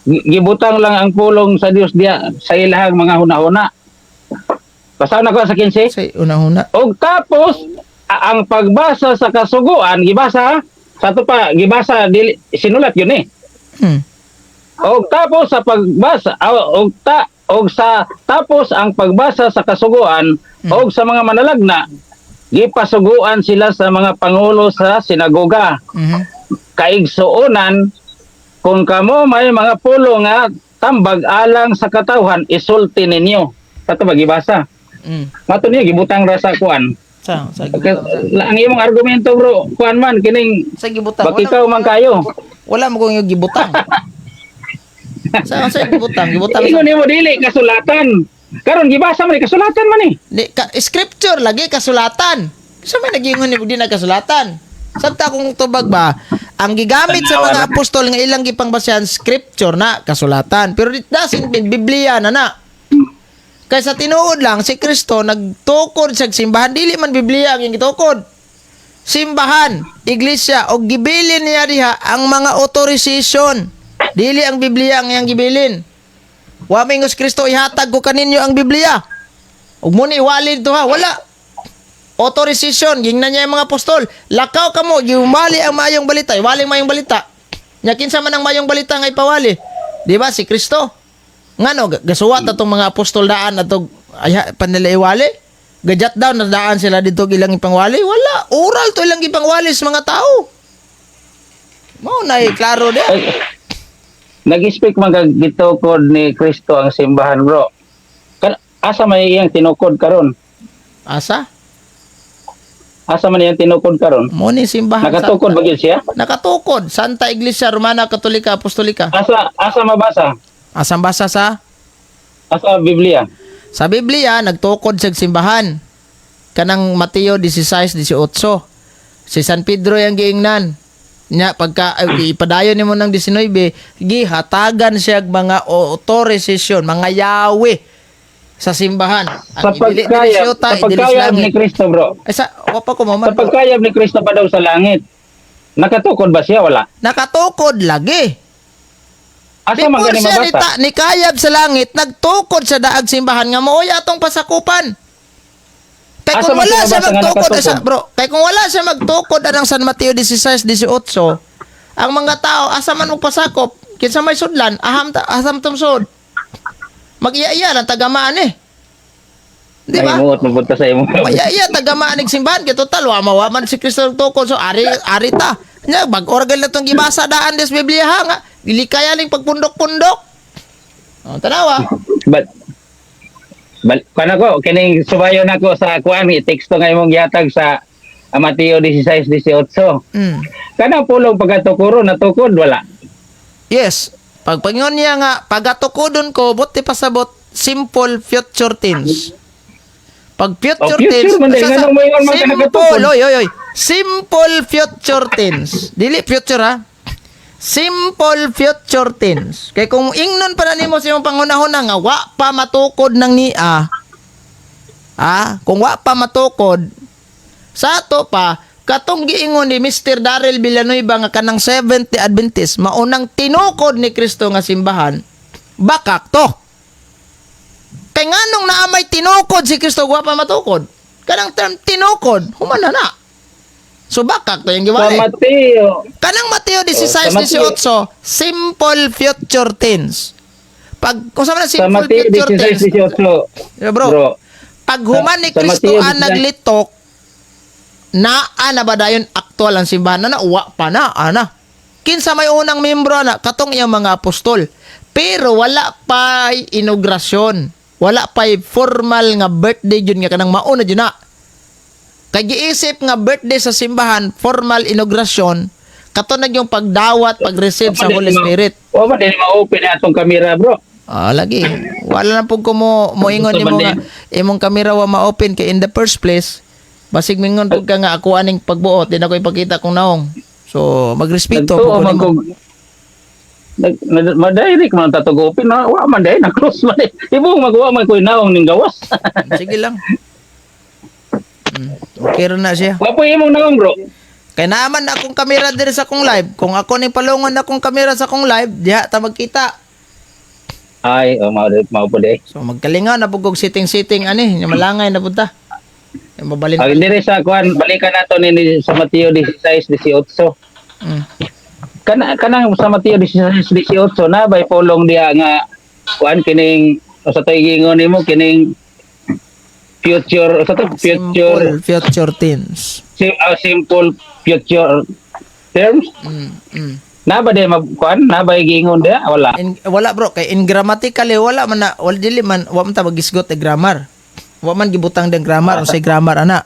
gibutang lang ang pulong sa Dios diya sa ilahang mga hunahuna. Basahon ako sa 15. Say una-una. Og tapos ang pagbasa sa kasuguan, gibasa sa to pa, gibasa dili, sinulat yun eh. Og tapos sa pagbasa og ta og sa tapos ang pagbasa sa kasuguan og sa mga manalagna, gipasuguan sila sa mga pangulo sa sinagoga. Kaigsuonan, kung kamo may mga pulo nga tambag alang sa katawhan, isulti ninyo. Kato ba gibasa? Mato niya gibutang ra sa kuan. Sa Okay, gibutang. ang imong argumento, bro, kuan man kining Sa gibutang. bakikaw man kayo. Wala mo kung yung gibutang. Sa gibutang, gibutang. Ingon nimo dili kasulatan. Karon gibasa man ni kasulatan man ni. Di, scripture lagi kasulatan. Sa may nagingon ni di na kasulatan. Sabta kung tubag ba, ang gigamit sa mga apostol nga ilang gipangbasehan scripture na kasulatan. Pero it doesn't mean Biblia na na. Kaysa tinuod lang si Kristo nagtukod sa simbahan, dili man Biblia ang iyang gitukod. Simbahan, iglesia og gibilin niya diha ang mga authorization. Dili ang Biblia ang iyang gibilin. Wa mingos Kristo ihatag ko kaninyo ang Biblia. Ug mo ni iwali dito ha, wala. Authorization, gingnan niya yung mga apostol. Lakaw kamo, giumali ang mayong balita, iwali ang mayong balita. Nya kinsa man ang mayong balita nga ipawali? Di ba si Kristo? Ngano gasuwat atong mga apostol daan atong ay pa nila iwali? Gajat down na daan sila dito ilang ipangwali. Wala, oral to ilang ipangwali sa mga tao. Mao na eh, klaro de. Ay, nag-speak man kag gitukod ni Kristo ang simbahan, bro. Asa man iyang tinukod karon? Asa? Asa man iyang tinukod karon? Mo ni simbahan Nakatukod ba gyud siya? Nakatukod Santa Iglesia Romana Katolika Apostolika. Asa asa mabasa? Asang basa sa Asa Biblia? Sa Biblia nagtukod sa simbahan. Kanang Mateo 16:18. Si San Pedro yang giingnan. Nya pagka ay, ipadayon nimo ng 19, gihatagan siya og mga otorisasyon, mga yawe sa simbahan. Sa Ang idili dili pagkayab, siyota, sa idili sa pagkayab ni langit. Kristo, bro. Ay sa wa pa ko maman. Sa pagkayab ni Kristo pa daw sa langit. Nakatukod ba siya? Wala. Nakatukod lagi. Asa man Before gani siya mabasa? ni kayab sa langit, nagtukod sa daag simbahan nga maoy atong pasakupan. Kay Asa kung man wala siya siya mabasa nga magtukod, nakatukod? asa, bro, kay kung wala siya magtukod anang San Mateo 16:18, ang mga tao asa man magpasakop, kinsa may sudlan, aham ta, aham tumsod. Mag-iya-iya lang tagamaan eh. Di ba? Ay, muot mapunta sa imo. Maya-iya tagamaan ig simbahan kay total wa mawa man si Kristo nagtukod, so ari ari ta. Nya bag organ na tong gibasa daan des Biblia ha nga dili kaya ning pagpundok-pundok. Oh, tanawa. But bal kana ko kining subayon nako sa kuan teksto nga imong gihatag sa Mateo 16:18. Kana pulong pagkatukuro natukod wala. Yes. Pag pangingon niya nga pagatukodon ko buti pasabot simple future tense. Pag future, Oh, future tense, man din. Nganong moingon man ka simple, nagatukod? oy, oy, oy. Simple future tense. Dili future ha. Simple future tense. Kay kung ingnon pa na nimo sa imong panghunahuna nga wa pa matukod ng nia, kung wa pa matukod, sa ato pa, katong giingon ni Mr. Daryl Villanueva nga kanang Seventh-day Adventist, maunang tinukod ni Kristo nga simbahan, bakak to. Kay nganong naamay tinukod si Kristo, wa pa matukod. Kanang term tinukod, humana na. So bakak to yung Sa giwali. Mateo Kanang Mateo Oh, sa 16, Mateo. 18, simple future tense. Pag, kung sa man Sa simple Mateo future tense, 16:18. Yeah, bro. Bro. Pag human ni Sa Kristo Mateo ang 16. naglitok, naa na ba dayon aktual ang simbahan na na wa pa na ana. Kinsa may unang membro na katong iyang mga apostol. Pero wala pa inaugurasyon. Wala pa formal nga birthday jud nga kanang mauna jud na. Kay giisip nga birthday sa simbahan, formal inaugurasyon, kato na yung pagdawat, pag-receive sa Holy Spirit. Wa man din ma-open na atong kamera, bro. Ah, lagi. Wala na pud ko mo moingon Gusto nimo ba nga imong kamera wa ma-open kay in the first place basig mingon pud ka nga ako aning pagbuot, di na ko ipakita kung naong. So, magrespeto Nagtuo pud ko man nimo. kog ma-direct man tatog open na wa man dai na close man dai. Ibong magwa man koy naong ning gawas. Sige lang. Okay ra na siya. Wa po imong naong, bro. Kay naaman na akong kamera diri sa akong live. Kung ako ni palungon na akong kamera sa akong live, diha ta magkita. Ay, oh, mao mao po dai. So magkalingaw na pud kog sitting-sitting ani, nya malangay na pud ta. Nya mabalin. Ang diri sa kuan balikan nato ni sa Mateo 16:18. Kana kanang sa Mateo 16:18 na bay pulong diha nga kuan kining sa to'y giingon nimo kining future sa to future Simple future tense. Simple future terms. Na ba di kuan na ba giingon diha wala? Wala bro, kay in grammatically wala man na wala dili man wa man ta magisgot e grammar. Wa man gibutang ding grammar unsay grammar ana.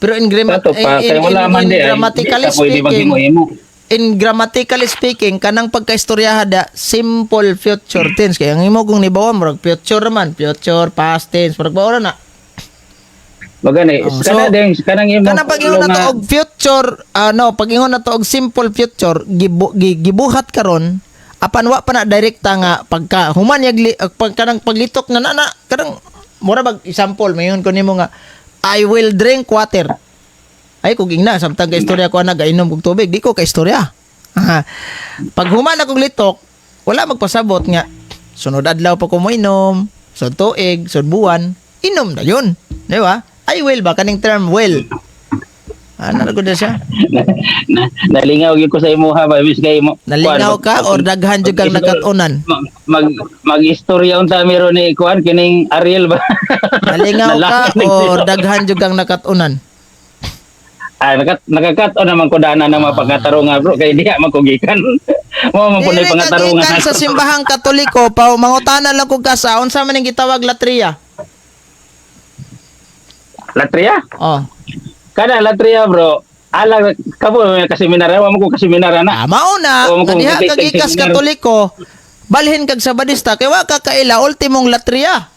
Pero in grammar Sa to pa in, kay wala man in di ay grammatically di ta pwede speaking, maghimo-himo. in grammatically speaking kanang pagkaistoryaha da simple future tense kay ang imo kung nibawa murag future man, future past tense murag baora na. Magani Oh, kana so, ding kanang imong Kanang pag-ingon na pulong to og future, ano, pag-ingon na to og simple future, gibuhat karon apan wa pa na direkta nga pagka human yagli pag kanang paglitok na na, na kanang mura bag example mayon ko nimo nga I will drink water. Ay kung ingna samtang ka istorya ko ana gainom kog tubig, di ko ka istorya. Pag human akong litok, wala magpasabot nga sunod adlaw pa ko moinom, sunod tuig, sunod buwan, inom na yun. Di ba? I will ba kaning term will. Ano na gud na siya? Na, nalingaw gyud ko sa imuha ba bis kay mo. Nalingaw ka or daghan jud kang nakatunan? Mag istorya unta meron ni kuan kining Ariel ba? Nalingaw ka or daghan jud kang nakatunan? Ah, nakakat-on naman ko dana ng mga pangatarungan, bro, kay diha man ko gikan. Mo man po na Dili ka pangatarungan. gikan sa simbahang Katoliko, pa mangutana lang kog ka sa unsa man ning gitawag latria. Latria? Oh. Kada latria, bro. Ala kamo kaseminarya, wa mo ko kaseminarya na. Ah, mao na Oo, nga kung diha ka gikas Katoliko, balhin kag Sabadista kay wa ka kaila ultimong latria.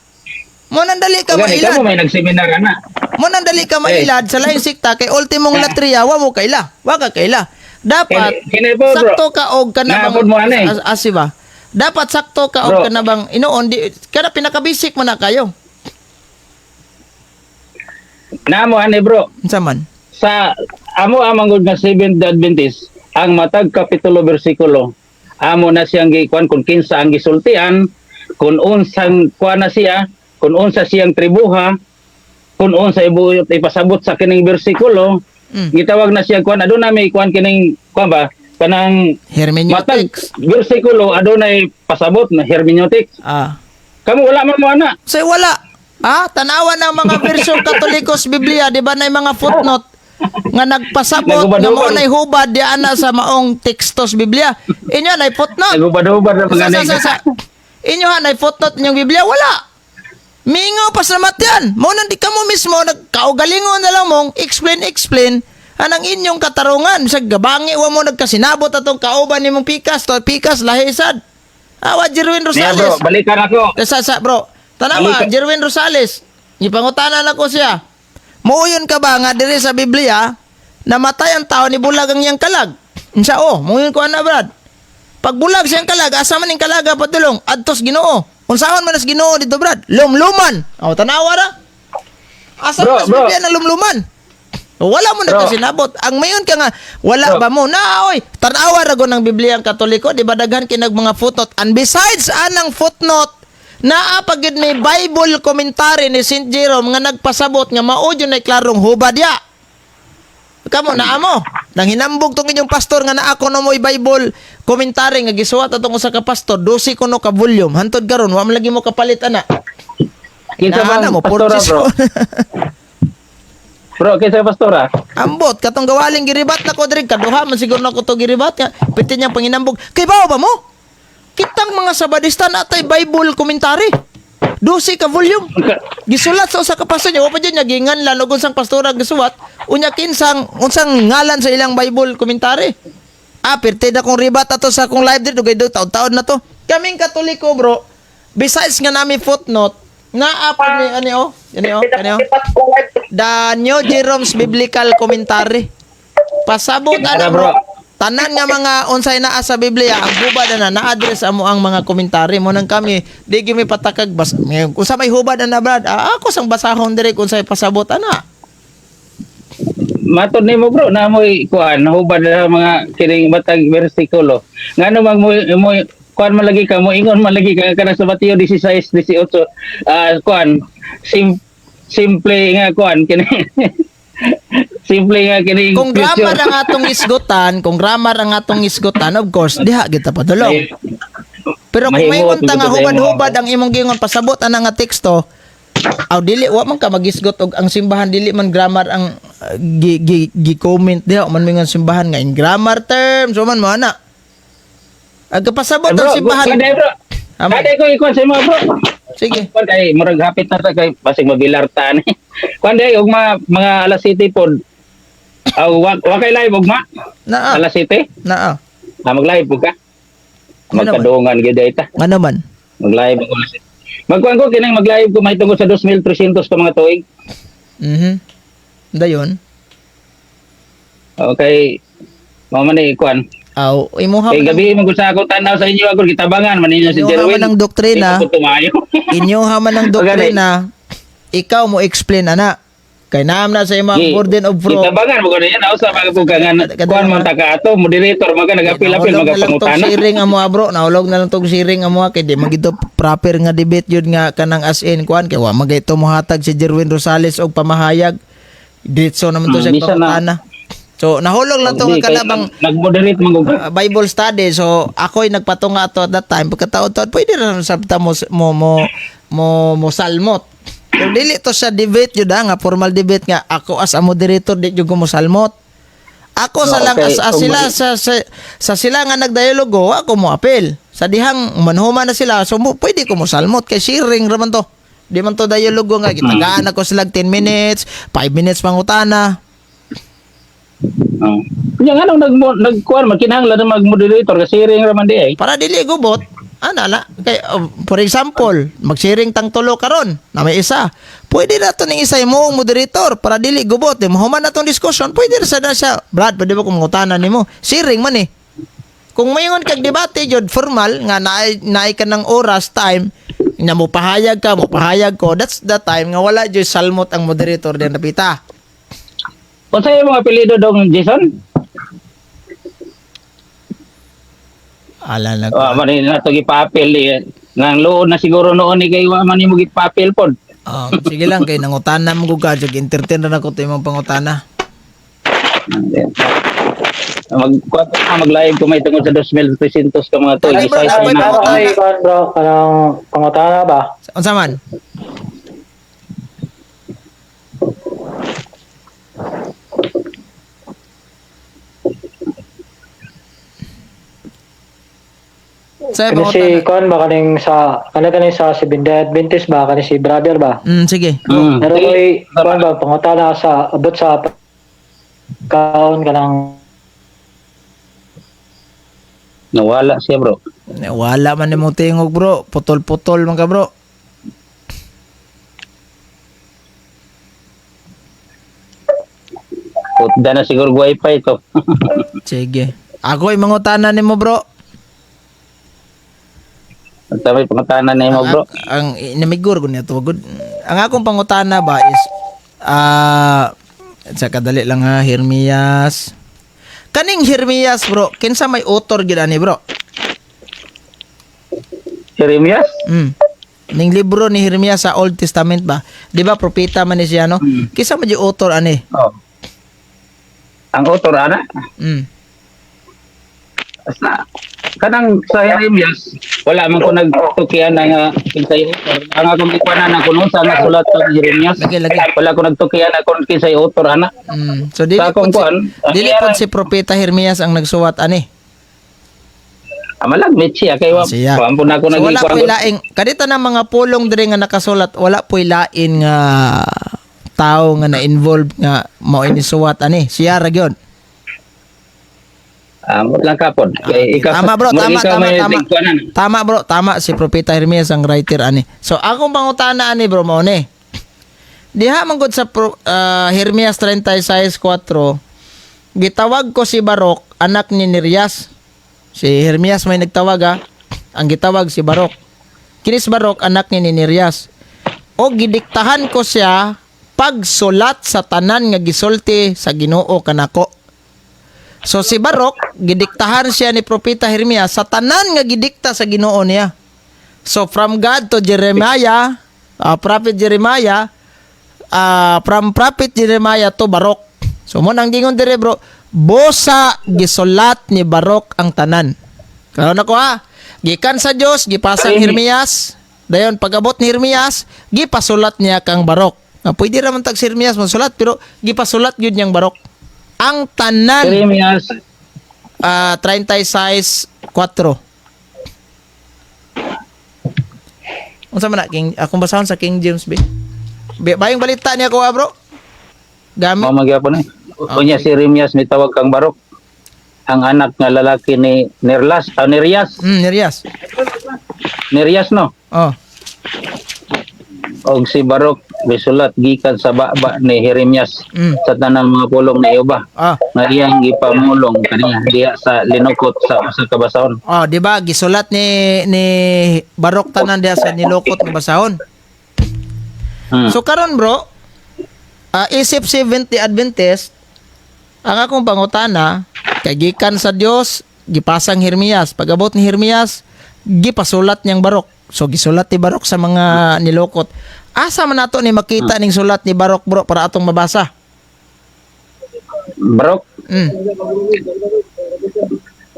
Mo nang dali ka Gani mailad. kamo may nagseminarya na. Mo nang dali ka mailad sa laing sikta kay ultimong latria wa mo kaila. Wa ka kaila. Dapat Kini po, bro. sakto ka og kanabang Naapod mo ano eh. asi ba? Dapat sakto ka og Bro. kanabang inoon di kada pinakabisik mo na kayo. Namo ani, bro. Unsa man? Sa amo amang gud nga Seventh Adventist, ang matag kapitulo bersikulo amo na siyang gikuan kung kinsa ang gisultian, kung unsang kuan na siya, kung unsa siyang tribuha, kung unsa ibuyot ipasabot sa kining bersikulo. Gitawag na siya kuan, aduna may kuan kining kuan ba kanang matag Hermeneutics. bersikulo adunay pasabot na hermeneutics. Kamo wala man mo ana. Say wala. Ah, tanawa ng mga bersyon Katolikos Biblia, di ba na mga footnote nga nagpasabot nga mao Nagubad-ubad. nay hubad di ana sa maong teksto sa Biblia. Inyo nay footnote. Nagubad-ubad na Sa, mga sa. Inyo ha nay footnote inyong Biblia wala. Mingaw pa sa matyan. Mo nang di ka mo mismo nagkaugalingon na lang mong explain explain anang inyong katarungan sa gabangi wa mo nagkasinabot atong kauban nimong pikas to pikas lahi sad. Awa Jerwin Niya, bro, Rosales. balikan ako. Sa, bro. Tanawa, Balik ka. Jerwin Rosales. Gipangutanan ako siya. Muuyon ka ba nga diri sa Biblia, namatay ang tao ni bulag ang iyang kalag? Unsa oh, muuyon ko ana, brad. Pag bulag siyang kalag, asa man ning kalaga padulong? Adtos Ginoo. Unsaon man as Ginoo dito, brad? Lumluman. Oh, tanawa ra. Asa Bro, man as bro. Biblia ng lumluman? Wala mo Bro. nagkasinabot. Ang mayon ka nga, wala Bro. ba mo? Na, oy, tanawa ra ng Biblia ang Katoliko, di ba daghan kinag mga footnote. And besides anang footnote, naa pa gyud may Bible commentary ni St. Jerome nga nagpasabot nga mao jud nay klarong hubad ya. Kamo naa mo. Nang hinambog tong inyong pastor nga naa ko no mo'y Bible commentary nga gisuwat atong usa ka pastor, 12 kuno ka volume. Hantod karon wa man lagi mo kapalit ana. Kinsa Naa bang na mo, pastora, purchase bro? ko. Bro, kinsa pastora? Ambot katong gawaling giribat na ko diri kaduha man siguro na ko to giribat nga piti niyang panginambog. Kay bawo ba mo? Kitang mga Sabadista na atay Bible commentary. 12 ka volume. Gisulat sa usa ka pastor niya, wa pa jud niya ginganlan og unsang pastora gisuwat, unya kinsang unsang ngalan sa ilang Bible commentary. Ah, pirti na kong ribat ato sa akong live diri dugay taon-taon na to. Kaming Katoliko, bro. Besides nga nami footnote, naa pa ni ani oh, ani oh, ani oh. The New Jerome's Biblical Commentary. Pasabot Tara, ana bro. bro. Tanan nga mga unsay naa sa Biblia ang hubad na na-address amo ang mga komentary mo nang kami di gyud mi patakag bas usa may hubad na brad, ah, ako sang basahon diri kung unsay pasabot ana. Matod nimo, bro, na mo'y kuan hubad na mga kining matag bersikulo. Ngano mag mo mo kuan man lagi ka mo ingon man lagi ka kana sa Mateo 16 18, ah, kuan simple nga kuan kini simple nga kini Kung grammar ang atong isgutan, kung grammar ang atong isgutan, of course diha kita padulong. Pero kung Mahimuot maingon ta nga gyud sa imo. hubad-hubad ang imong gingon pasabot ana nga teksto, aw dili wa man ka magisgot og ang simbahan dili man grammar ang gi, gi, gi comment diha man mingon simbahan nga in grammar terms wa man mo ana. Ag pasabot Eh, bro, ang simbahan. Kada bro. Amo. Kada ko ikuan sa imo, bro. Sige. Kuan kay murag hapit na ta kay basig mabilar ta ni. Kuan day og mga alas 7 pod. Aw wa kay live ugma. Naa. Alas 7. Naa. Ah, mag-live pud ka. Ano naman? Magkadungan gyud ay ta. Ano man? Mag-live ako alas 7. Magkuan ko kining mag-live ko mahitungod sa 2,300 ka mga tuig. Dayon. Okay. Mao man ni kuan. Aw imuha Kay man ang, gabi man gud sa ako tanaw sa inyo ako gitabangan man ninyo si Inyuha Jerwin. man ang doktrina. Di ko tumayo. Inyuha man ang doktrina. Ikaw mo explain ana. Kay naam na sa imong burden of proof. Gitabangan mo gud yan usa pa ko ka nga kuan man ta ka ato moderator man ka nagapil-apil Nahulog na lang tong magapangutana. siring amo, bro. Nahulog na lang tong siring amo kay di magito proper nga debate yun nga kanang as in kuan kay wa magito mohatag si Jerwin Rosales og pamahayag. Diretso naman to siya Bisan na pangutana. So nahulog lang to nga kana bang nag-moderate man gud. Bible study. So ako'y nagpatunga ato at that time. Pagkataon-taon pwede ra sabta mo mo mo mo, mo salmot. Pero dili to sa debate yun nga formal debate nga ako as a moderator di jud ko mo salmot. Ako sa lang as, as sila sa sila nga nagdialogo ako mo apel. Sa dihang manhuma na sila so mo, pwede ko mo salmot kay sharing ra man to. Di man to dialogo nga gitagaan ako sila 10 minutes, 5 minutes pangutana. Oh. Nya nganong nag nagkuan man kinahanglan na mag-moderator kasi sharing ra man di ay. Para dili gubot, ana la. Kay, for example, mag-sharing tang tulo karon na may isa. Pwede na to ning isa mo ang moderator para dili gubot. Di mahuman na tong discussion, pwede ra sa na siya. Brad, pwede ba kung mangutana nimo? Sharing man eh. Kung mayngon kag debate jud formal nga naay, naay ka ng oras time na mo pahayag ka, mo pahayag ko, that's the time nga wala jud salmot ang moderator diyan napita. Unsa imong apelyido dong Jason? Ala na ko. Wa man ni nato gipapil eh. Nang luod na siguro noon ni kay wa man nimo gipapil pod. Oh, sige lang kay nangutana mo ka, jud entertain ra nako to imong pangutana. Mag kuan pa mag-live ko may tungod sa 2,300 ka mga tol. Ay, bro, Isa-isa ay, na. bro. Ay, kuan bro, kanang pangutana ba? Unsa man? Sa Kani si kuan ba kaning sa kani kaning sa Seventh Adventist ba kani si brother ba? Sige. Pero koy kuan ba pangutana sa abot sa kaon kanang Nawala siya, bro. Wala man nimo tingog, bro. Putol-putol man ka, bro. Putda na siguro wifi to. Sige. Ako ay mangutana nimo, bro. At may pangutana na imo, bro. Ang inamigor ko niya to. Good. Ang akong pangutana ba is sa kadali lang ha, Hermias. Kaning Hermias, bro, kinsa may author gid ani, bro? Jeremias? Ning libro ni Jeremias sa Old Testament ba? Di ba propeta man ni siya no? Kinsa man yung author ani? Oh. Ang author ana? Basta kanang sa Jeremias, wala man ko nagtukian na nga kinsay author. Ang akong gikuanan na kung unsa nga sulat sa Jeremias. Lagi, lagi. Wala ko nagtukian na kung kinsay author ana. So dili Sa akong pod si, kuan, ang dili pod si propeta Jeremias ang nagsuwat ani. Amalag mit siya kay wa. Siya. Kuan po na ako So wala nagikuan. po'y laing kadito na mga pulong diri nga nakasulat, wala po'y lain nga tao nga na-involve nga mao ini suwat ani. Siya ra gyud. Amot lang kapon. Kay ikaw, Tama bro, tama ikaw tama may tama. tigkuanan. Tama bro, tama si Propeta Jeremias ang writer ani. So akong pangutana ani bro mao ni. Diha man gud sa Jeremias 36:4 gitawag ko si Barok, anak ni Nerias. Si Jeremias may nagtawag ha. Ang gitawag si Barok. Kinis Barok anak ni Nerias. O gidiktahan ko siya pagsulat sa tanan nga gisulti sa Ginoo kanako. So si Barok, gidiktahan siya ni Propeta Jeremias sa tanan nga gidikta sa Ginoo niya. So from God to Jeremiah, Prophet Jeremiah, from Prophet Jeremiah to Barok. So mo nang gingon dire bro, bosa gisulat ni Barok ang tanan. Karon ako ha, gikan sa Dios gipasang Jeremias, dayon pag-abot ni Jeremias, gipasulat niya kang Barok. Nga pwede ra man tag si Jeremias masulat pero gipasulat gyud niyang Barok. Ang tanan Jeremias 36:4. Unsa man na King akong basahon sa King James B. Bayong balita niya ko ah, bro. Gamit. Mao magyapon eh. Unya si Jeremias mitawag kang Barok. Ang anak nga lalaki ni Nerlas, Nerias, Nerias. Nerias no. Oh. Og si Barok misulat gikan sa baba ni Jeremias sa tanang mga pulong ni Ioba nga iyang gipamulong kaniya diha sa linukot sa usa ka basahon. Oh, di ba gisulat ni Barok tanan diha sa nilukot nga basahon. So karon bro, isip Seventh-day Adventist, ang akong pangutana kay gikan sa Dios gipasang Jeremias. Pag-abot ni Jeremias, gipasulat niyang Barok. So gisulat ni Barok sa mga nilukot. Asa man nato ni makita ning sulat ni Barok bro para atong mabasa? Bro,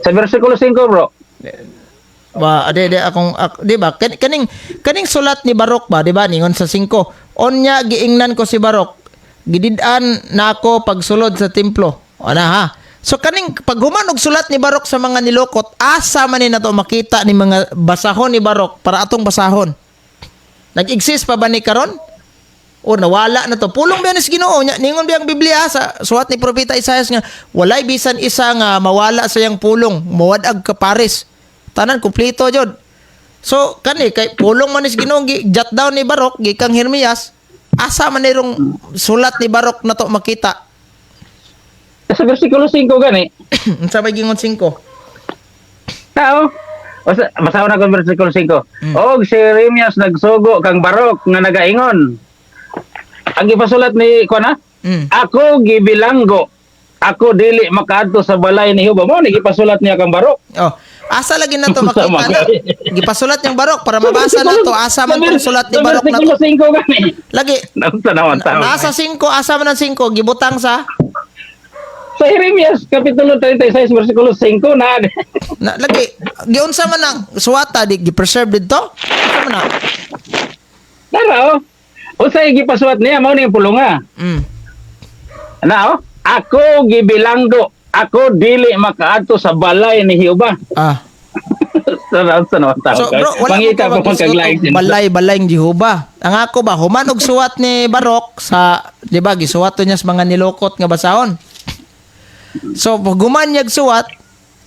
sa versikulo 5, bro. Ba, di akong di ba kaning kaning sulat ni Barok ba, di ba, ningon sa 5. Onya giingnan ko si Barok, gidid-an na ako pagsulod sa templo. Ana ha. So kaning paghuman og sulat ni Barok sa mga nilokot, asa man ni nato makita ni mga basahon ni Barok para atong basahon? Nag-exist pa ba ni karon? O nawala na to? Pulong biya ni Ginoo nya, ningon biyang Biblia sa suwat ni Propeta Isaias nga walay bisan isa nga mawala sa iyang pulong, mawad-ag ka pares. Tanan kumpleto jud. So kani kay pulong man ni Ginoo gi jot down ni Barok gikang Jeremias, asa man nirong sulat ni Barok na to makita? Sa versikulo 5 gani. Unsa may gingon 5? Tao. O sa, basahon na ko versikulo 5. Og si Jeremias nagsugo kang Barok nga nagaingon. Ang gipasulat ni kuan na? Ako gibilanggo. Ako dili makaadto sa balay ni Jehova. Mo ni gipasulat niya kang Barok. Oh, asa lagi na to makita na? Gipasulat niyang Barok para mabasa na to, asa man tong sulat ni Barok na to. Versikulo 5 gani. Lagi Naunsa naman tao. nasa 5, asa man ang 5 gibutang sa Sa Jeremias kapitulo 36 versikulo 5 na. Na, lagi giunsa man ang suwata di gi-preserve didto? Unsa man na? Tara oh. Unsay gipasulat niya mao ni pulunga. Na oh. Ako gibilanggo. Ako dili makaadto sa balay ni Jehova. Ah. Sa naman tao. So bro, wala mangita mo pa man kag laing og balay-balay ng Jehova. Ang ako ba human og suwat ni Barok sa, di ba, gisuwat to niya sa mga nilokot nga basahon. So pag human niyag suwat,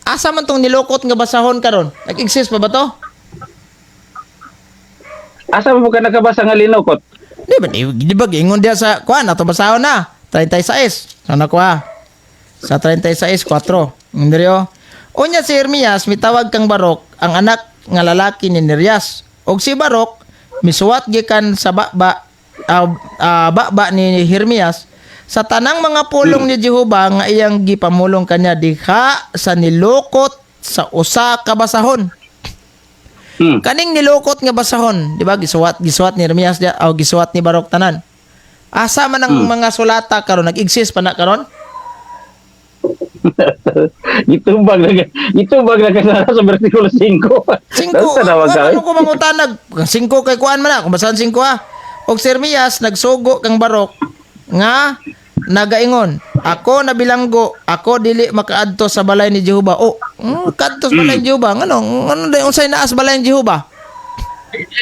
asa man tong nilokot nga basahon karon? Nag-exist pa ba to? Asa mo ka nakabasa nga linukot? Di ba di ba giingon diya sa kuan ato basahon na 36. Sana ko ha. Sa 36:4. Indri oh. Unya si Jeremias mitawag kang Barok, ang anak nga lalaki ni Nerias. Og si Barok misuwat gikan sa baba baba ni Jeremias sa tanang mga pulong ni Jehova nga iyang gipamulong kanya diha sa nilukot sa usa ka basahon. Kaning nilukot nga basahon, di ba? Gisuwat ni Jeremias diya, o gisuwat ni Barok tanan. Asa man ang mga sulata karon, nag-exist pa na karon? Gitubag na kasara sa versikulo 5. 5. Sa nawag ka. Ano ko mangutanag? 5 kay kuan man na, kung basahan 5 ha. Og si Jeremias nagsugo kang Barok nga nagaingon, ako nabilanggo, ako dili makaadto sa balay ni Jehova. Oh, kadto sa balay ni Jehova. Ngano? Ngano day unsay naas balay ni Jehova?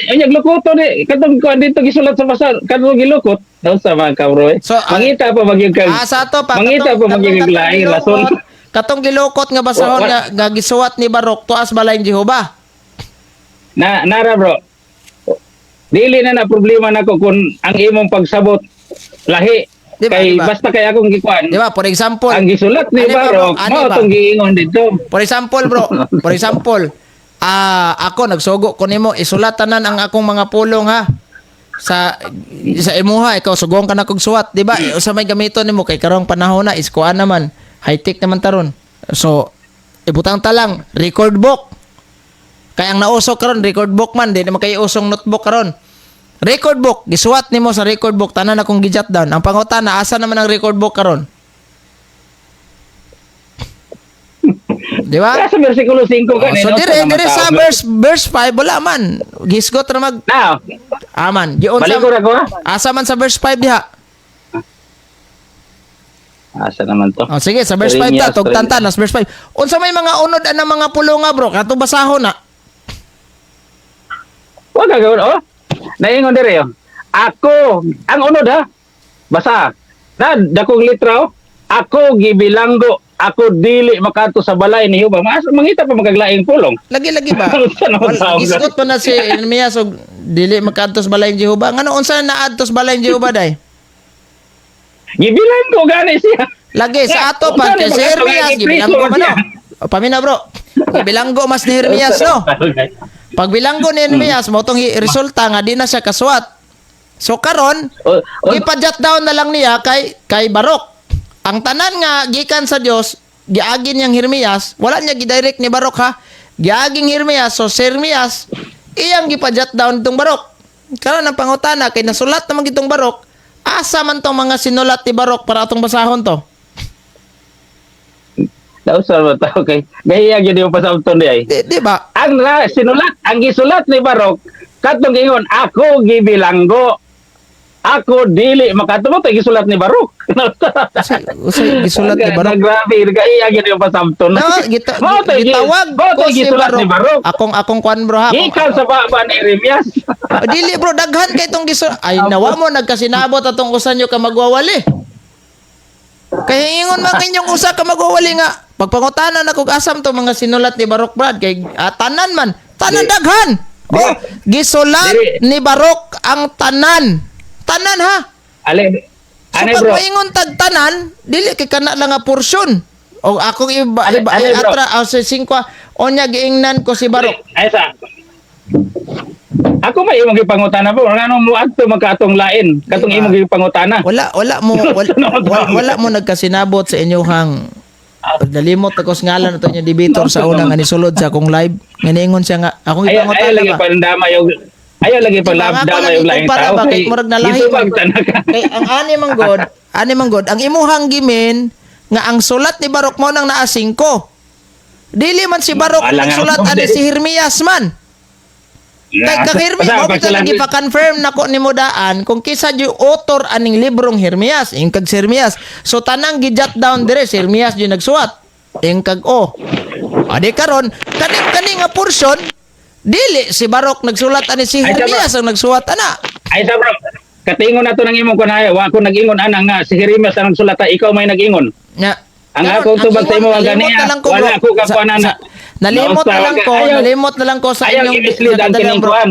Ay, naglukoto ni katong kuan dito gisulat sa basa, katong gilukot. Daw sa mga kabro eh. So, mangita pa magyud kag Ah, sa ato pa. Mangita pa magyud kag laing rason. Katong gilukot nga basahon nga gisuwat ni Barok tuas balay ni Jehova. Na nara bro. Dili na na problema nako kung ang imong pagsabot lahi. Di ba, kay di ba? basta kay akong gikuan. Di ba? For example, Ang gisulat ni Ani ba, bro? Barok, Ani mao ba? tong giingon dito. For example, bro, for example, ako nagsugo ko nimo, isulat tanan ang akong mga pulong ha. Sa imuha ikaw sugong ka na kog suwat, di ba? Usa may gamiton nimo kay karong panahon na iskuan naman, high tech naman taron. So, ibutang ta lang record book. Kay ang nauso karon record book man, di naman kay usong notebook karon. Record book, gisuwat nimo sa record book tanan akong gi-jot down. Ang pangutana, asa naman ang record book karon? Di ba? Kaya sa versikulo 5 Oh, gani. so no, dire sa dire sa tao. verse 5 wala man. Gisgot ra mag Now, aman. Giunsa balik ko ra ko ha. Asa man sa verse 5 diha? Asa naman to? Oh, sige, sa verse 5 ta tugtan ta nas verse 5. Unsa may mga unod ang mga pulunga bro? Kato basahon na. Wa ka gawin, oh. Naingon dire oh. Ako, ang unod ha. Basa. Na dakong litra oh. Ako gibilanggo, ako dili makaadto sa balay ni Jehova. Mas mangita pa magaglaing pulong. Lagi-lagi ba? Unsa naman Wala, tawag? gisgot pa na si Jeremias og dili makaadto sa balay ni Jehova. Ngano unsa na naadto sa balay ni Jehova day? Gibilanggo gani siya. Lagi sa ato pa Unsa kay ni si Jeremias mga gibilanggo man no. siya. O, pamina bro. Gibilanggo mas ni Jeremias no. Pagbilanggo ni Jeremias mo tong resulta nga di na siya kasuwat. So karon O, o, gipa-jot down na lang niya kay Barok. Ang tanan nga gikan sa Dios, giagi niyang Jeremias, wala niya gidirect ni Barok ha. Giaging Jeremias, so si Jeremias iyang gipa-jot down itong Barok. Karon ang pangutana kay nasulat naman gitong Barok, asa man tong mga sinulat ni Barok para atong basahon to? Nausa mo tao kay gahiya gyud yung pasabton di ay. Di ba? Ang sinulat, ang gisulat ni Barok katong giingon ako gibilanggo. Ako dili makatubo tay gisulat ni Barok. Usay gisulat ni Barok. Grabe, gahiya gyud yung pasabton. No, gitawag ko si gisulat ni Barok. Barok. Akong kuan, bro, ha. Gikan sa baba ni Jeremias. Oh, dili, bro, daghan kay tong gisulat. Ay, nawa mo nagkasinabot atong usan nyo ka magwawali. Kay ingon man inyong usa ka magwawali nga pagpangutana na kog asam to mga sinulat ni Barok, Brad, kay tanan man, tanan daghan. Oh, gisulat ni Barok ang tanan. Tanan ha. Ale, So ane pag bro. maingon tag tanan, dili kay kana lang nga porsyon. O akong iba, Ale, iba ale, bro. atra o sa singkwa onya giingnan ko si Barok. Ay sa. Ako may imong gipangutana bro. Ngano mo adto magkatong lain? Katong Diba? imong gipangutana. Wala wala mo wala, wala, wala mo nagkasinabot sa inyong nalimot ako sa ngalan ato inyong debater sa una nga nisulod sa akong live. Nga niingon siya nga akong Ayaw, ayaw ipangutana lagi ba. pandama yung ayaw lagi Di ba, nga pandama ako yung lagi laing kumpara tao. ba, kay murag nalahi Gitubag man. tanaka. Kay ang ani man god, ang imuhang gimin nga ang sulat ni Barok mo nang naa 5. Dili man si Barok Wala ang nga sulat ako. ani si Hermias man. Kay kag Hermias Basta, mo pag bitaw sila- gipa-confirm nako nimo daan kung kinsa jud author aning librong Hermias, ing kag si Hermias. So tanang gi-jot down dire si Hermias jud nagsuwat. Ing kag o. Adi karon kaning kani nga portion dili si Barok nagsulat ani si Ay, tama. Hermias ang nagsuwat ana. Ay sa bro. Katingon nato ng imong kunay, wa ko nag-ingon ana nga si Jeremias ang nagsulat, ikaw may nag-ingon. Nya. Ang Karon, akong tubag sa ingon, imo ang nalimot ganiya, na lang ko, wala bro. ko kakuan ana. Nalimot na lang ko, nalimot na lang ko sa Ayaw inyong i-mislead ang sa kining bro. kuan.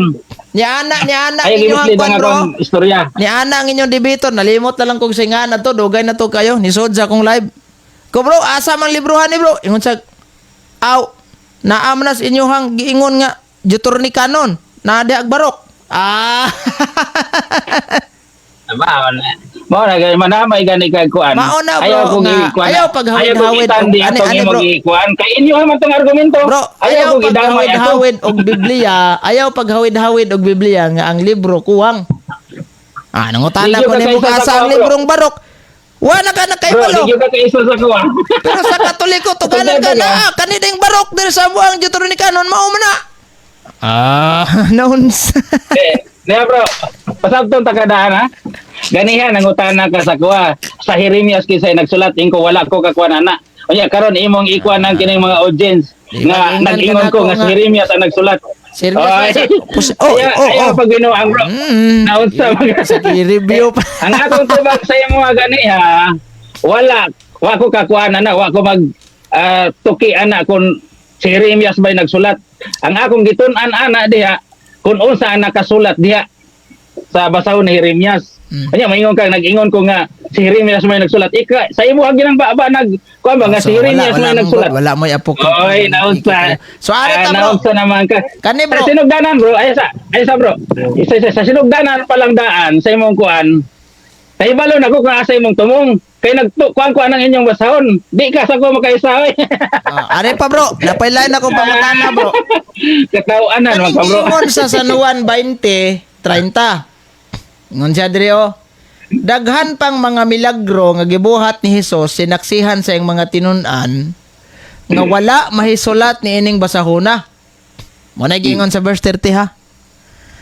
Ni ana Ayaw inyo ang i-mislead kuan, ang bro. akong istorya. Ni ana ang inyong debater, nalimot na lang kong singa na to, dugay na to kayo, ni sod sa akong live. Ko bro, asa man librohan ni bro? Ingon sa aw, naam na sa inyohang giingon nga Deuteronomy canon, na di ag barok. Ah. Ba, mo na gay manamay gani kag kuan. Mao na, bro, Ayaw kong nga- ikuan. ayaw paghawid-hawid Ayaw kong itandi og- atong ani, imong bro. ikuan. Kay inyo man tong argumento. Bro, ayaw kong idamay ato. paghawid-hawid og Biblia, ayaw paghawid-hawid og Biblia nga ang libro kuwang. Ah, nangutana Di ko gyud nimo ka kaisa asa sa ang kuha, bro. librong barok. Wala ka na kay Bro, balo. di gyud ka kaisa sa kuha. Pero sa Katoliko tuganan ka na, kanideng barok diri sa buang Deuteronomy canon mao man na. Ah, nouns. Eh, niya bro, pasabton ta kadaan ha. Ganihan nangutana ka sa kuha. Sa Jeremias kisay nagsulat ingko wala ko kakuan ana. Unya karon imong ikuan ang kining mga audience Di nga ba, ingan ka nag-ingon na ko ako nga si nga. Jeremias ang nagsulat. Si Jeremias Oy. oh, Ayaw- oh, ayaw oh. pag binuang bro. Naunsa Sa review pa. Ang akong tubag sa imo nga gani ha, wala wa ko kakuan ana, wa ko mag tuki ana kung si Jeremias bay nagsulat. Ang akong gitun-an ana diha kung unsa ang nakasulat diha sa basahon ni Jeremias. Anya maingon ka nag-ingon ko nga si Jeremias may nagsulat. Ika sa imo ang ginang baba nag kuan ba nga So, si Jeremias wala, may nagsulat. Wala mo apok. Oy, naunsa. So ari ta, bro. Naunsa naman ka. Kani, bro. Sa sinugdanan bro, ay sa bro. Isa, isa, sa sinugdanan palang daan sa imong kuan. Kahibalo na ko kung asa imong tumong. Kay nagtu kuan kuan ang inyong basahon. Di ka sa ko makaisa oy. Ah, ari pa, bro. Napay line ako pangutana, bro. Katawaan na naman Kaning ka bro. giingon sa San Juan 20:30. Ingon siya diri oh. Daghan pang mga milagro nga gibuhat ni Hesus sinaksihan sa iyang mga tinun-an nga wala mahisulat ni ining basahona. Mo na giingon sa verse 30 ha.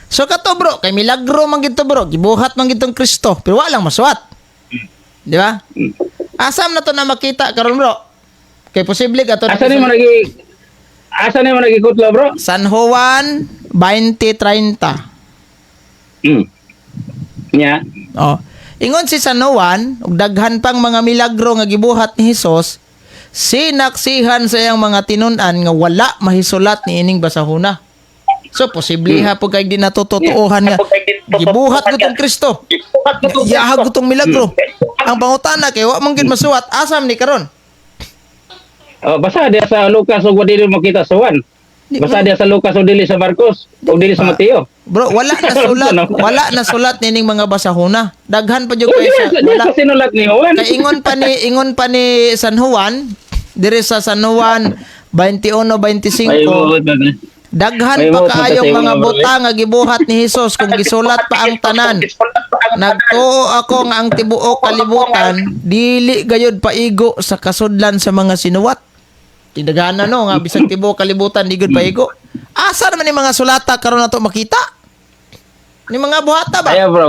So kato bro, kay milagro man gid to bro, gibuhat man gid tong Kristo, pero wala lang masuwat. Di ba? Asam na to na makita karon bro? Kay posible kato Asa nimo nagi Asa nimo nagikutlo bro? San Juan 20:30. Nya. Oh. Ingon si San Juan, ug daghan pang mga milagro nga gibuhat ni Hesus, sinaksihan sa iyang mga tinun-an nga wala mahisulat ni ining basahuna. So posible ha po kay di natututuohan nga gibuhat ko tong Kristo. Yahag ko tong milagro. Ang pangutana kay wa man gid masuwat asam ni karon. Oh, basta diya sa Lucas ug dili makita sa Juan. Basta diya sa Lucas ug dili sa Marcos ug dili sa Mateo. Bro, wala na sulat, wala na sulat nining mga basahuna. Daghan pa jud Oh, kay diya sa sa, diya wala sa sinulat ni Juan. Kay ingon pa ni San Juan, dire sa San Juan 21:25, Ay, buot na. daghan May pa buot na kaayong sa mga imo, bro. buta nga gibuhat ni Hesus kung gisulat pa ang tanan. Nagtuo ako nga ang tibuok kalibutan dili gayud paigo sa kasudlan sa mga sinuwat. Tidagana no nga bisag tibuok kalibutan di gud paigo. Asa naman ni mga sulata karon nato makita? Ni mga buhata ba? Ayaw, bro.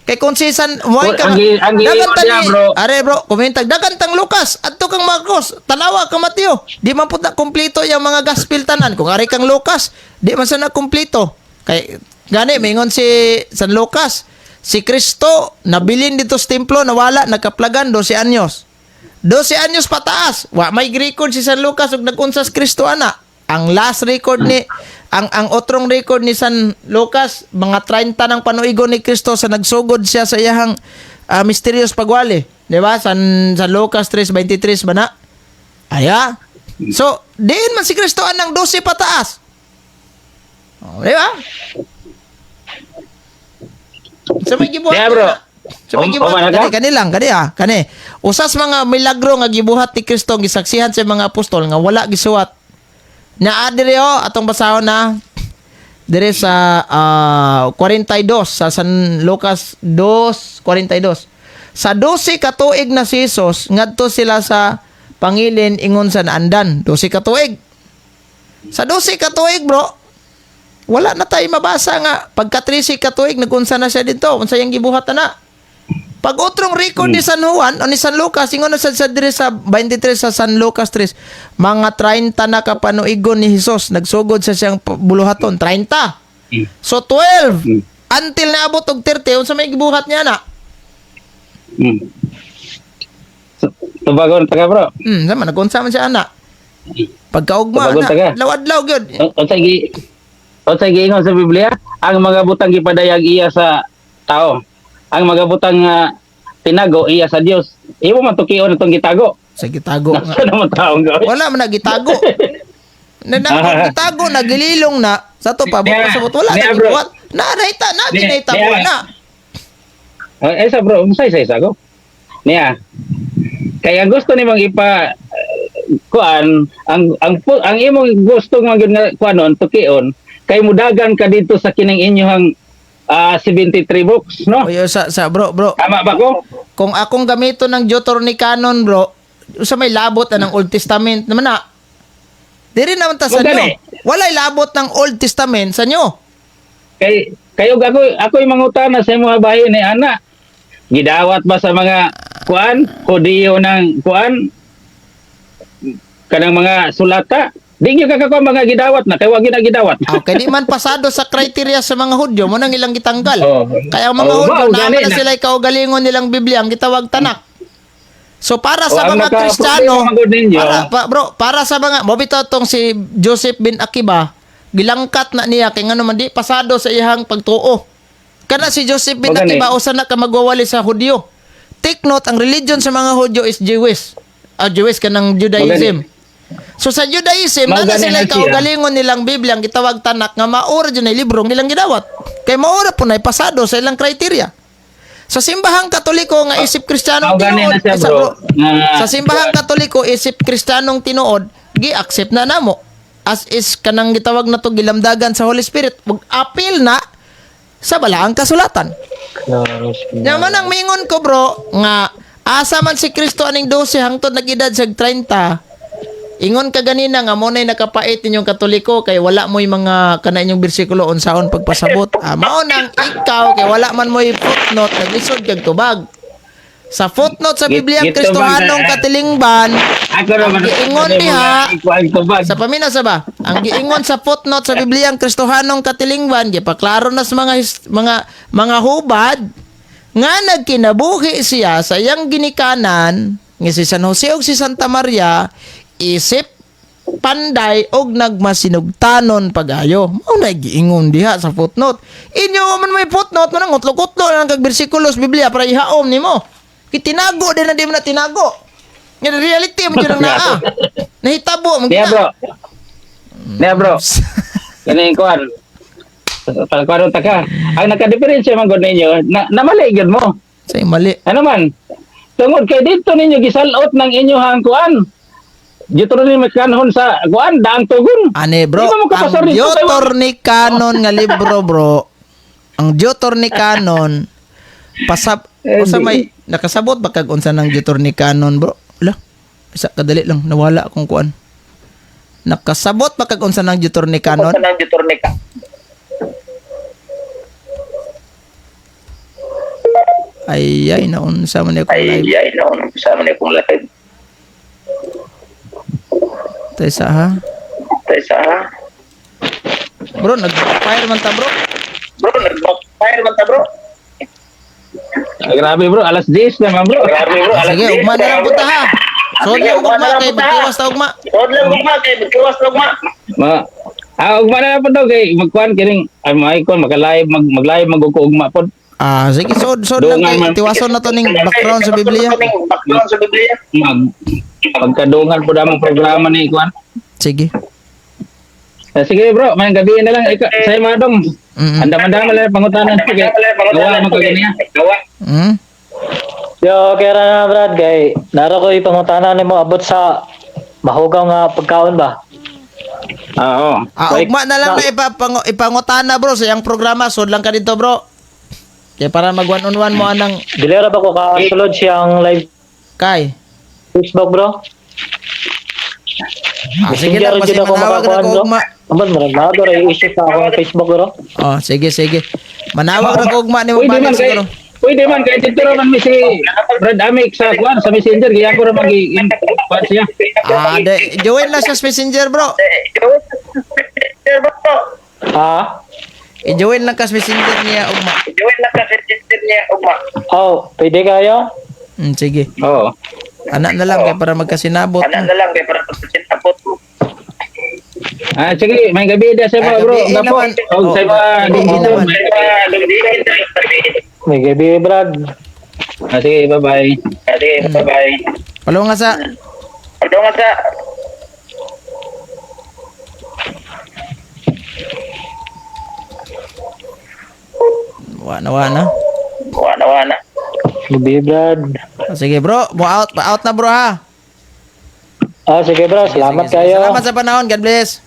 Kay kung si San why ka Ang ang dagan ta niya, ni- bro. Are bro, kumentag dagan tang Lucas, adto kang Marcos, tanawa ka Mateo. Di man pud na kumpleto yung mga gospel tanan. Kung ari kang Lucas, di man sana kumpleto. Kay gani mingon si San Lucas, si Kristo nabilin dito sa templo nawala nagkaplagan 12 anyos. 12 anyos pataas. Wa may record si San Lucas ug nagunsas Kristo ana. Ang last record ni ang otrong record ni San Lucas mga 30 ng panuigo ni Kristo sa nagsugod siya sa iyahang mysterious pagwali, di ba? San Lucas 3:23 ba na? Aya. So, diin man si Kristo anang 12 pataas. Oh, di ba? Sa may gibuhat. Yeah, bro. Sa may gibuhat ka? kani kani lang kani ah, kani. Usas mga milagro nga gibuhat ni Kristo gisaksihan sa mga apostol nga wala gisuwat. Naa diri oh, atong basahon na dire sa 42 sa San Lucas 2:42. Sa 12 ka tuig na si Jesus ngadto sila sa pangilin ingon sa naandan. 12 ka tuig. Sa 12 ka tuig, bro, wala na tayo mabasa nga pagka 13 ka tuig nagunsa na siya dito unsa yang gibuhat na. Pag otrong record ni San Juan o ni San Lucas, ingon na sad sa diri sa 23 sa San Lucas 3, mga 30 na kapanuigon ni Jesus, nagsugod sa siyang buluhaton, 30. So 12 until naabot og 30, unsa may gibuhat niya na? So, tubagon ta ka, bro. Sama nagunsa man siya ana. Pagkaugma Tubagon ta ka. na, law-adlaw gyud. Unsay giingon sa Biblia? Ang mga butang gipadayag iya sa tao. Ang mga butang nga tinago iya sa Dios. Imo man tukion itong gitago. Sa gitago nga. Nasa naman taong gawin. Wala man nagitago. Na na gitago nagililong na sa to pa Niya, sabot wala niya, na bro. gibuhat. Na naita na Niya, ginahitabo niya. na. Eh sa bro, unsay sa isa ko? Niya. Kaya gusto nimong ipa kuan ang imong gusto nga gyud nga kuanon tukion kay mudagan ka dito sa kining inyong 73 books, no? Oy, sa bro bro, Tama ba ko? kung akong gamiton ng Deuteronomy bro, sa may labot na ng Old Testament naman na. Diri naman ta sa Magani. nyo. Walay labot ng Old Testament sa nyo. Kay kayo ako ako'y mangutana sa imong bahin ni ana. Gidawat ba sa mga kuan Hudiyo ng kuan kanang mga sulata? Di gyud ka kakuan mga gidawat na kay wa gyud na gidawat. Okay, di man pasado sa criteria sa mga Hudyo, mo nang ilang gitanggal. Oh. Kaya ang mga Oh, Hudyo, mao, naman gani na na. sila kaugalingon nilang Biblia, ang gitawag Tanak. So para sa Oh, ang mga Kristiyano, problema man ninyo, para, bro, para sa mga, mo bitaw tong si Joseph bin Akiba, gilangkat na niya kay ngano man di pasado sa iyang pagtuo. Kana si Joseph bin O, gani. Akiba usa na ka magwawali sa Hudyo. Take note, ang religion sa mga Hudyo is Jewish. Ah, Jewish kanang Judaism. So sa Judaism, Mao nana gani sila na siya. kaugalingon nilang Biblia ang gitawag Tanak nga maura jud na librong nilang gidawat. Kay maura po na pasado sa ilang criteria. Sa simbahang Katoliko nga isip Kristiyanong Mao gani tinuod, na siya, eh, sa, bro, nga- sa simbahang Katoliko isip Kristiyanong tinuod, gi-accept na namo. As is kanang gitawag na to gilamdagan sa Holy Spirit, ug apil na sa balaang kasulatan. Klaro Nya man ang mingon ko bro nga asa man si Kristo aning 12 hangtod nag-edad siya 30. Ingon ka ganina nga mo na'y nakapait ninyong Katoliko kay wala mo'y mga kana inyong bersikulo unsaon pagpasabot. Ah, mao nang ikaw kay wala man mo'y footnote naglisod kag tubag. Sa footnote sa Biblia ang Kristohanong katilingban, Ako naman ang giingon diha sa paminaw sa ba? Ang giingon sa footnote sa Biblia ang Kristohanong katilingban gipaklaro na sa mga mga hubad nga nagkinabuhi siya sa iyang ginikanan nga si San Jose ug si Santa Maria isip panday og nagmasinugtanon pagayo. Mao na giingon diha sa footnote. Inyo man may footnote man ang utlok-utlo na kag bersikulo sa Biblia para ihaom nimo. Kitinago din na di mo na tinago. Nga reality mo jud ang naa. Nahitabo mo Niya gina. bro. Niya bro. Kani kuan. Kuan ta ka. Ang nakadiferensya man gud ninyo, na, namali gyud mo. Say mali. Ano man? Tungod kay dito ninyo gisalot ng inyong kuan. Deuteronomy kanhon sa kuan daang tugon. Ane bro, Di ba mo ang dito Deuteronomy Canon nga libro bro. Ang Deuteronomy Canon pasab Eh, usa may nakasabot ba kag unsa ng Deuteronomy Canon bro? Ala. Sa kadali lang nawala akong kuan. Nakasabot pa kag unsa nang Deuteronomy canon? Ay ay, naunsa man akong live. Ay, naunsa man akong live. Taysa ha. Taysa ha. Bro, nag-fire man ta, bro. Bro, nag-fire man ta, bro. Grabe bro, alas 10 na man bro. Grabe bro, alas Sige, 10 ugma na lang bro. punta ha. Sod Sige, lang ugma na ugma lang kay punta, ha. magtiwas ta ugma. Sod lang ugma kay magtiwas ta ugma. Ma ugma na lang po daw kay magkuan kining ay mga ikon maka-live mag mag-live magugugma pod. Ah, sige, sod sod lang Dungan kay man. tiwason na to ning background sa Biblia. Background sa Biblia. Mag pagkadungan po damang programa ni kuan. Sige. Sige bro, may gabi na lang ikaw sa mga dong. Andam-andam lang pangutanan sige. Gawa mo kag niya. Gawa. Yo, okay ra na Brad kay naro ko ipangutana nimo abot sa mahugaw nga pagkaon ba. Oo. Ah, ugma na lang na ipangutana bro sa iyang programa. Sod lang ka dito, bro. Kay para mag one on one mo anang Dili ra ba ko kasulod siyang live kay. Facebook, bro? Ah, sige lang, Messenger kasi jud ako manawag ra makakuan, ko bro. ugma. Amon mo nago ra issue sa akong Facebook, bro. Oh, sige, sige. Manawag ra ko ugma nimo Pwede man balik kay siguro. Pwede man kay dito ra man mi si Brad Amik sa kuan sa Messenger giya ko ra mag kuan siya. Ah, de, join lang siya sa messenger, bro. Join bro. Ha? I-join lang ka sa messenger niya ugma. Join lang ka sa messenger niya ugma. Oh, pwede kayo? Sige. Oo. Anak na lang kay para magkasinabot. Ana na lang kay para pagkasabot mo. Ah, sige, may gabi da sa Ah, mga bro. gabi Gapo. naman. Og sa Oo, mga gabi naman. May gabi, Brad. Ah, sige, bye-bye. Sige, bye-bye. Palo nga sa Palo nga sa wa na wa na. Wa na wa na. Gabi, Brad. Ah, sige bro, mo out, out na bro ha. Ah, sige, bro. Salamat Sige, sige. kayo. Salamat sa panahon. God bless.